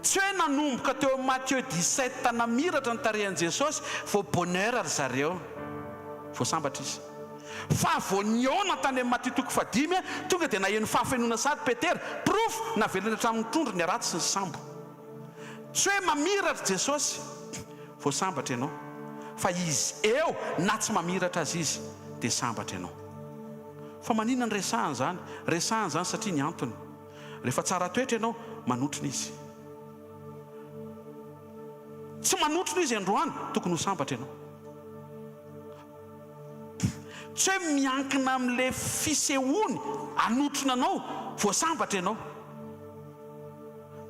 Tsy hoe nanomboka teo amin'ny Matthieu 17 namiratra ny tarehin'i Jesosy vao bonheur ry zareo, vao sambatra izy. Fa vao nihaona tany amin'ny Matio toko fahadimy tonga dia naheno fahafenoana sahady Petera, porofo navelany hatramin'ny trondro ny harato sy ny sambo. Tsy hoe mamiratra Jesosy vao sambatra ianao, fa Izy eo na tsy mamiratra aza Izy dia sambatra ianao. Fa maninona no resahana izany? Resahana izany satria ny antony. Rehefa tsara toetra ianao, manotrona Izy. Tsy manotrona Izy androany, tokony ho sambatra ianao. Tsy hoe miankina amin'ilay fisehoany hanotrona anao vao sambatra ianao.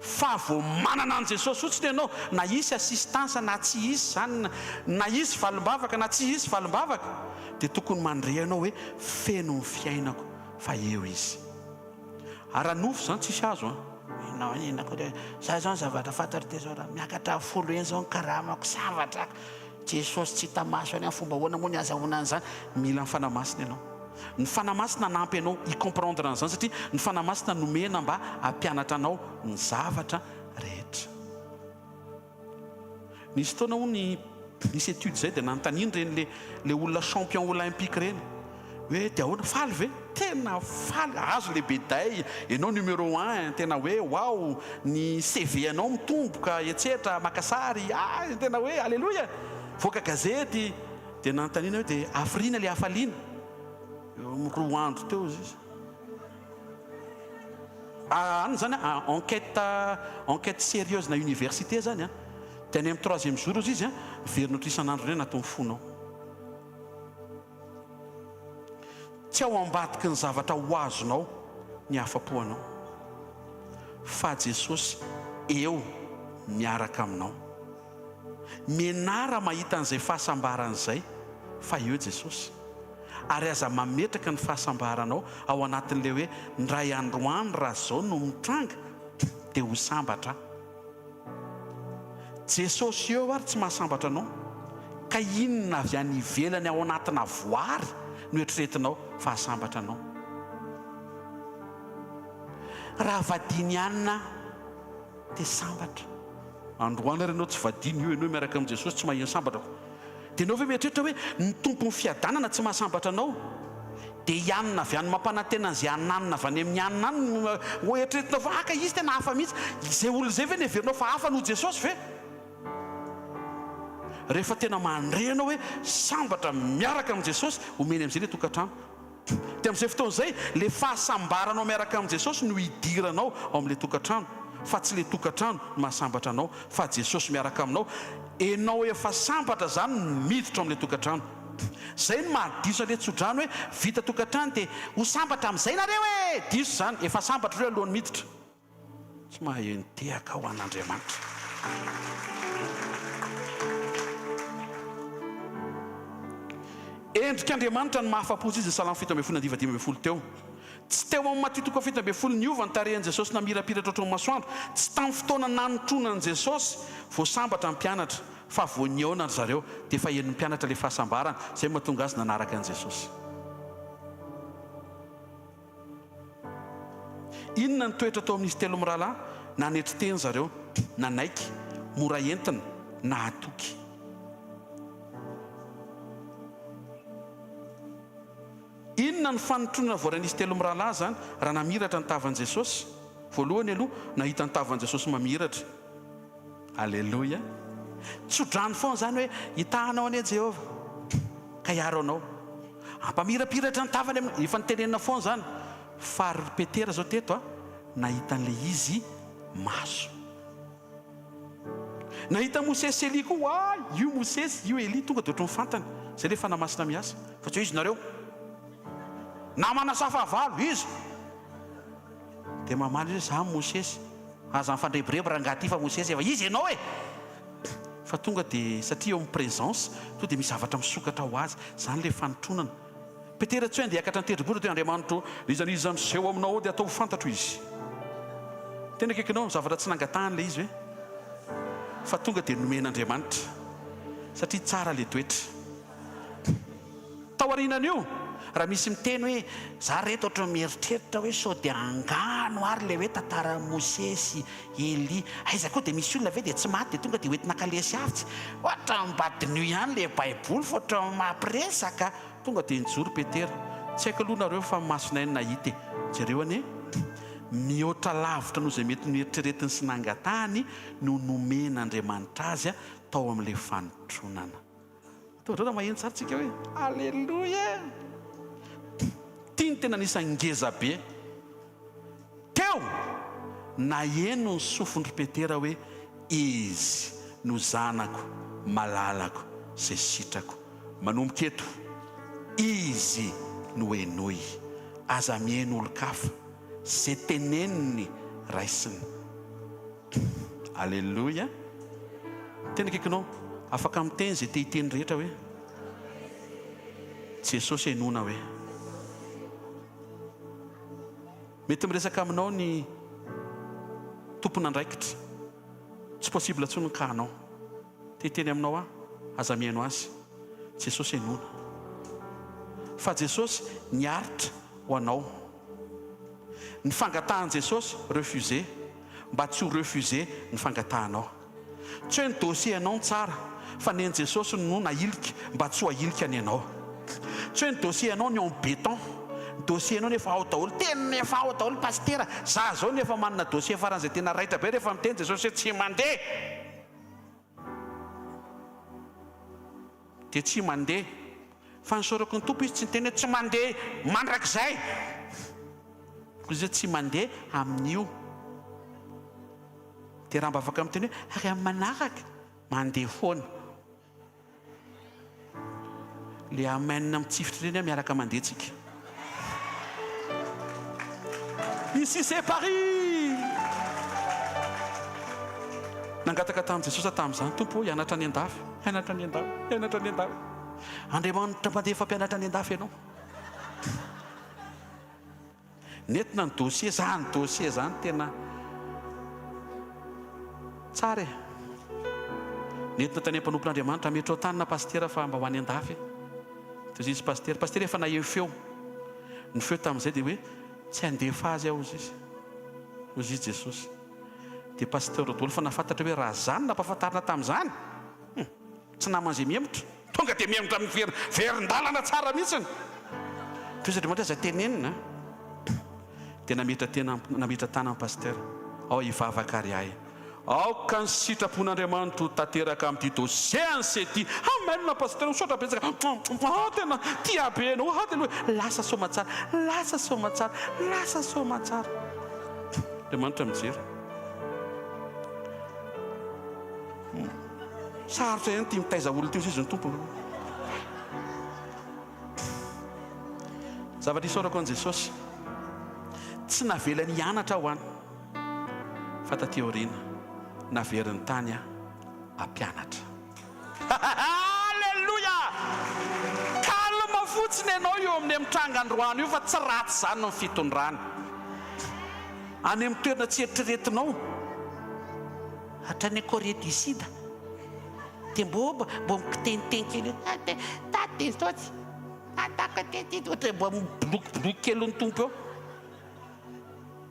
Fa vao manana an'i Jesosy fotsiny ianao, na hisy assistance na tsy hisy izany, na hisy valim-bavaka na tsy hisy valim-bavaka, dia tokony mandre ianao hoe feno ny fiainako fa eo Izy. Ara-nofo izany tsisy azo an! Ianao inona koa dia, za izao ny zavatra fantatro dia izao raha miakatra folo heny izao ny karamako, zavatra Jesosy tsy hita maso any amin'ny fomba ahoana moa ny azahoana an'izany? Mila ny Fanahy Masina ianao. Ny Fanahy Masina hanampy anao hi-comprendre an'izany satria ny Fanahy Masina nomena mba hampianatra anao ny zavatra rehetra. Nisy fotoana hono nisy étude izay dia nanontaniana ireny le le olona champion olympique ireny hoe dia ahoana faly ve? Tena faly, azo le beday, ianao numéro un, tena hoe waouh, ny CV anao mitomboka etsetra, maka sary, ah tena hoe aleloia, voaka gazety, dia nanontaniana hoe dia hafiriana le hafaliana? Eo amin'ny roa andro teo izy. Any zany an, enquête enquête sérieuse na université zany an, dia any amin'ny troisième jour ozy izy an, miverina ohatry isan'andro indray anatin'ny fonao. Tsy ao ambadiky ny zavatra ho azonao ny hafa-po anao, fa Jesosy eo miaraka aminao. Mianara mahita an'izay fahasambarana izay fa eo Jesosy. Ary aza mametraka ny fahasambaranao ao anatin'ilay hoe ndray androany raha zao no mitranga dia ho sambatra aho. Jesosy eo ary tsy mahasambatra anao ka inona avy any ivelany ao anatina voary no eritreretinao fa hahasambatra anao? Raha vadian'i Anna dia sambatra. Androany ary ianao tsy vadiany io ianao miaraka amin'i Jesosy tsy maheno sambatra ko. Dia ianao ve mieritreritra hoe ny Tompon'ny fiadanana tsy mahasambatra anao? Dia i anona avy any mampanantena an'izay ananona avy any amin'ny anona any no eritreretinao fa haka izy tena hafa mihitsy. Izay olona izay ve no heverinao fa hafa noho Jesosy ve? Rehefa tena mandre ianao hoe sambatra miaraka amin'i Jesosy, omeny amin'izay ilay tokantrano. Dia amin'izay fotoana izay, ilay fahasambaranao miaraka amin'i Jesosy no hidiranao ao amin'ilay tokantrano, fa tsy ilay tokantrano no mahasambatra anao, fa Jesosy miaraka aminao. Enao efa sambatra izany no miditra ao amin'ilay tokantrano. Izay no mahadiso an'ilay tsodrano hoe vita tokantrano dia ho sambatra amin'izay nareo e! Diso izany, efa sambatra ireo alohan'ny miditra. Tsy maheno tehaka ho an'Andriamanitra. Endrik'Andriamanitra ny mahafa-po izy Salamo 17 andiva 15 teo. Tsy teo amin'ny Matio toko 17 niova ny tarehin'i Jesosy namirapiratra ohatran'ny masoandro. Tsy tamin'ny fotoana nanotrona an'i Jesosy vao sambatra ny mpianatra, fa vao nihaona ry zareo dia efa henon'ny mpianatra ilay fahasambarana, izay no mahatonga azy nanaraka an'i Jesosy. Inona ny toetra tao amin'izy telo mirahalahy? Nanetry tena zareo, nanaiky, mora entina, nahatoky. Inona ny fanotronana voarain'izy telo mirahalahy izany raha namiratra ny tavan'i Jesosy? Voalohany aloha, nahita ny tavan'i Jesosy mamiratra. Aleloia! Tso-drano foana izany hoe, Hitaha anao anie Jehovah, ka hiaro anao. Hampamirapiratra ny tavany aminao. Efa notenenina foana izany. Fa ry Petera izao teto a, nahita an'ilay izy maso. Nahita Mosesy sy Elia koa, oay, io Mosesy, io Elia, tonga dia ohatran'ny fantany. Izay ilay Fanahy Masina miasa. Fa tsy hoe izy nareo. Namana sa fahavalo? Iza? Dia mamaly izy hoe, za Mosesy. Aza mifandrebireby rangahy ty fa Mosesy efa iza ianao e! Fa tonga dia satria eo amin'ny présence, tonga dia misy zavatra misokatra ho azy. Izany ilay fanotronana. Petera tsy hoe andeha hiakatra ny tendrombohitra dia Andriamanitro, n'iza n'iza miseho aminao ao dia atao ho fantatro izy. Tena akaikinao, zavatra tsy nangatahany ilay izy hoe? Fa tonga dia nomen'Andriamanitra. Satria tsara ilay toetra. Taorianan'io, raha misy miteny hoe, za reto ohatran'ny mieritreritra hoe sao dia angano ary ilay hoe tantaran'i Mosesy, Elia, aiza koa dia misy olona ve dia tsy maty dia tonga dia hoentina kalesy avy? Ohatran'ny mba diniho ihany ilay baiboly fa ohatran'ny mampiresaka. Tonga dia nijoro Petera, tsy haiko aloha nareo fa masonay no nahita e! Jereo anie, mihoatra lavitra noho izay mety noeritreretiny sy nangatahany no nomen'Andriamanitra azy tao amin'ilay fanotronana. Ataonareo raha maheno tsara tsika hoe Aleloia e! Ty ny tena anisan'ny ngeza be. Teo! Naheno ny sofin-dry Petera hoe Izy no Zanako malalako izay sitrako. Manomboka eto, Izy no henoy. Aza miheno olon-kafa. Izay teneniny raisina. Aleloia! Tena akaikinao, afaka miteny izay te hiteny rehetra hoe, Jesosy henoina hoe. Mety miresaka aminao ny tompon'andraikitra, tsy possible intsony ny cas-nao. Te hiteny aminao aho, aza mihaino azy. Jesosy henoina. Fa Jesosy niaritra ho anao. Ny fangatahan'i Jesosy refusé mba tsy ho refusé ny fangatahanao. Tsy hoe ny dossier anao no tsara fa nen'i Jesosy no nahilika mba tsy ho ahilika ny anao. Tsy hoe ny dossier anao ny en béton, ny dossier anao nefa ao daholo, tena efa ao daholo Pasitera, za zao nefa manana dossier faran'izay tena raitra be rehefa miteny Jesosy hoe tsy mandeha. Dia tsy mandeha. Fa nisaorako ny Tompo izy tsy niteny hoe tsy mandeha mandrakizay. Hoy izy hoe tsy mandeha amin'io. Dia raha mba afaka miteny hoe ary amin'ny manaraka, mandeha foana. Le amen mitsifotra ireny miaraka mandeha tsika. Ici c'est Paris! Nangataka tamin'i Jesosy aho tamin'izany, Tompo ô, hianatra any an-dafy, hianatra any an-dafy, hianatra any an-dafy. Andriamanitra mpandefa mpianatra any an-dafy ianao. Nentina ny dossier, zany dossier zany tena tsara e! Nentina tany am-panompon'Andriamanitra, ametrao tanana pasitera fa mba ho any an-dafy e! Dia hoy izy pasitera, pasitera efa naheno feo, ny feo tamin'izay dia hoe tsy handefa azy aho hozy izy, hozy izy Jesosy. Dia pasteur daholo fa nahafantatra hoe raha zany nampahafantarina tamin'izany, hum! Tsy naman'izay mihemotra. Tonga dia mihemotra amin'ny very verin-dalana tsara mihitsiny. Tohizo Andriamanitra aza tenenina a. Dia nametra tena nametra tanana Pasteur. Ao hivavaka ary ahy. Aoka ny sitrapon'Andriamanitra ho tanteraka amin'ity dossier an'se ity. Amen Pasteur, misaotra betsaka. Ah tena tia be anao ah tena hoe lasa soamatsara, lasa soamatsara, lasa soamatsara. Andriamanitra mijery. Sarotra ihany ity mitaiza olona ity hoy izy ny Tompo. Zavatra isaorako an'i Jesosy, tsy navelany hianatra aho any, fa taty aoriana naveriny tany aho hampianatra. Aleloia! Calme fotsiny ianao eo amin'ny mitranga androany io fa tsy ratsy izany ny fitondrana. Any amin'ny toerana tsy eritreretinao. Hatrany Corée du Sud dia mbô mbô mikiteniteny kely hoe tate tate totsy ataka tety ohatra hoe mba mibolokiboloky kely ny Tompo eo.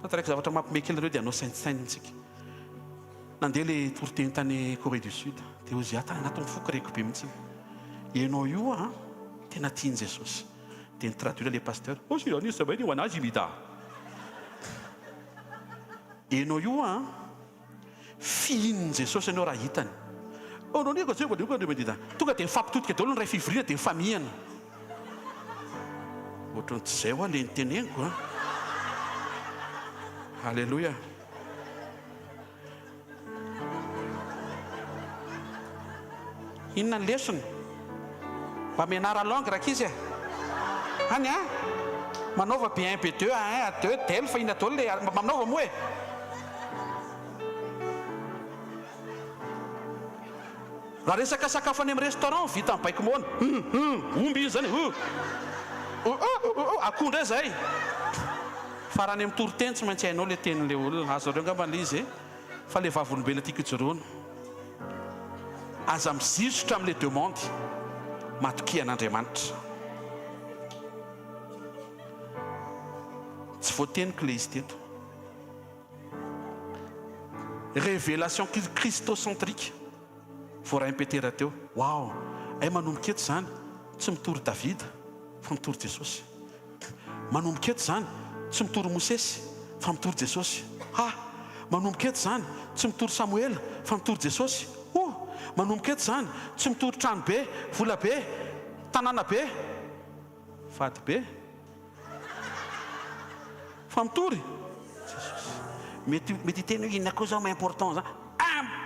Tantaraiko zavatra mampime kely nareo dia hanao saintsainina tsika. Nandeha le toriteny tany Corée du Sud dia hozy aho tany anatin'ny foko reko be mihitsy. Ianao io an tena tian'i Jesosy. Dia ni-traduire le pasteur, Ianao io an Fihinin'i Jesosy ianao raha hitany. Tonga dia mifampitodika daholo ny iray fivoriana dia mifamihana. Ohatran'ny tsy izay hoa ilay niteneniko an. Aleloia. Inona ny lesona? Mba mianara langue rankizy e! Any an! Manaova B1, B2, A1, A2, Delf, inona daholo le, mba manaova moa e! Raha resaka sakafo any amin'ny restaurant vita amin'ny baiko moana, hum hum, omby iny zany e, uh uh uh uh uh, akoho ndray zay! Fa raha any amin'ny toriteny tsy maintsy hainao le tenin'le olona, azonareo angamba le izy e! Fa le vavolombelona tiako ijoroana. Aza mizizotra amin'ilay demande, matokia an'Andriamanitra. Tsy voateniko ilay izy teto. Révélation christocentrique voarain'i Petera teo. Wow! Hay manomboka eto izany, tsy mitory Davida fa mitory Jesosy. Manomboka eto izany, tsy mitory Mosesy, fa mitory Jesosy. Ha! Manomboka eto izany, tsy mitory Samoela, fa mitory Jesosy. Oh! Manomboka eto izany, tsy mitory trano be, vola be, tanàna be, vady be, fa mitory Jesosy. Mety, mety hiteny hoe inona koa izao maha important izany?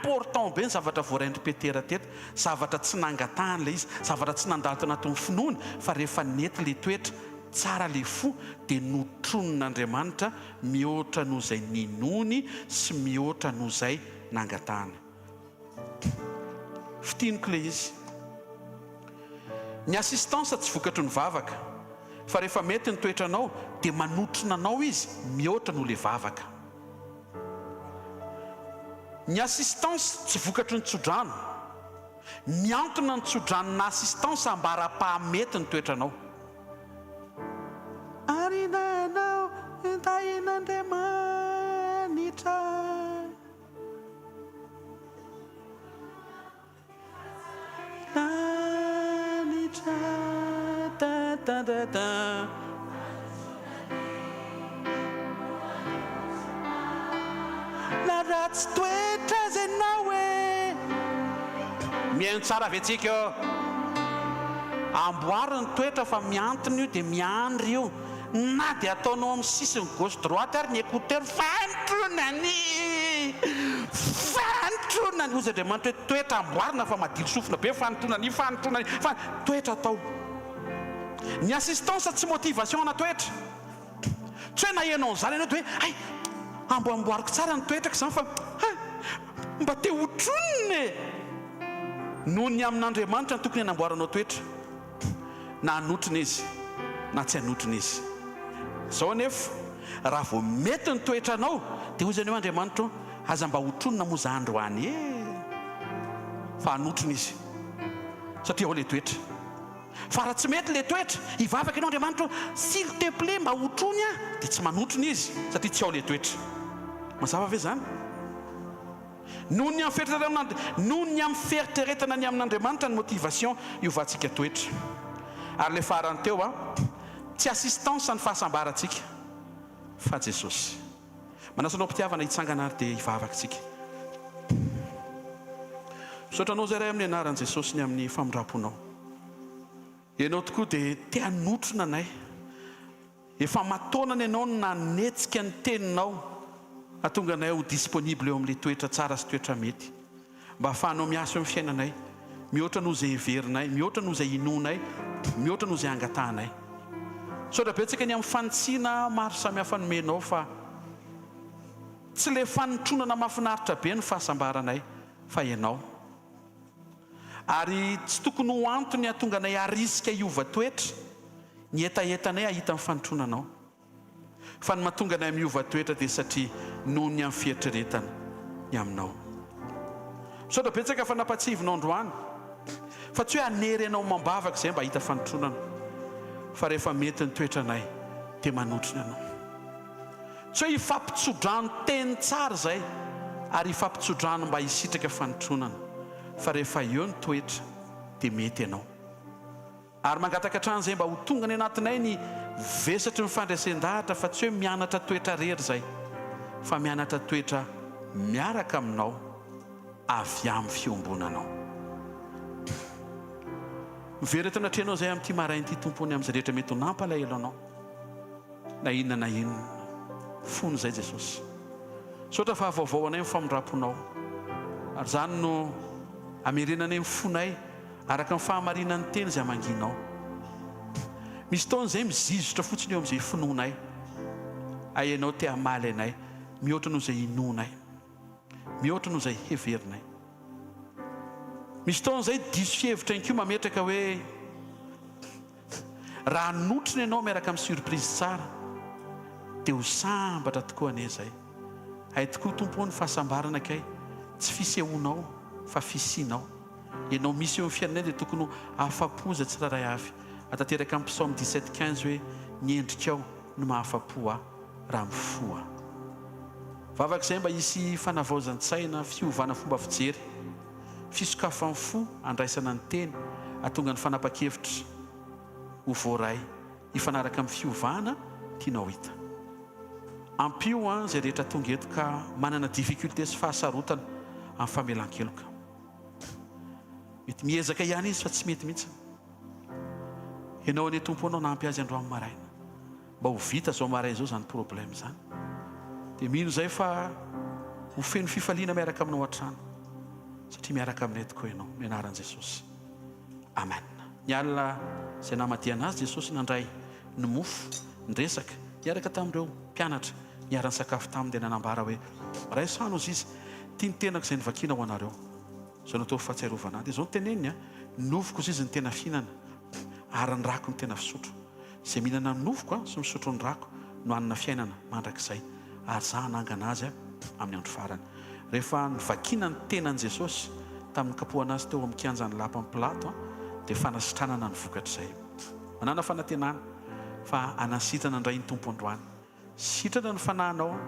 Important be ny zavatra voarain-dry Petera teto. Zavatra tsy nangatahany ilay izy, zavatra tsy nandalo tao anatin'ny finoany, fa rehefa nety ilay toetra, tsara ilay fo, dia notronin'Andriamanitra mihoatra noho izay ninoany sy mihoatra noho izay nangatahany. Fintiniko ilay izy. Ny assistance tsy vokatry ny vavaka, fa rehefa mety ny toetranao, dia manotrona anao izy mihoatra noho ilay vavaka. Ny assistance tsy vokatry ny tsodrano. Miantona ny tsodranona assistance ambara-pahamety ny toetranao. Ary ianao tahin'Andriamanitra. Lanitra ta ta ta ta. Na ratsy toetra aza ianao e. Mihaino tsara ve tsika ô? Amboary ny toetra fa miantona io dia miandry io. Na dia ataonao amin'ny sisiny gauche droite ary ny écouteur, fanotronany! Fanotronany! Hozy Andriamanitra hoe toetra amboarina fa madilo sofina be fanotronany, fanotronany, fa toetra atao. Ny assistance tsy motivation ana toetra. Tsy hoe naheno an'izany ianao dia hoe hay amboamboariko tsara ny toetrako izany fa hay mba te hotronina e! Noho ny amin'Andriamanitra no tokony hanamboaranao toetra. Na hanotrona izy na tsy hanotrona izy. Izao anefa, raha vao mety ny toetranao, dia hoy izany hoe, Andriamanitra ô, aza mba hotronina moa izaho androany e! Fa hanotrona izy, satria ao ilay toetra. Fa raha tsy mety ilay toetra, hivavaka ianao, Andriamanitra ô, s'il te plait, mba hotrony aho, dia tsy manotrona izy, satria tsy ao ilay toetra. Mazava ve izany? Noho ny amin'ny fieritreretana noho ny amin'ny fieritreretana ny amin'Andriamanitra ny motivation hiovantsika toetra. Ary ilay farany teo a, tsy assistance ny fahasambarantsika fa Jesosy. Manasa anao am-pitiavana hitsangana ary dia hivavaka isika. Misaotra anao izay Ray amin'ny anaran'i Jesosy ny amin'ny famindram-ponao. Ianao tokoa dia te hanotrona anay. Efa aman-taonany ianao no nanetsika ny teninao hahatonga anay ho disponible eo amin'ilay toetra tsara sy toetra mety. Mba hahafahanao miasa eo amin'ny fiainanay, mihoatra noho izay heverinay, mihoatra noho izay inoanay, mihoatra noho izay angatahanay. Misaotra betsaka ny amin'ny fanitsiana maro samihafa nomenao fa tsy ilay fanotronana mahafinaritra be no fahasambaranay fa ianao. Ary tsy tokony ho antony hahatonga anay harisika hiova toetra ny hetahetanay hahita ny fanotronanao. Fa ny mahatonga anay miova toetra dia satria noho ny amin'ny fieritreretana ny aminao. Misaotra betsaka fa nampatsiahivinao androany fa tsy hoe hanery anao amam-bavaka izay mba hahita fanotronana fa rehefa mety ny toetranay dia manotrona anao. Tsy hoe hifampitsodrano teny tsara izay ary hifampitsodrano mba hisitraka fanotronana fa rehefa eo ny toetra dia mety ianao. Ary mangataka hatrany izay mba ho tonga any anatinay ny vesatry ny fandresen-dahatra fa tsy hoe mianatra toetra rery izay fa mianatra toetra miaraka aminao avy amin'ny fiombonanao. Miverina eto anatrehanao izay amin'ity maraina ity Tompo o ny amin'izay rehetra mety ho nampalahelo anao. Na inona na inona. Fony izay Jesosy. Misaotra fa vaovao anay ny famindram-ponao. Ary izany no amerenanay ny fonay araka ny fahamarinan'ny teny izay amangianao. Misy taona izay mizizotra fotsiny eo amin'izay finoanay. Hay Ianao te hamaly anay mihoatra noho izay inoanay. Mihoatra noho izay heverinay. Misy taona izay diso fihevitra ihany koa mametraka hoe Raha hanotrona ianao miaraka amin'ny surprise tsara dia ho sambatra tokoa anie izay. Hay tokoa Tompo ô ny fahasambarana kay tsy fisehoanao fa fisianao. Ianao misy eo amin'ny fiainanay dia tokony ho afa-po izay tsirairay avy. Atanteraka amin'ny Psaume 17 15 hoe ny endrikao no mahafa-po ahy raha mifoha aho. Vavaka izay mba hisy fanavaozan-tsaina, fiovana fomba fijery. Fisokafan'ny fo handraisana ny teny hahatonga ny fanapa-kevitra ho voaray hifanaraka amin'ny fiovana tianao hita. Ampio an izay rehetra tonga eto ka manana difficulté sy fahasarotana amin'ny famelan-keloka. Mety miezaka ihany izy fa tsy mety mihitsy. Ianao anie Tompo no hanampy azy androany maraina. Mba ho vita zao maraina zao zany problème zany. Dia mino zay fa ho feno fifaliana miaraka aminao hatrany. Satria miaraka aminay tokoa ianao. Amin'ny anaran'i Jesosy. Amen. Ny alina izay namadihana azy Jesosy nandray ny mofo, niresaka, niaraka tamin'ireo mpianatra niara-nisakafo taminy dia nanambara hoe, Raiso hano hozy izy, ity ny tenako izay novakiana ho anareo. Izao no atao ho fahatsiarovana ahy. Dia izao no teneniny, Ny nofoko hozy izy no tena fihinana, ary ny rako no tena fisotro. Izay mihinana ny nofoko sy misotro ny rako no hanana fiainana mandrakizay, ary Izaho hanangana azy amin'ny andro farany. Rehefa novakiana ny tenan'i Jesosy tamin'ny nikapohana Azy teo amin'ny kianjan'ny lapan'i Pilato, dia fanasitranana ny vokatr'izay. Manàna fanantenana fa hanasitrana indray ny Tompo androany. Sitrana ny fanahinao,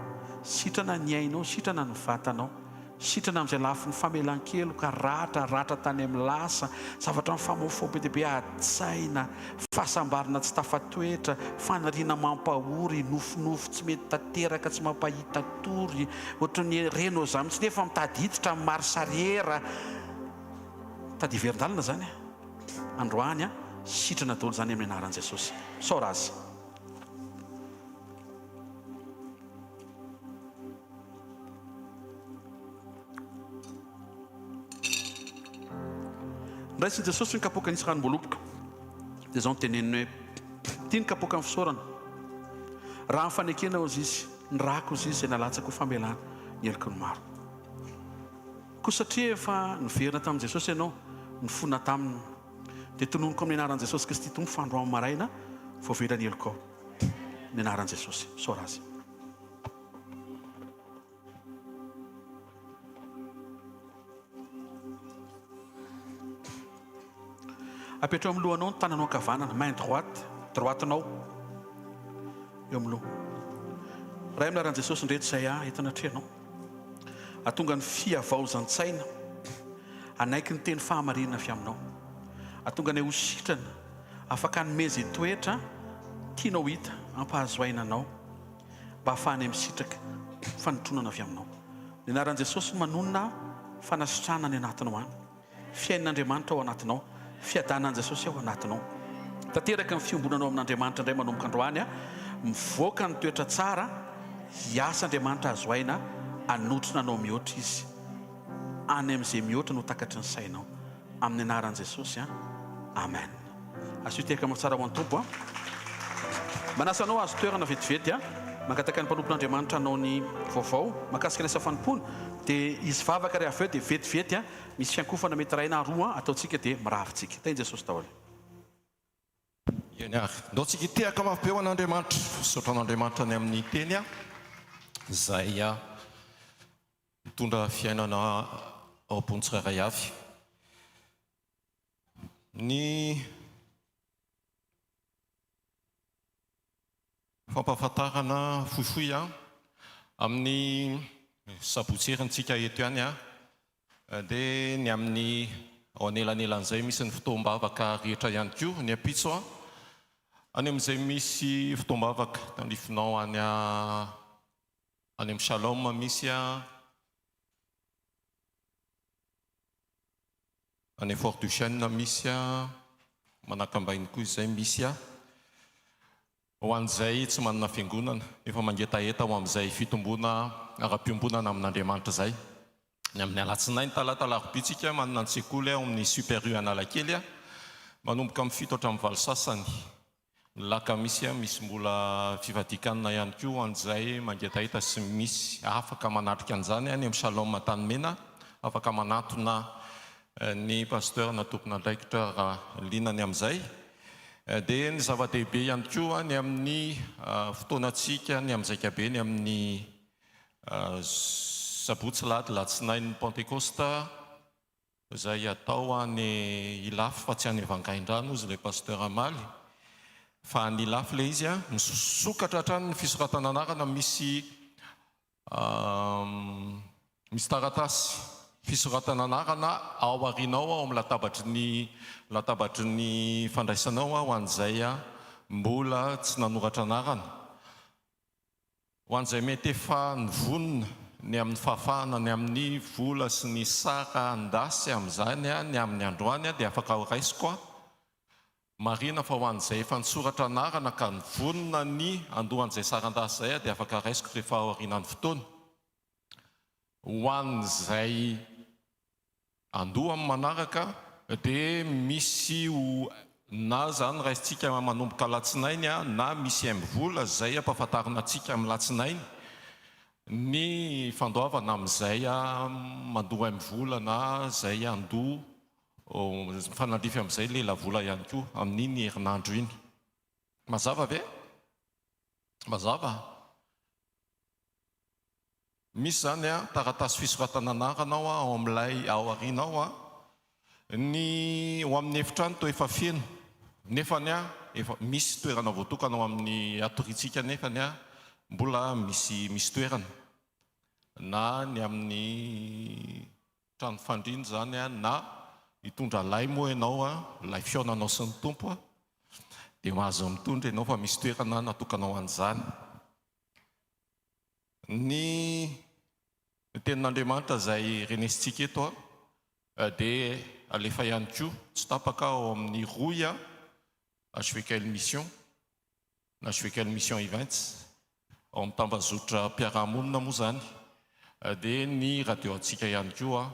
sitrana ny ainao, sitrana ny vatanao. Sitrana amin'izay lafiny famelan-keloka, ratra, ratra tany amin'ny lasa, zavatra mifamofoa be dia be, adin-tsaina, fahasambarana tsy tafatoetra, faniriana mampahory, nofinofy tsy mety tanteraka, tsy mampahita tory, ohatran'ny renao izany mihitsy nefa mitady hiditra amin'ny marche arrière, mitady hiverin-dalana izany androany, sitrana daholo izany amin'ny anaran'i Jesosy. Misaora Azy. Noraisin'i Jesosy ny kapoaka nisy ranom-boaloboka. Dia izao no teneniny hoe, Ity ny kapoakan'ny fisaorana. Raha ny fanekena, hozy Izy, ny rako, hozy Izy, izay nalatsaka ho famelana ny heloky ny maro. Koa satria efa niverina tamin'i Jesosy ianao, nifona taminy, dia tononiko amin'ny anaran'i Jesosy Kristy Tompo fa androany maraina voavela ny helokao. Amin'ny anaran'i Jesosy. Misaora Azy. Apetraho amin'ny lohanao ny tananao ankavanana, main droite, droite-nao eo amin'ny loha. Ray amin'ny anaran'i Jesosy indreto izay ahy eto anatrehanao. Atonga ny fihavaozan-tsaina hanaiky ny teny fahamarinana avy aminao. Atonga anay ho sitrana, afaka hanome izay toetra tianao hita hampahazo aina anao. mba hahafahanay misitraka fanotronana avy aminao. Ny anaran'i Jesosy no manonona fanasitranana any anatinao any. Fiainan'Andriamanitra ao anatinao. Fiadanan'i Jesosy ao anatinao. Tanteraka ny fiombonanao amin'Andriamanitra indray manomboka androany. Mivoaka ny toetra tsara, hiasa Andriamanitra azo aina hanotrona anao mihoatra Izy. Any amin'izay mihoatra no takatry ny sainao. Amin'ny anaran'i Jesosy an. Amen. Asio tehaka mafy tsara ho an'ny Tompo an. Manasa anao hahazo toerana vetivety an. Mangataka ny mpanompon'Andriamanitra hanao ny vaovao mahakasika ny asa fanompoana. Dia hisy vavaka rehefa avy eo dia vetivety an. Misy fiankofana mety iray na roa ataontsika dia mirary tsika. Tahin'i Jesosy daholo. Eny ary. Ndao tsika hitehaka mafy be ho an'Andriamanitra. Misaotra an'Andriamanitra ny amin'ny teny izay mitondra fiainana ao am-pon'ny tsirairay avy. Ny fampahafantarana fohifohy amin'ny sabotsy herintsika eto ihany dia ny amin'ny ao anelanelan'izay misy ny fotoam-bavaka rehetra ihany koa ny ampitso any amin'izay misy fotoam-bavaka tandrifinao any any amin'ny Shalom misy any Fort Duchesne misy Manakambahiny koa izay misy Ho an'izay tsy manana fiangonana, efa mangetaheta ho amin'izay fitomboana ara-piombonana amin'Andriamanitra izay. Ny amin'ny alatsinainy, talata, alarobia tsika manana ny sekoly ao amin'ny Super U Analakely manomboka amin'ny fito hatramin'ny valo sasany. Ny lakamisy misy mbola fivadian-kanina ihany koa ho an'izay mangetaheta sy misy afaka manatrika an'izany any amin'ny Shalom Antanimena. Afaka manatona ny Pasteur na tompon'andraikitra raha liana ny amin'izay. Dia ny zava-dehibe ihany koa ny amin'ny fotoanantsika, ny amin'ny zaikabe, ny amin'ny sabotsy, lahady, latsinain'ny Pantekosta izay atao any Ilafy fa tsy any Vangaindrano hozy ilay Pasteur hamaly fa any Ilafy ilay izy, misokatra hatrany ny fisoratana anarana misy Misy taratasy fisoratana anarana ao aoriana ao ao amin'ny latabatry ny latabatry ny fandraisana ao ho an'izay mbola tsy nanoratra anarana. Ho an'izay mety efa nivonona ny amin'ny fahafahana ny amin'ny vola sy ny saran-dasy amin'izany ny amin'ny androany dia afaka horaisiko Marihina fa ho an'izay efa nisoratra anarana ka nivonona ny handoa an'izay saran-dasy izay dia afaka raisiko rehefa aorianan'ny fotoana. Ho an'izay handoa amin'ny manaraka dia misy ho na izany raisintsika manomboka alatsinainy na misy MVola izay ampahafantarina antsika amin'ny latsinainy ny fandoavana amin'izay mandoa MVola na izay handoa Mifanandrify amin'izay lelavola ihany koa amin'iny herinandro iny. Mazava ve? Mazava? Misy izany taratasy fisoratana anarana ao ao amin'ilay ao aoriana ao. Ny ao amin'ny efitrano toa efa feno nefany efa misy toerana voatokana ao amin'ny hatoriantsika nefany mbola misy misy toerana na ny amin'ny Trano fandriana izany an, na hitondra lay moa ianao an, lay fihaonanao sy ny Tompo an, dia mahazo mitondra ianao fa misy toerana natokana ho an'izany. Ny tenin'Andriamanitra izay renesintsika eto an, dia alefa ihany koa tsy tapaka ao amin'ny rohy HVKL Mission na HVKL Mission Events, ao amin'ny tambazotram-piarahamonina moa izany, dia ny radio antsika ihany koa.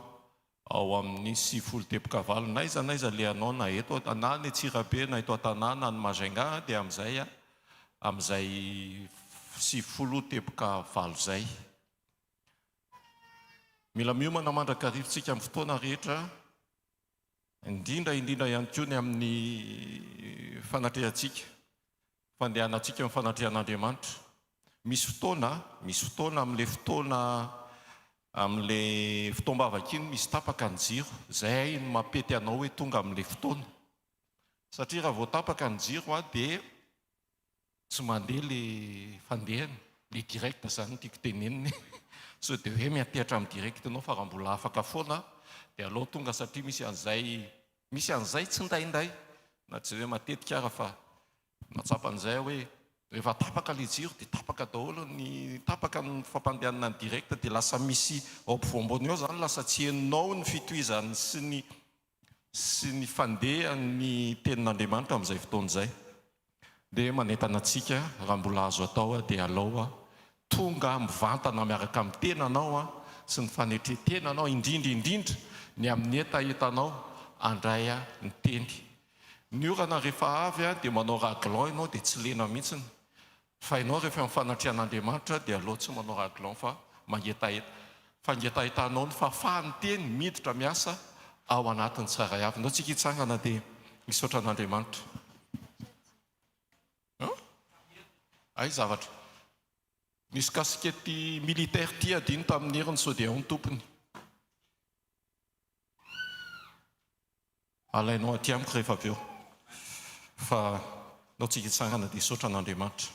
Ao amin'ny 90 teboka valo n'aiza n'aiza alehanao na eto na any Antsirabe na eto an-tanàna any Majunga dia amin'izay amin'izay 90 teboka valo izay. Mila miomana mandrakariva isika amin'ny fotoana rehetra, indrindra indrindra ihany koa ny amin'ny fanatrehantsika, fandehanantsika eo amin'ny fanatrehan'Andriamanitra. Misy fotoana, misy fotoana amin'ilay fotoana amin'ilay fotoam-bavaka iny misy tapaka ny jiro, izay no mampety anao hoe tonga amin'ilay fotoana. Satria raha vao tapaka ny jiro dia Tsy mandeha le fandehany, le direct zany no tiako tenenina e. Sao dia hoe miantehatra amin'ny direct ianao fa raha mbola afaka foana dia aleo tonga satria misy an'izay misy an'izay tsindraindray na tsy hoe matetika ara fa mahatsapa an'izay aho hoe rehefa tapaka le jiro dia tapaka daholo ny tapaka ny fampandehanana ny direct dia lasa misy ao ampovoambony ao zany lasa tsy henonao ny fitohizany sy ny sy ny fandehan'ny tenin'Andriamanitra amin'izay fotoana izay. Dia manentana antsika raha mbola azo atao dia alao tonga mivantana miaraka amin'ny tenanao sy ny fanetren-tenanao indrindra indrindra ny amin'ny hetahetanao handray ny teny. Ny orana rehefa avy dia manao raglan ianao dia tsy lena mihitsiny. Fa ianao rehefa eo amin'ny fanatrehan'Andriamanitra dia aleo tsy manao raglan fa mangetaheta. Fangetahetanao ny fahafahan'ny teny miditra miasa ao anatin'ny tsirairay avy. Ndao tsika hitsangana dia hisaotra an'Andriamanitra. An? Hay zavatra. Nisy kasikety militaire ity adino tamin'ny heriny sao dia ao ny tompony. Alainao aty amiko rehefa avy eo. Fa ndao tsika hitsangana dia hisaotra an'Andriamanitra.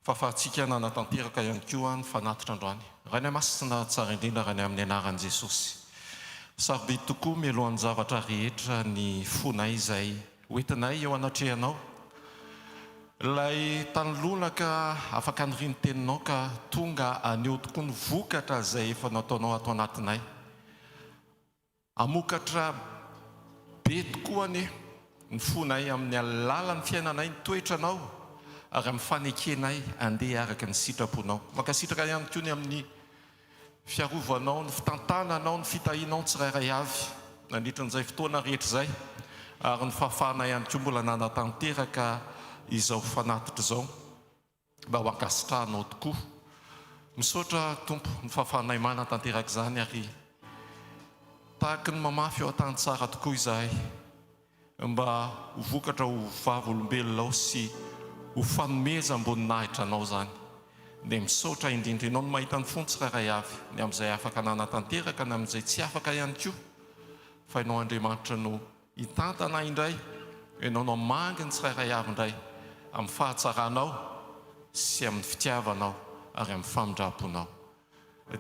Fahafahantsika nanatanteraka ihany koa ny fanatitra androany. Rainay Masina tsara indrindra Rainay amin'ny anaran'i Jesosy. Sarobidy tokoa mialohan'ny zavatra rehetra ny fonay izay hoentinay eo anatrehanao. Ilay tany lonaka afaka nirian'ny teninao ka tonga haneho tokoa ny vokatra izay efa nataonao ato anatinay. Hamokatra be tokoa anie ny fonay amin'ny alalan'ny fiainanay ny toetranao ary amin'ny fanekenay handeha araka ny sitraponao. Mankasitraka ihany koa ny amin'ny fiarovanao, ny fitantananao, ny fitahianao ny tsirairay avy nandritra an'izay fotoana rehetra izay ary ny fahafahanay ihany koa mbola nanatanteraka izao fanatitra izao. Mba ho ankasitrahanao tokoa. Misaotra Tompo ny fahafahanay manatanteraka izany ary tahaky ny mamafy eo an-tany tsara tokoa izahay mba ho vokatra ho vavolombelonao sy ho fanomezam-boninahitra anao izany. Dia misaotra indrindra Ianao no mahita ny fony tsirairay avy, ny amin'izay afaka nanatanteraka, ny amin'izay tsy afaka ihany koa, fa Ianao Andriamanitra no Hitantana indray Ianao no hamangy ny tsirairay avy indray amin'ny fahatsaranao sy amin'ny fitiavanao ary amin'ny famindram-ponao.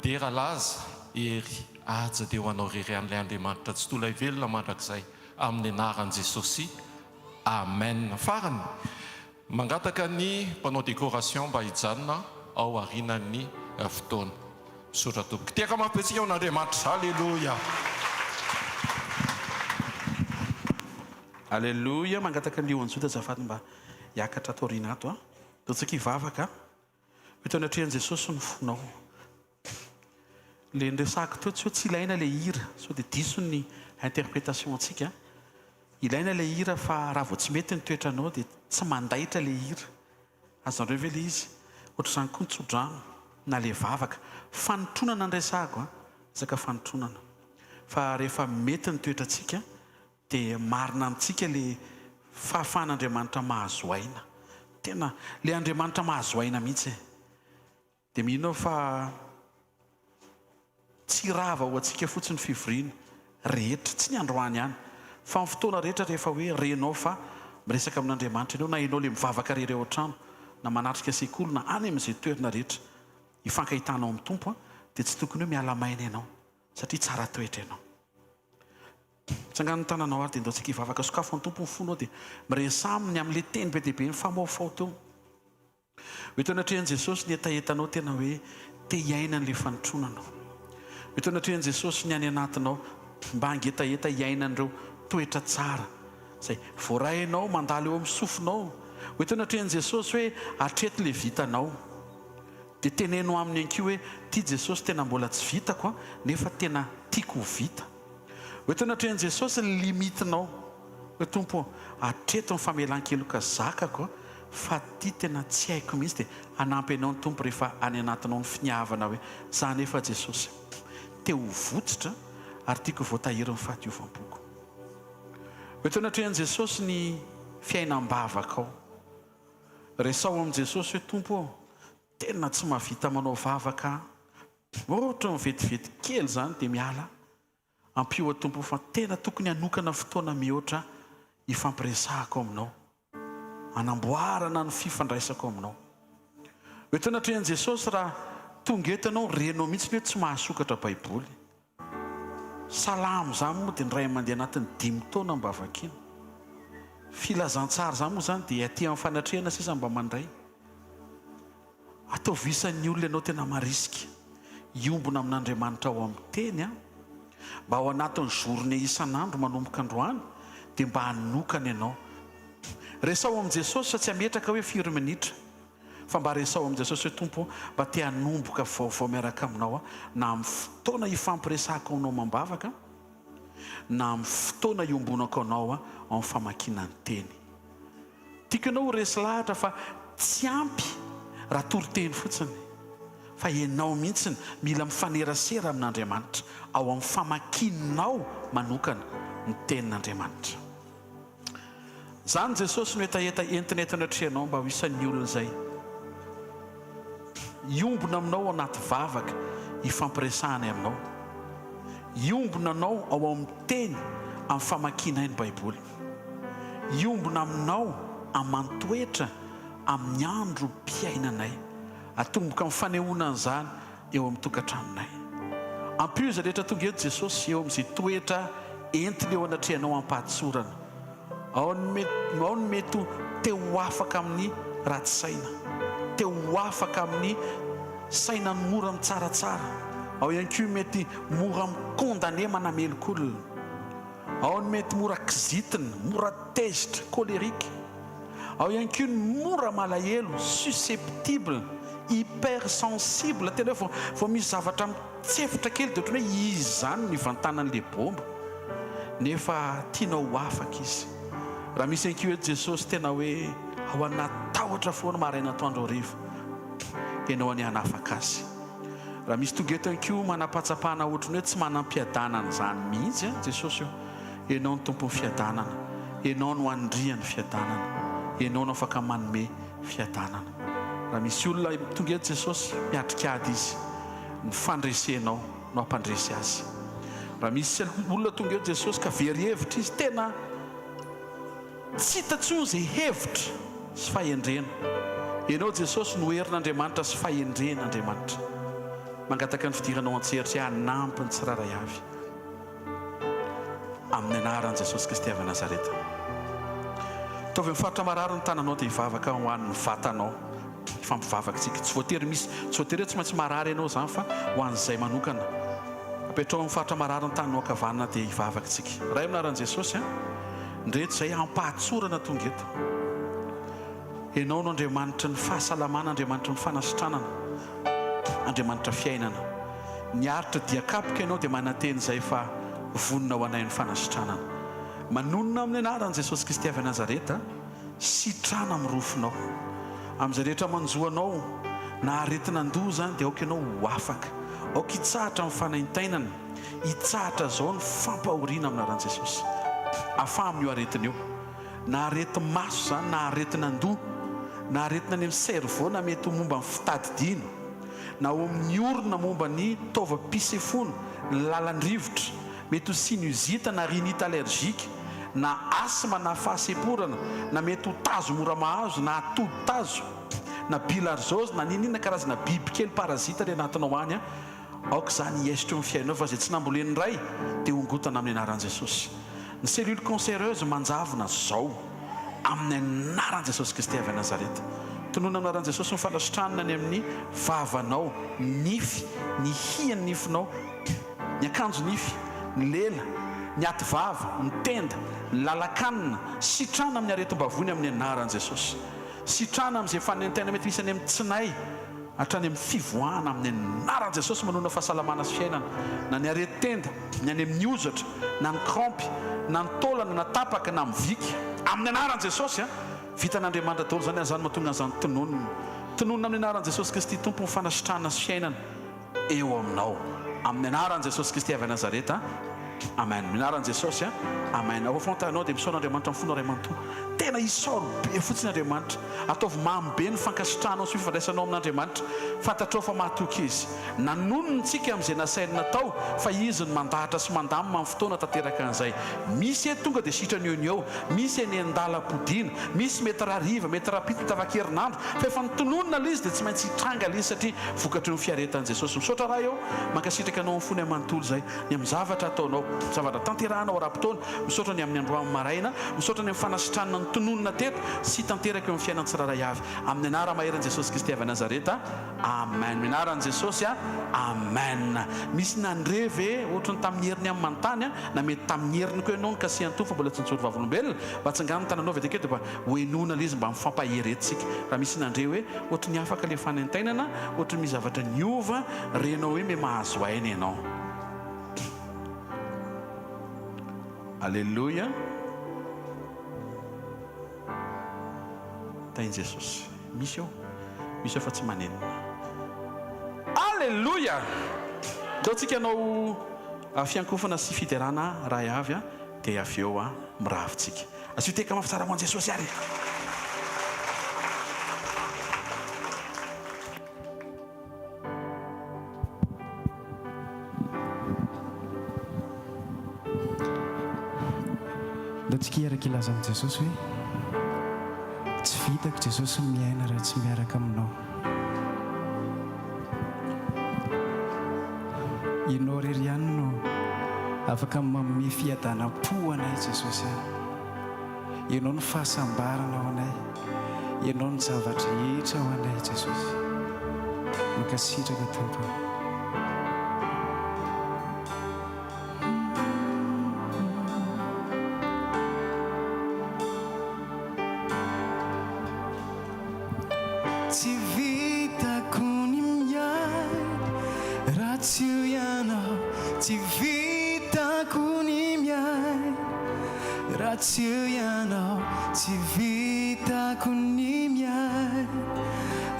Dera laza, hery, haja dia ho Anao irery ihany ilay Andriamanitra Tsitoha ilay velona mandrakizay amin'ny anaran'i Jesosy. Amen. Farany, Mangataka ny mpanao décoration mba hijanona ao aorianan'ny fotoana. Misaotra tompoko. Tehaka mafy be tsika ho an'Andriamanitra. Aleloia. Aleloia, mangataka ny Joda azafady mba hiakatra ato aoriana ato a. Ndao tsika hivavaka. Eto anatrehan'i Jesosy ny fonao. Le niresahako teo tsy hoe tsy ilaina le hira, sao dia diso ny interprétation antsika. Ilaina le hira fa raha vao tsy mety ny toetranao dia tsy mandaitra le hira. Azonareo ve le izy? Ohatr'izany koa ny tsodrano na le vavaka. Fanotronana ny resahako an, resaka fanotronana. Fa rehefa mety ny toetrantsika dia marina amintsika le fahafahan'Andriamanitra mahazo aina. Tena le Andriamanitra mahazo aina mihitsy e. Dia mino aho fa tsy rava ho antsika fotsiny ny fivoriana rehetra, tsy ny androany ihany, fa ny fotoana rehetra rehefa hoe renao fa miresaka amin'Andriamanitra ianao, na ianao ilay mivavaka irery ao an-trano, na manatrika sekoly, na any amin'izay toerana rehetra ifankahitanao amin'ny Tompo, dia tsy tokony hoe miala maina ianao, satria tsara toetra ianao. Tsangano ny tananao ary dia ndao tsika hivavaka, sokafo ny Tompo ny fonao dia miresaha aminy amin'ilay teny be dia be nifamahofaho teo. Ho eto anatrehan'i Jesosy ny hetahetanao tena hoe te hiaina an'ilay fanotronanao. Ho eto anatrehan'i Jesosy ny any anatinao mba hangetaheta hiaina an'ireo toetra tsara izay voarainao mandalo eo amin'ny sofinao. Ho eto anatrehan'i Jesosy hoe hatreto ilay vitanao. Dia teneno aminy ihany koa hoe ty Jesosy tena mbola tsy vitako an, nefa tena. tiako ho vita. Ho eto anatrehan'i Jesosy ny limite-nao. Hoe Tompo ô, hatreto ny famelan-keloka zakako fa ty tena tsy haiko mihitsy dia hanampy anao ny Tompo rehefa any anatinao ny finiavana hoe za anefa Jesosy te ho votsotra ary tiako ho voatahiry ny fahadiovam-poko. Ho eto anatrehan'i Jesosy ny fiainam-bavakao. Resaho amin'i Jesosy hoe Tompo ô, tena tsy mahavita manao vavaka aho, ohatran'ny vetivety kely izany dia miala Ampio aho Tompo fa tena tokony hanokana fotoana mihoatra hifampiresahako aminao, hanamboarana ny fifandraisako aminao. Ho eto anatrehan'i Jesosy raha tonga eto ianao renao mihitsy ny hoe tsy mahasokatra baiboly. Salamo izany moa dia ny ray aman-dia anatin'ny dimy taona mba vakiana. Filazantsara izany moa izany dia aty amin'ny fanatrehana sisa mba mandray. Ataovy isan'ny olona ianao tena marisika hiombona amin'Andriamanitra ao amin'ny teny an! Mba ao anatin'ny journée isan'andro manomboka androany dia mba hanokana ianao. Resaho amin'i Jesosy fa tsy hametraka hoe firy minitra fa mba resaho amin'i Jesosy hoe Tompo ô mba te hanomboka vaovao miaraka aminao aho na amin'ny fotoana hifampiresahako aminao amam-bavaka na amin'ny fotoana iombonako anao ao amin'ny famakiana ny teny. Tiako ianao ho resy lahatra fa tsy ampy raha toriteny fotsiny fa ianao mihitsy mila mifanerasera amin'Andriamanitra ao amin'ny famakianao manokana ny tenin'Andriamanitra. Izany Jesosy no hetaheta entina eto anatrehanao mba ho isan'ny olona izay hiombona aminao ao anaty vavaka hifampiresahanay aminao. Hiombona anao ao amin'ny teny amin'ny famakianay ny Baiboly. Hiombona aminao aman-toetra amin'ny androm-piainanay. Atomboka amin'ny fanehoana an'izany eo amin'ny tokantranonay. Ampio izay rehetra tonga eto Jesosy eo amin'izay toetra entiny eo anatrehanao am-pahatsorana. Ao ny mety, ao ny mety ho te ho afaka amin'ny ratsy saina, te ho afaka amin'ny saina mora mitsaratsara, ao ihany koa mety mora mi-condamner manameloka olona. Ao ny mety mora kizitina, mora tezitra, colérique. Ao ihany koa ny mora malahelo, susceptible, hypersensible, tena hoe vao misy zavatra mitsefotra kely dia ohatran'ny hoe izy izany no ivantanan'ilay bomba. Nefa tianao ho afaka izy. Raha misy ihany koa eto Jesosy tena hoe ao anaty tahotra foana maraina atoandro hariva, Ianao anie hanafaka azy. Raha misy tonga eto ihany koa manam-pahatsapana ohatran'ny hoe tsy manam-piadanana izany mihitsy an, Jesosy ô, Ianao no Tompon'ny fiadanana, Ianao no Andrian'ny fiadanana, Ianao no afaka manome fiadanana. Raha misy olona tonga eto Jesosy, miatrika ady izy, ny fandresenao no hampandresy azy. Raha misy olona tonga eto Jesosy ka very hevitra izy, tena. Tsy hita intsony izay hevitra sy fahendrena. Ianao Jesosy no herin'Andriamanitra sy fahendren'Andriamanitra. Mangataka ny fidiranao an-tsehatra hanampy ny tsirairay avy. Amin'ny anaran'i Jesosy Kristy avy Nazareta. Ataovy amin'ny faritra marary ny tananao dia hivavaka ho an'ny vatanao. Hifampivavaka isika. Tsy voatery misy, tsy voatery hoe tsy maintsy marary ianao izany fa ho an'izay manokana. Apetraho amin'ny faritra marary ny tananao ankavanana dia hivavaka isika. Ray amin'ny anaran'i Jesosy a. Ndreto izay ampahatsorana tonga eto. Ianao no Andriamanitry ny fahasalamana, Andriamanitry ny fanasitranana, Andriamanitra fiainana. Niaritra dia kapoka Ianao dia manantena izay fa vonona ho anay ny fanasitranana. Manonona amin'ny anaran'i Jesosy Kristy avy Nazareta, sitrana amin'ny rofinao. Amin'izay rehetra manjo anao, na aretin'andoha izany dia aoka ianao ho afaka. Aoka hitsahatra ny fanaintainana. Hitsahatra zao ny fampahoriana amin'ny anaran'i Jesosy. Afaha amin'io aretina io. Na areti-maso izany, na aretin'andoha, na aretina any amin'ny cerveau na mety ho momba ny fitadidiana, na ao amin'ny orona momba ny taovam-pisefoana, ny lalan-drivotra, mety ho sinusite na rhinite allergique, na asthme na fahasemporana, na mety ho tazo mora mahazo na atody tazo, na bilharziose na n'inon'inona karazana bibikely parasite any anatinao any. Aoka izany hiaisotra eo amin'ny fiainanao fa izay tsy nambolen'ny Ray dia hongotana amin'ny anaran'i Jesosy. Ny cellule cancéreuse manjavona zao amin'ny anaran'i Jesosy Kristy avy any Nazareta. Tononina amin'ny anaran'i Jesosy ny fanasitranana any amin'ny vavanao, ny nify, ny hian'ny nifinao, ny akanjo nify, ny lela, ny aty vava, ny tenda, ny lalan-kanina, sitrana amin'ny aretim-bavony amin'ny anaran'i Jesosy. Sitrana amin'izay fanaintaina mety misy any amin'ny tsinay. Hatrany amin'ny fivoahana amin'ny anaran'i Jesosy manonona fahasalamana sy fiainana, na ny aretin-tenda, ny any amin'ny hozatra, na ny krampy, na ny taolana na tapaka na mivika. Amin'ny anaran'i Jesosy a! Vitan'Andriamanitra daholo izany ary izany mahatonga an'izany tononina. Tononina amin'ny anaran'i Jesosy Kristy Tompo ny fanasitrahana sy fiainana eo aminao. Amin'ny anaran'i Jesosy Kristy avy any Nazareta. Amen. Amin'ny anaran'i Jesosy a. Amen. Ao afovoan-tanao dia misaora Andriamanitra amin'ny fonao iray manontolo. Tena isaory be fotsiny Andriamanitra. Ataovy mamy be ny fankasitrahanao sy fifandraisanao amin'Andriamanitra. Fantatrao fa mahatoky Izy. Nanonona antsika amin'izay nasainy natao fa Izy no mandahatra sy mandamina amin'ny fotoana tanteraka an'izay. Misy e tonga dia sitrana eo no eo, misy eny an-dalam-podiana, misy mety rahariva, mety rahampitso, mety afaka-herinandro, fa efa notononina ilay izy dia tsy maintsy hitranga ilay izy satria vokatry ny fiaretan'i Jesosy. Misaotra Ray ô, mankasitraka Anao amin'ny fonay manontolo izay, ny amin'ny zavatra ataonao, zavatra tanterahanao ara-potoana, misaotra ny amin'ny androany maraina, misaotra ny amin'ny fanasitranana notononina teto sy tanteraka eo amin'ny fiainan'ny tsirairay avy. Amin'ny anara-maherin'i Jesosy Kristy avy Nazareta. Amen mianaran'i Jesosy a! Amen! Misy nandre ve ohatry ny tamin'ny heriny amin'ny manontany a! Na mety tamin'ny heriny koa ianao nikasihan'ny Tompo fa mbola tsy nijoro vavolombelona, mba tsangano ny tananao avy aty akeo dia mba ho henoina ilay izy mba mifampahery eto tsika raha misy nandre hoe ohatry ny afaka ilay fanaintainana, ohatry ny misy zavatra niova, renao hoe miha-mahazo aina ianao. Aleloia! Tahin'i Jesosy. Misy eo. Misy eo fa tsy manenina. Aleloia! Ndao tsika hanao fiankofana sy fiderana raha avy dia avy eo miravo tsika. Asio tehaka mafy tsara ho an'i Jesosy ary e! Ndao tsika hiaraka hilaza amin'i Jesosy hoe, Tsy vitako Jesosy ny miaina raha tsy miaraka aminao. Ianao irery ihany no afaka manome fiadanam-po anay Jesosy a. Ianao no fahasambarana ho anay. Ianao no zava-drehetra ho anay Jesosy. Mankasitraka Tompo. Tsy vitako ny miaina raha tsy eo ianao Tsy vitako ny miaina raha tsy eo ianao Tsy vitako ny miaina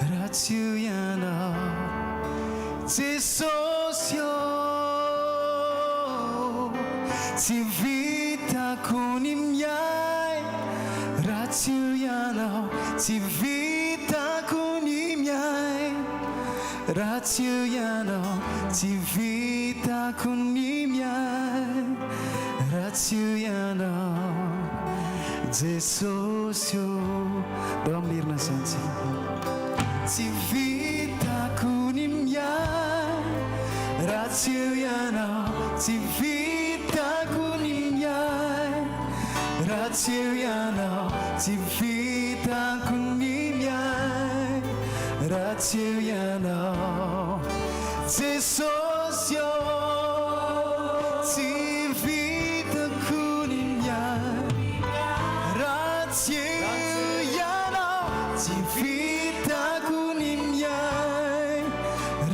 raha tsy eo ianao Jesosy ô Tsy vitako ny miaina raha tsy eo ianao Tsy vitako ny miaina raha tsy eo ianao Tsy vitako ny miaina raha tsy eo ianao Jesosy ô Ndao hamerina izany tsika. Tsy vitako ny miaina raha tsy eo ianao Tsy vitako ny miaina raha tsy eo ianao Tsy vitako ny miaina raha tsy eo ianao Jesosy ô Tsy vitako ny miaina raha tsy eo ianao Tsy vitako ny miaina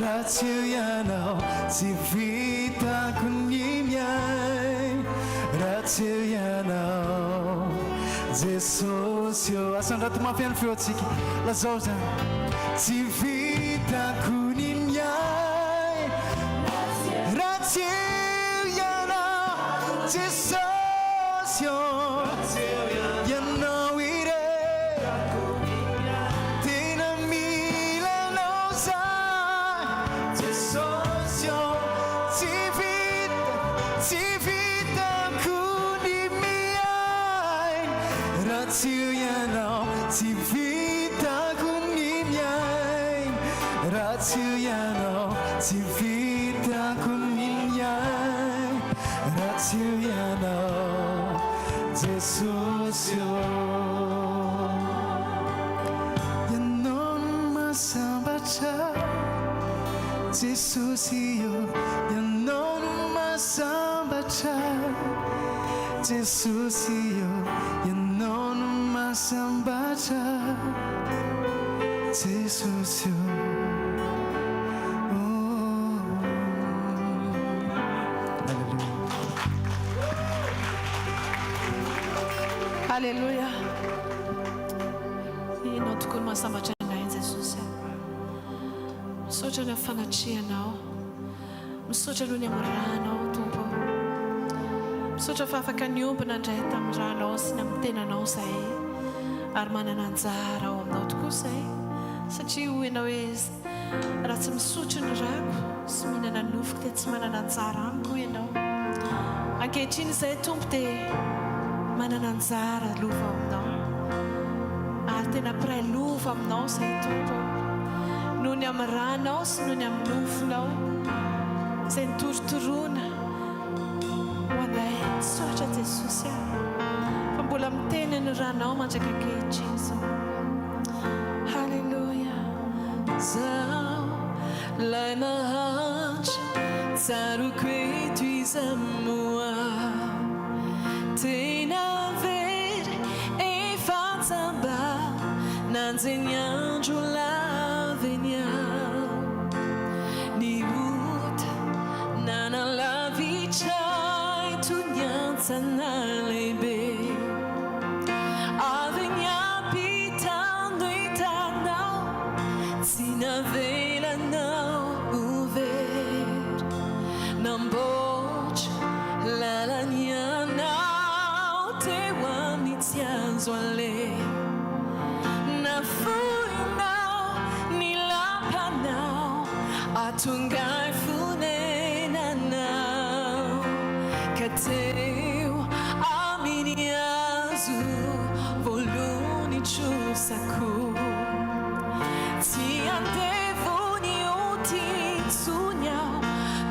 raha tsy eo ianao Tsy vitako ny miaina raha tsy eo ianao Jesosy ô Asandrato mafy ihany feontsika Lazao izany Tsy vitako ny miaina raha tsy eo ianao Jesosy ô Ianao irery Tena mila anao zahay Jesosy ô Tsy vita, tsy vitako ny miaina raha tsy eo ianao Tsy vitako ny miaina raha tsy eo ianao Tsy vitako ny miaina raha tsy eo ianao Jesosy ô Ianao no mahasambatra Jesosy ô Ianao no mahasambatra Jesosy ô Ianao no mahasambatra Jesosy ô. Alléluia. Ianao tokoa no mahasambatra anay Jesosy a. Misaotra ny amin'ny fanatrehanao. Misaotra noho ny amin'ny rànao Tompo ô. Misaotra fa afaka niombona indray tamin'ny rànao sy ny amin'ny tenanao izahay ary manana anjara ao aminao tokoa izahay satria hoy ianao hoe Raha tsy misotro ny rako sy mihinana ny nofoko dia tsy manana anjara amiko hoy ianao. Ankehitriny izahay Tompo dia manana anjara lova ao aminao. Ary tena mpiray lova aminao izahay Tompo ô. Noho ny amin'ny ranao sy noho ny amin'ny nofonao izay nitorotoroana ho anay. Misaotra Jesosy a. Fa mbola miteny ny ranao mandrak'ankehitriny izao. Haleloia Zaho lay mahantra Tsaroako eto iza moa Tena very efa jamba Nanjeny ny andro lava eny aho Ny ota nanalavitra ahy Toy ny hantsana lehibe Avy niampita no hitanao, tsy navelanao ho very. Namboatra lalana ianao teo amin'ny tsy azo aleha. Nafoinao ny lapanao, ahatonga ahy fonenanao. Ka teo amin'ny hazo voalohany trosako. Tsy andevon'ny ota intsony aho,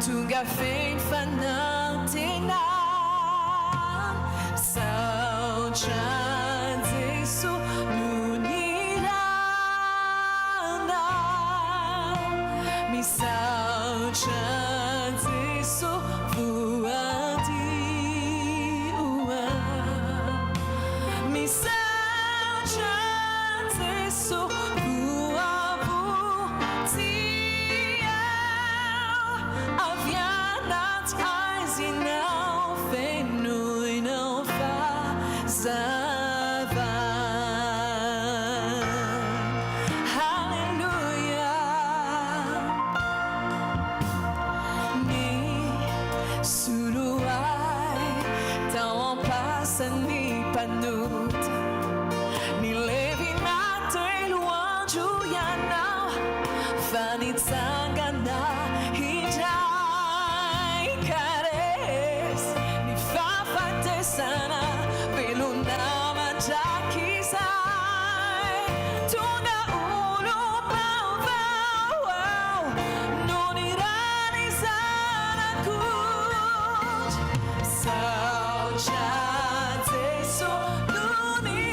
tonga feno fanantenana. Misaotra an'i Jesoa noho ny ranao. Misaotra an'i Jesoa voadio aho. Misaotra an'i Jesoa voavonjy aho. Avy anaty haizina aho fenoinao fahazavana. Haleloia. Ny solo ahy tao am-pasan'ny mpanota. Nilevina telo andro ianao fa nitsangana indray ka resy ny fahafatesana velona mandrakizay. Tonga olom-baovao aho noho ny ran'ny Zanak'ondry. Misaotra Jeso noho ny.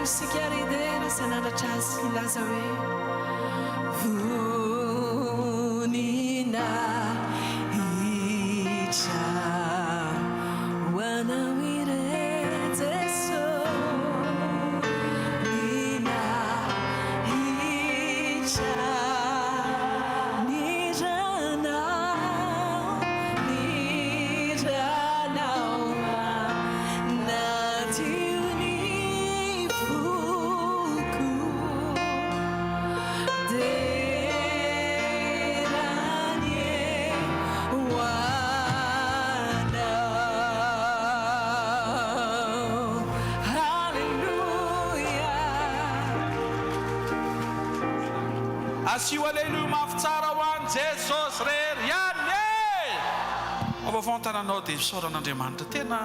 Ndao isika ary hidera sy hanandratra Azy hilaza hoe, Voninahitra ho Anao irery Jeso. Voninahitra ny ranao, ny ranao manadio ny foko. Dera anie ho Anao. Haleloia. Asio aleloia mafy tsara ho an'i Jesosy rery ihany e! Vaovao ny tananao dia isaorana Andriamanitra. Tena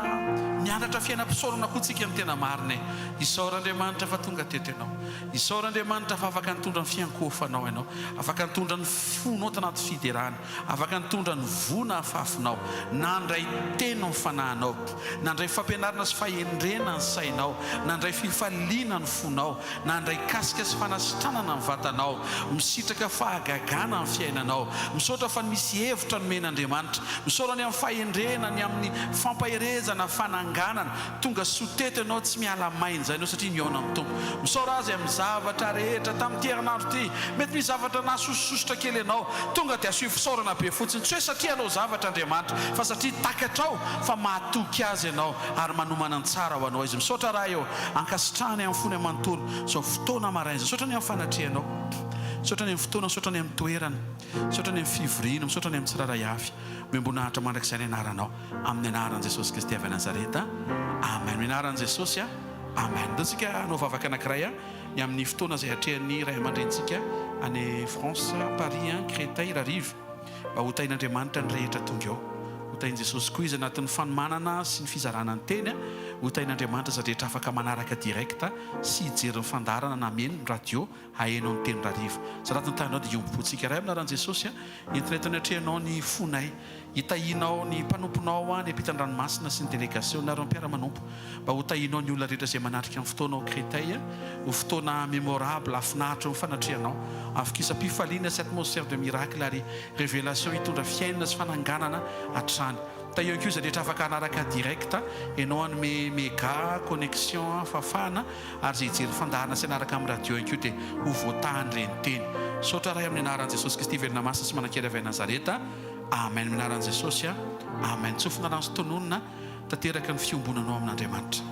mianatra fiainam-pisaorana koa tsika ny tena marina e! Isaora Andriamanitra fa tonga teto ianao. Isaora Andriamanitra fa afaka nitondra ny fiankohofanao ianao. Afaka nitondra ny fonao tanaty fiderana. Afaka nitondra ny voa nahafafinao. Nandray teny ny fanahinao. Nandray fampianarana sy fahendrena ny sainao. Nandray fifaliana ny fonao. Nandray kasika sy fanasitranana ny vatanao. Misitraka fahagagana ny fiainanao. Misaotra fa nisy hevitra nomen'Andriamanitra. Misaora ny amin'ny fahendrena, ny amin'ny fampaherezana, fananganana. Tonga soa teto ianao, tsy miala maina izany ianao satria mihaona amin'ny Tompo. Misaora Azy amin'ny zavatra rehetra tamin'ity herinandro ity. Mety misy zavatra nahasosososotra kely anao. Tonga dia asio fisaorana be fotsiny. Tsy hoe satria hanao zavatra Andriamanitra, fa satria takatrao fa mahatoky Azy ianao ary manomana ny tsara ho anao Izy. Misaotra Ray ô! Ankasitrahany amin'ny fony manontolo izao fotoana maraina izao. Misaotra ny amin'ny fanatrehanao. Misaotra ny amin'ny fotoana, misaotra ny amin'ny toerana. Misaotra ny amin'ny fivoriana, misaotra ny amin'ny tsirairay avy. Omem-boninahitra mandrakizay ny anaranao. Amin'ny anaran'i Jesosy Kristy avy Nazareta. Amen. Amin'ny anaran'i Jesosy. Amen. Ndao tsika hanao vavaka anankiray ny amin'ny fotoana izay atrehan'ny ray aman-drenintsika any France, Paris, Créteil, Rariva. Mba ho tahin'Andriamanitra ny rehetra tonga eo. Ho tahin'i Jesosy koa izy anatin'ny fanomanana sy ny fizarana ny teny. Ho tahin'Andriamanitra izay rehetra afaka manaraka direct sy hijery ny fandaharana na mihaino ny radio haheno ny teny Rariva. Izay anatin'ny tahinao dia iombom-pontsika. Ray amin'ny anaran'i Jesosy, entina eto anatrehanao ny fonay. Hitahianao ny mpanomponao any ampitan-dranomasina sy ny delegasiona ary ny mpiara-manompo. Mba ho tahianao ny olona rehetra izay manatrika ny fotoana ao Créteil ho fotoana mémorable, hahafinaritra eo amin'ny fanatrehanao. Havokisam-pifaliana sy atmosphère de miracle ary révélation hitondra fiainana sy fananganana hatrany. Tahio ihany koa izay rehetra afaka hanaraka direct. Ianao hanome mega, connexion, fahafahana ary izay hijery fandaharana sy hanaraka amin'ny radio ihany koa dia ho voatahan'ireny teny. Misaotra Ray amin'ny anaran'i Jesosy Kristy velona masina sy manan-kery avy any Nazareta. Amen amin'ny anaran'i Jesosy a. Amen. Tsofina rano sy tononina, tanteraka ny fiombonanao amin'Andriamanitra.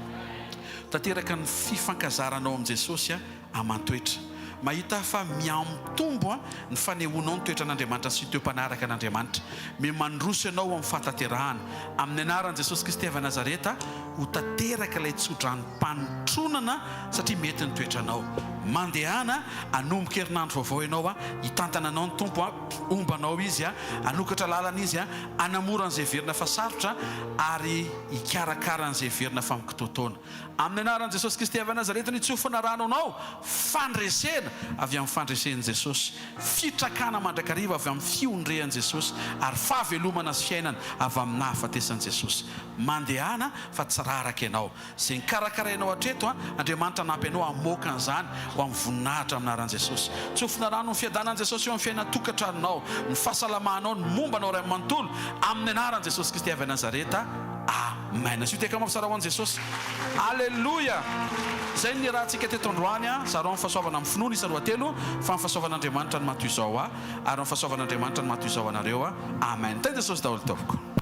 Tanteraka ny fifankazaranao amin'i Jesosy aman-toetra. Mahita fa mihamitombo ny fanehoanao ny toetran'Andriamanitra sy toe-panaraka an'Andriamanitra. Mihamandroso ianao amin'ny fahatanterahana. Amin'ny anaran'i Jesosy Kristy avy Nazareta, ho tanteraka ilay tsodranom-panotronana satria mety ny toetranao. Mandehana, hanomboka herinandro vaovao ianao, hitantana anao ny Tompo. Homba anao Izy, hanokatra lalana Izy, hanamora an'izay heverina fa sarotra, ary hikarakara an'izay heverina fa mikitoatoana. Amin'ny anaran'i Jesosy Kristy avy Nazareta no itsofana rano anao, fandresena avy amin'ny fandresen'i Jesosy, fitrakana mandrakariva avy amin'ny fiondrehan'i Jesosy, ary fahavelomana sy fiainana avy amin'ny nahafatesan'i Jesosy. Mandehana fa tsy raraka ianao. Izay nikarakarainao hatreto an, Andriamanitra hanampy anao hamoaka an'izany ho amin'ny voninahitra amin'ny anaran'i Jesosy. Tsofina rano ny fiadanan'i Jesosy eo amin'ny fiainan-tokantranonao, ny fahasalamanao, ny momba anao ray manontolo, amin'ny anaran'i Jesosy Kristy avy Nazareta. Amen. Asio tehaka mafy tsara ho an'i Jesosy. Aleloia! Izay no niarahantsika teto androany an, zarao ny fahasoavana amin'ny finoana isa roatelo, fa ny fahasoavan'Andriamanitra no maha toy izao ahy, ary ny fahasoavan'Andriamanitra no maha toy izao anareo. Amen. Tahin'i Jesosy daholo tompoko.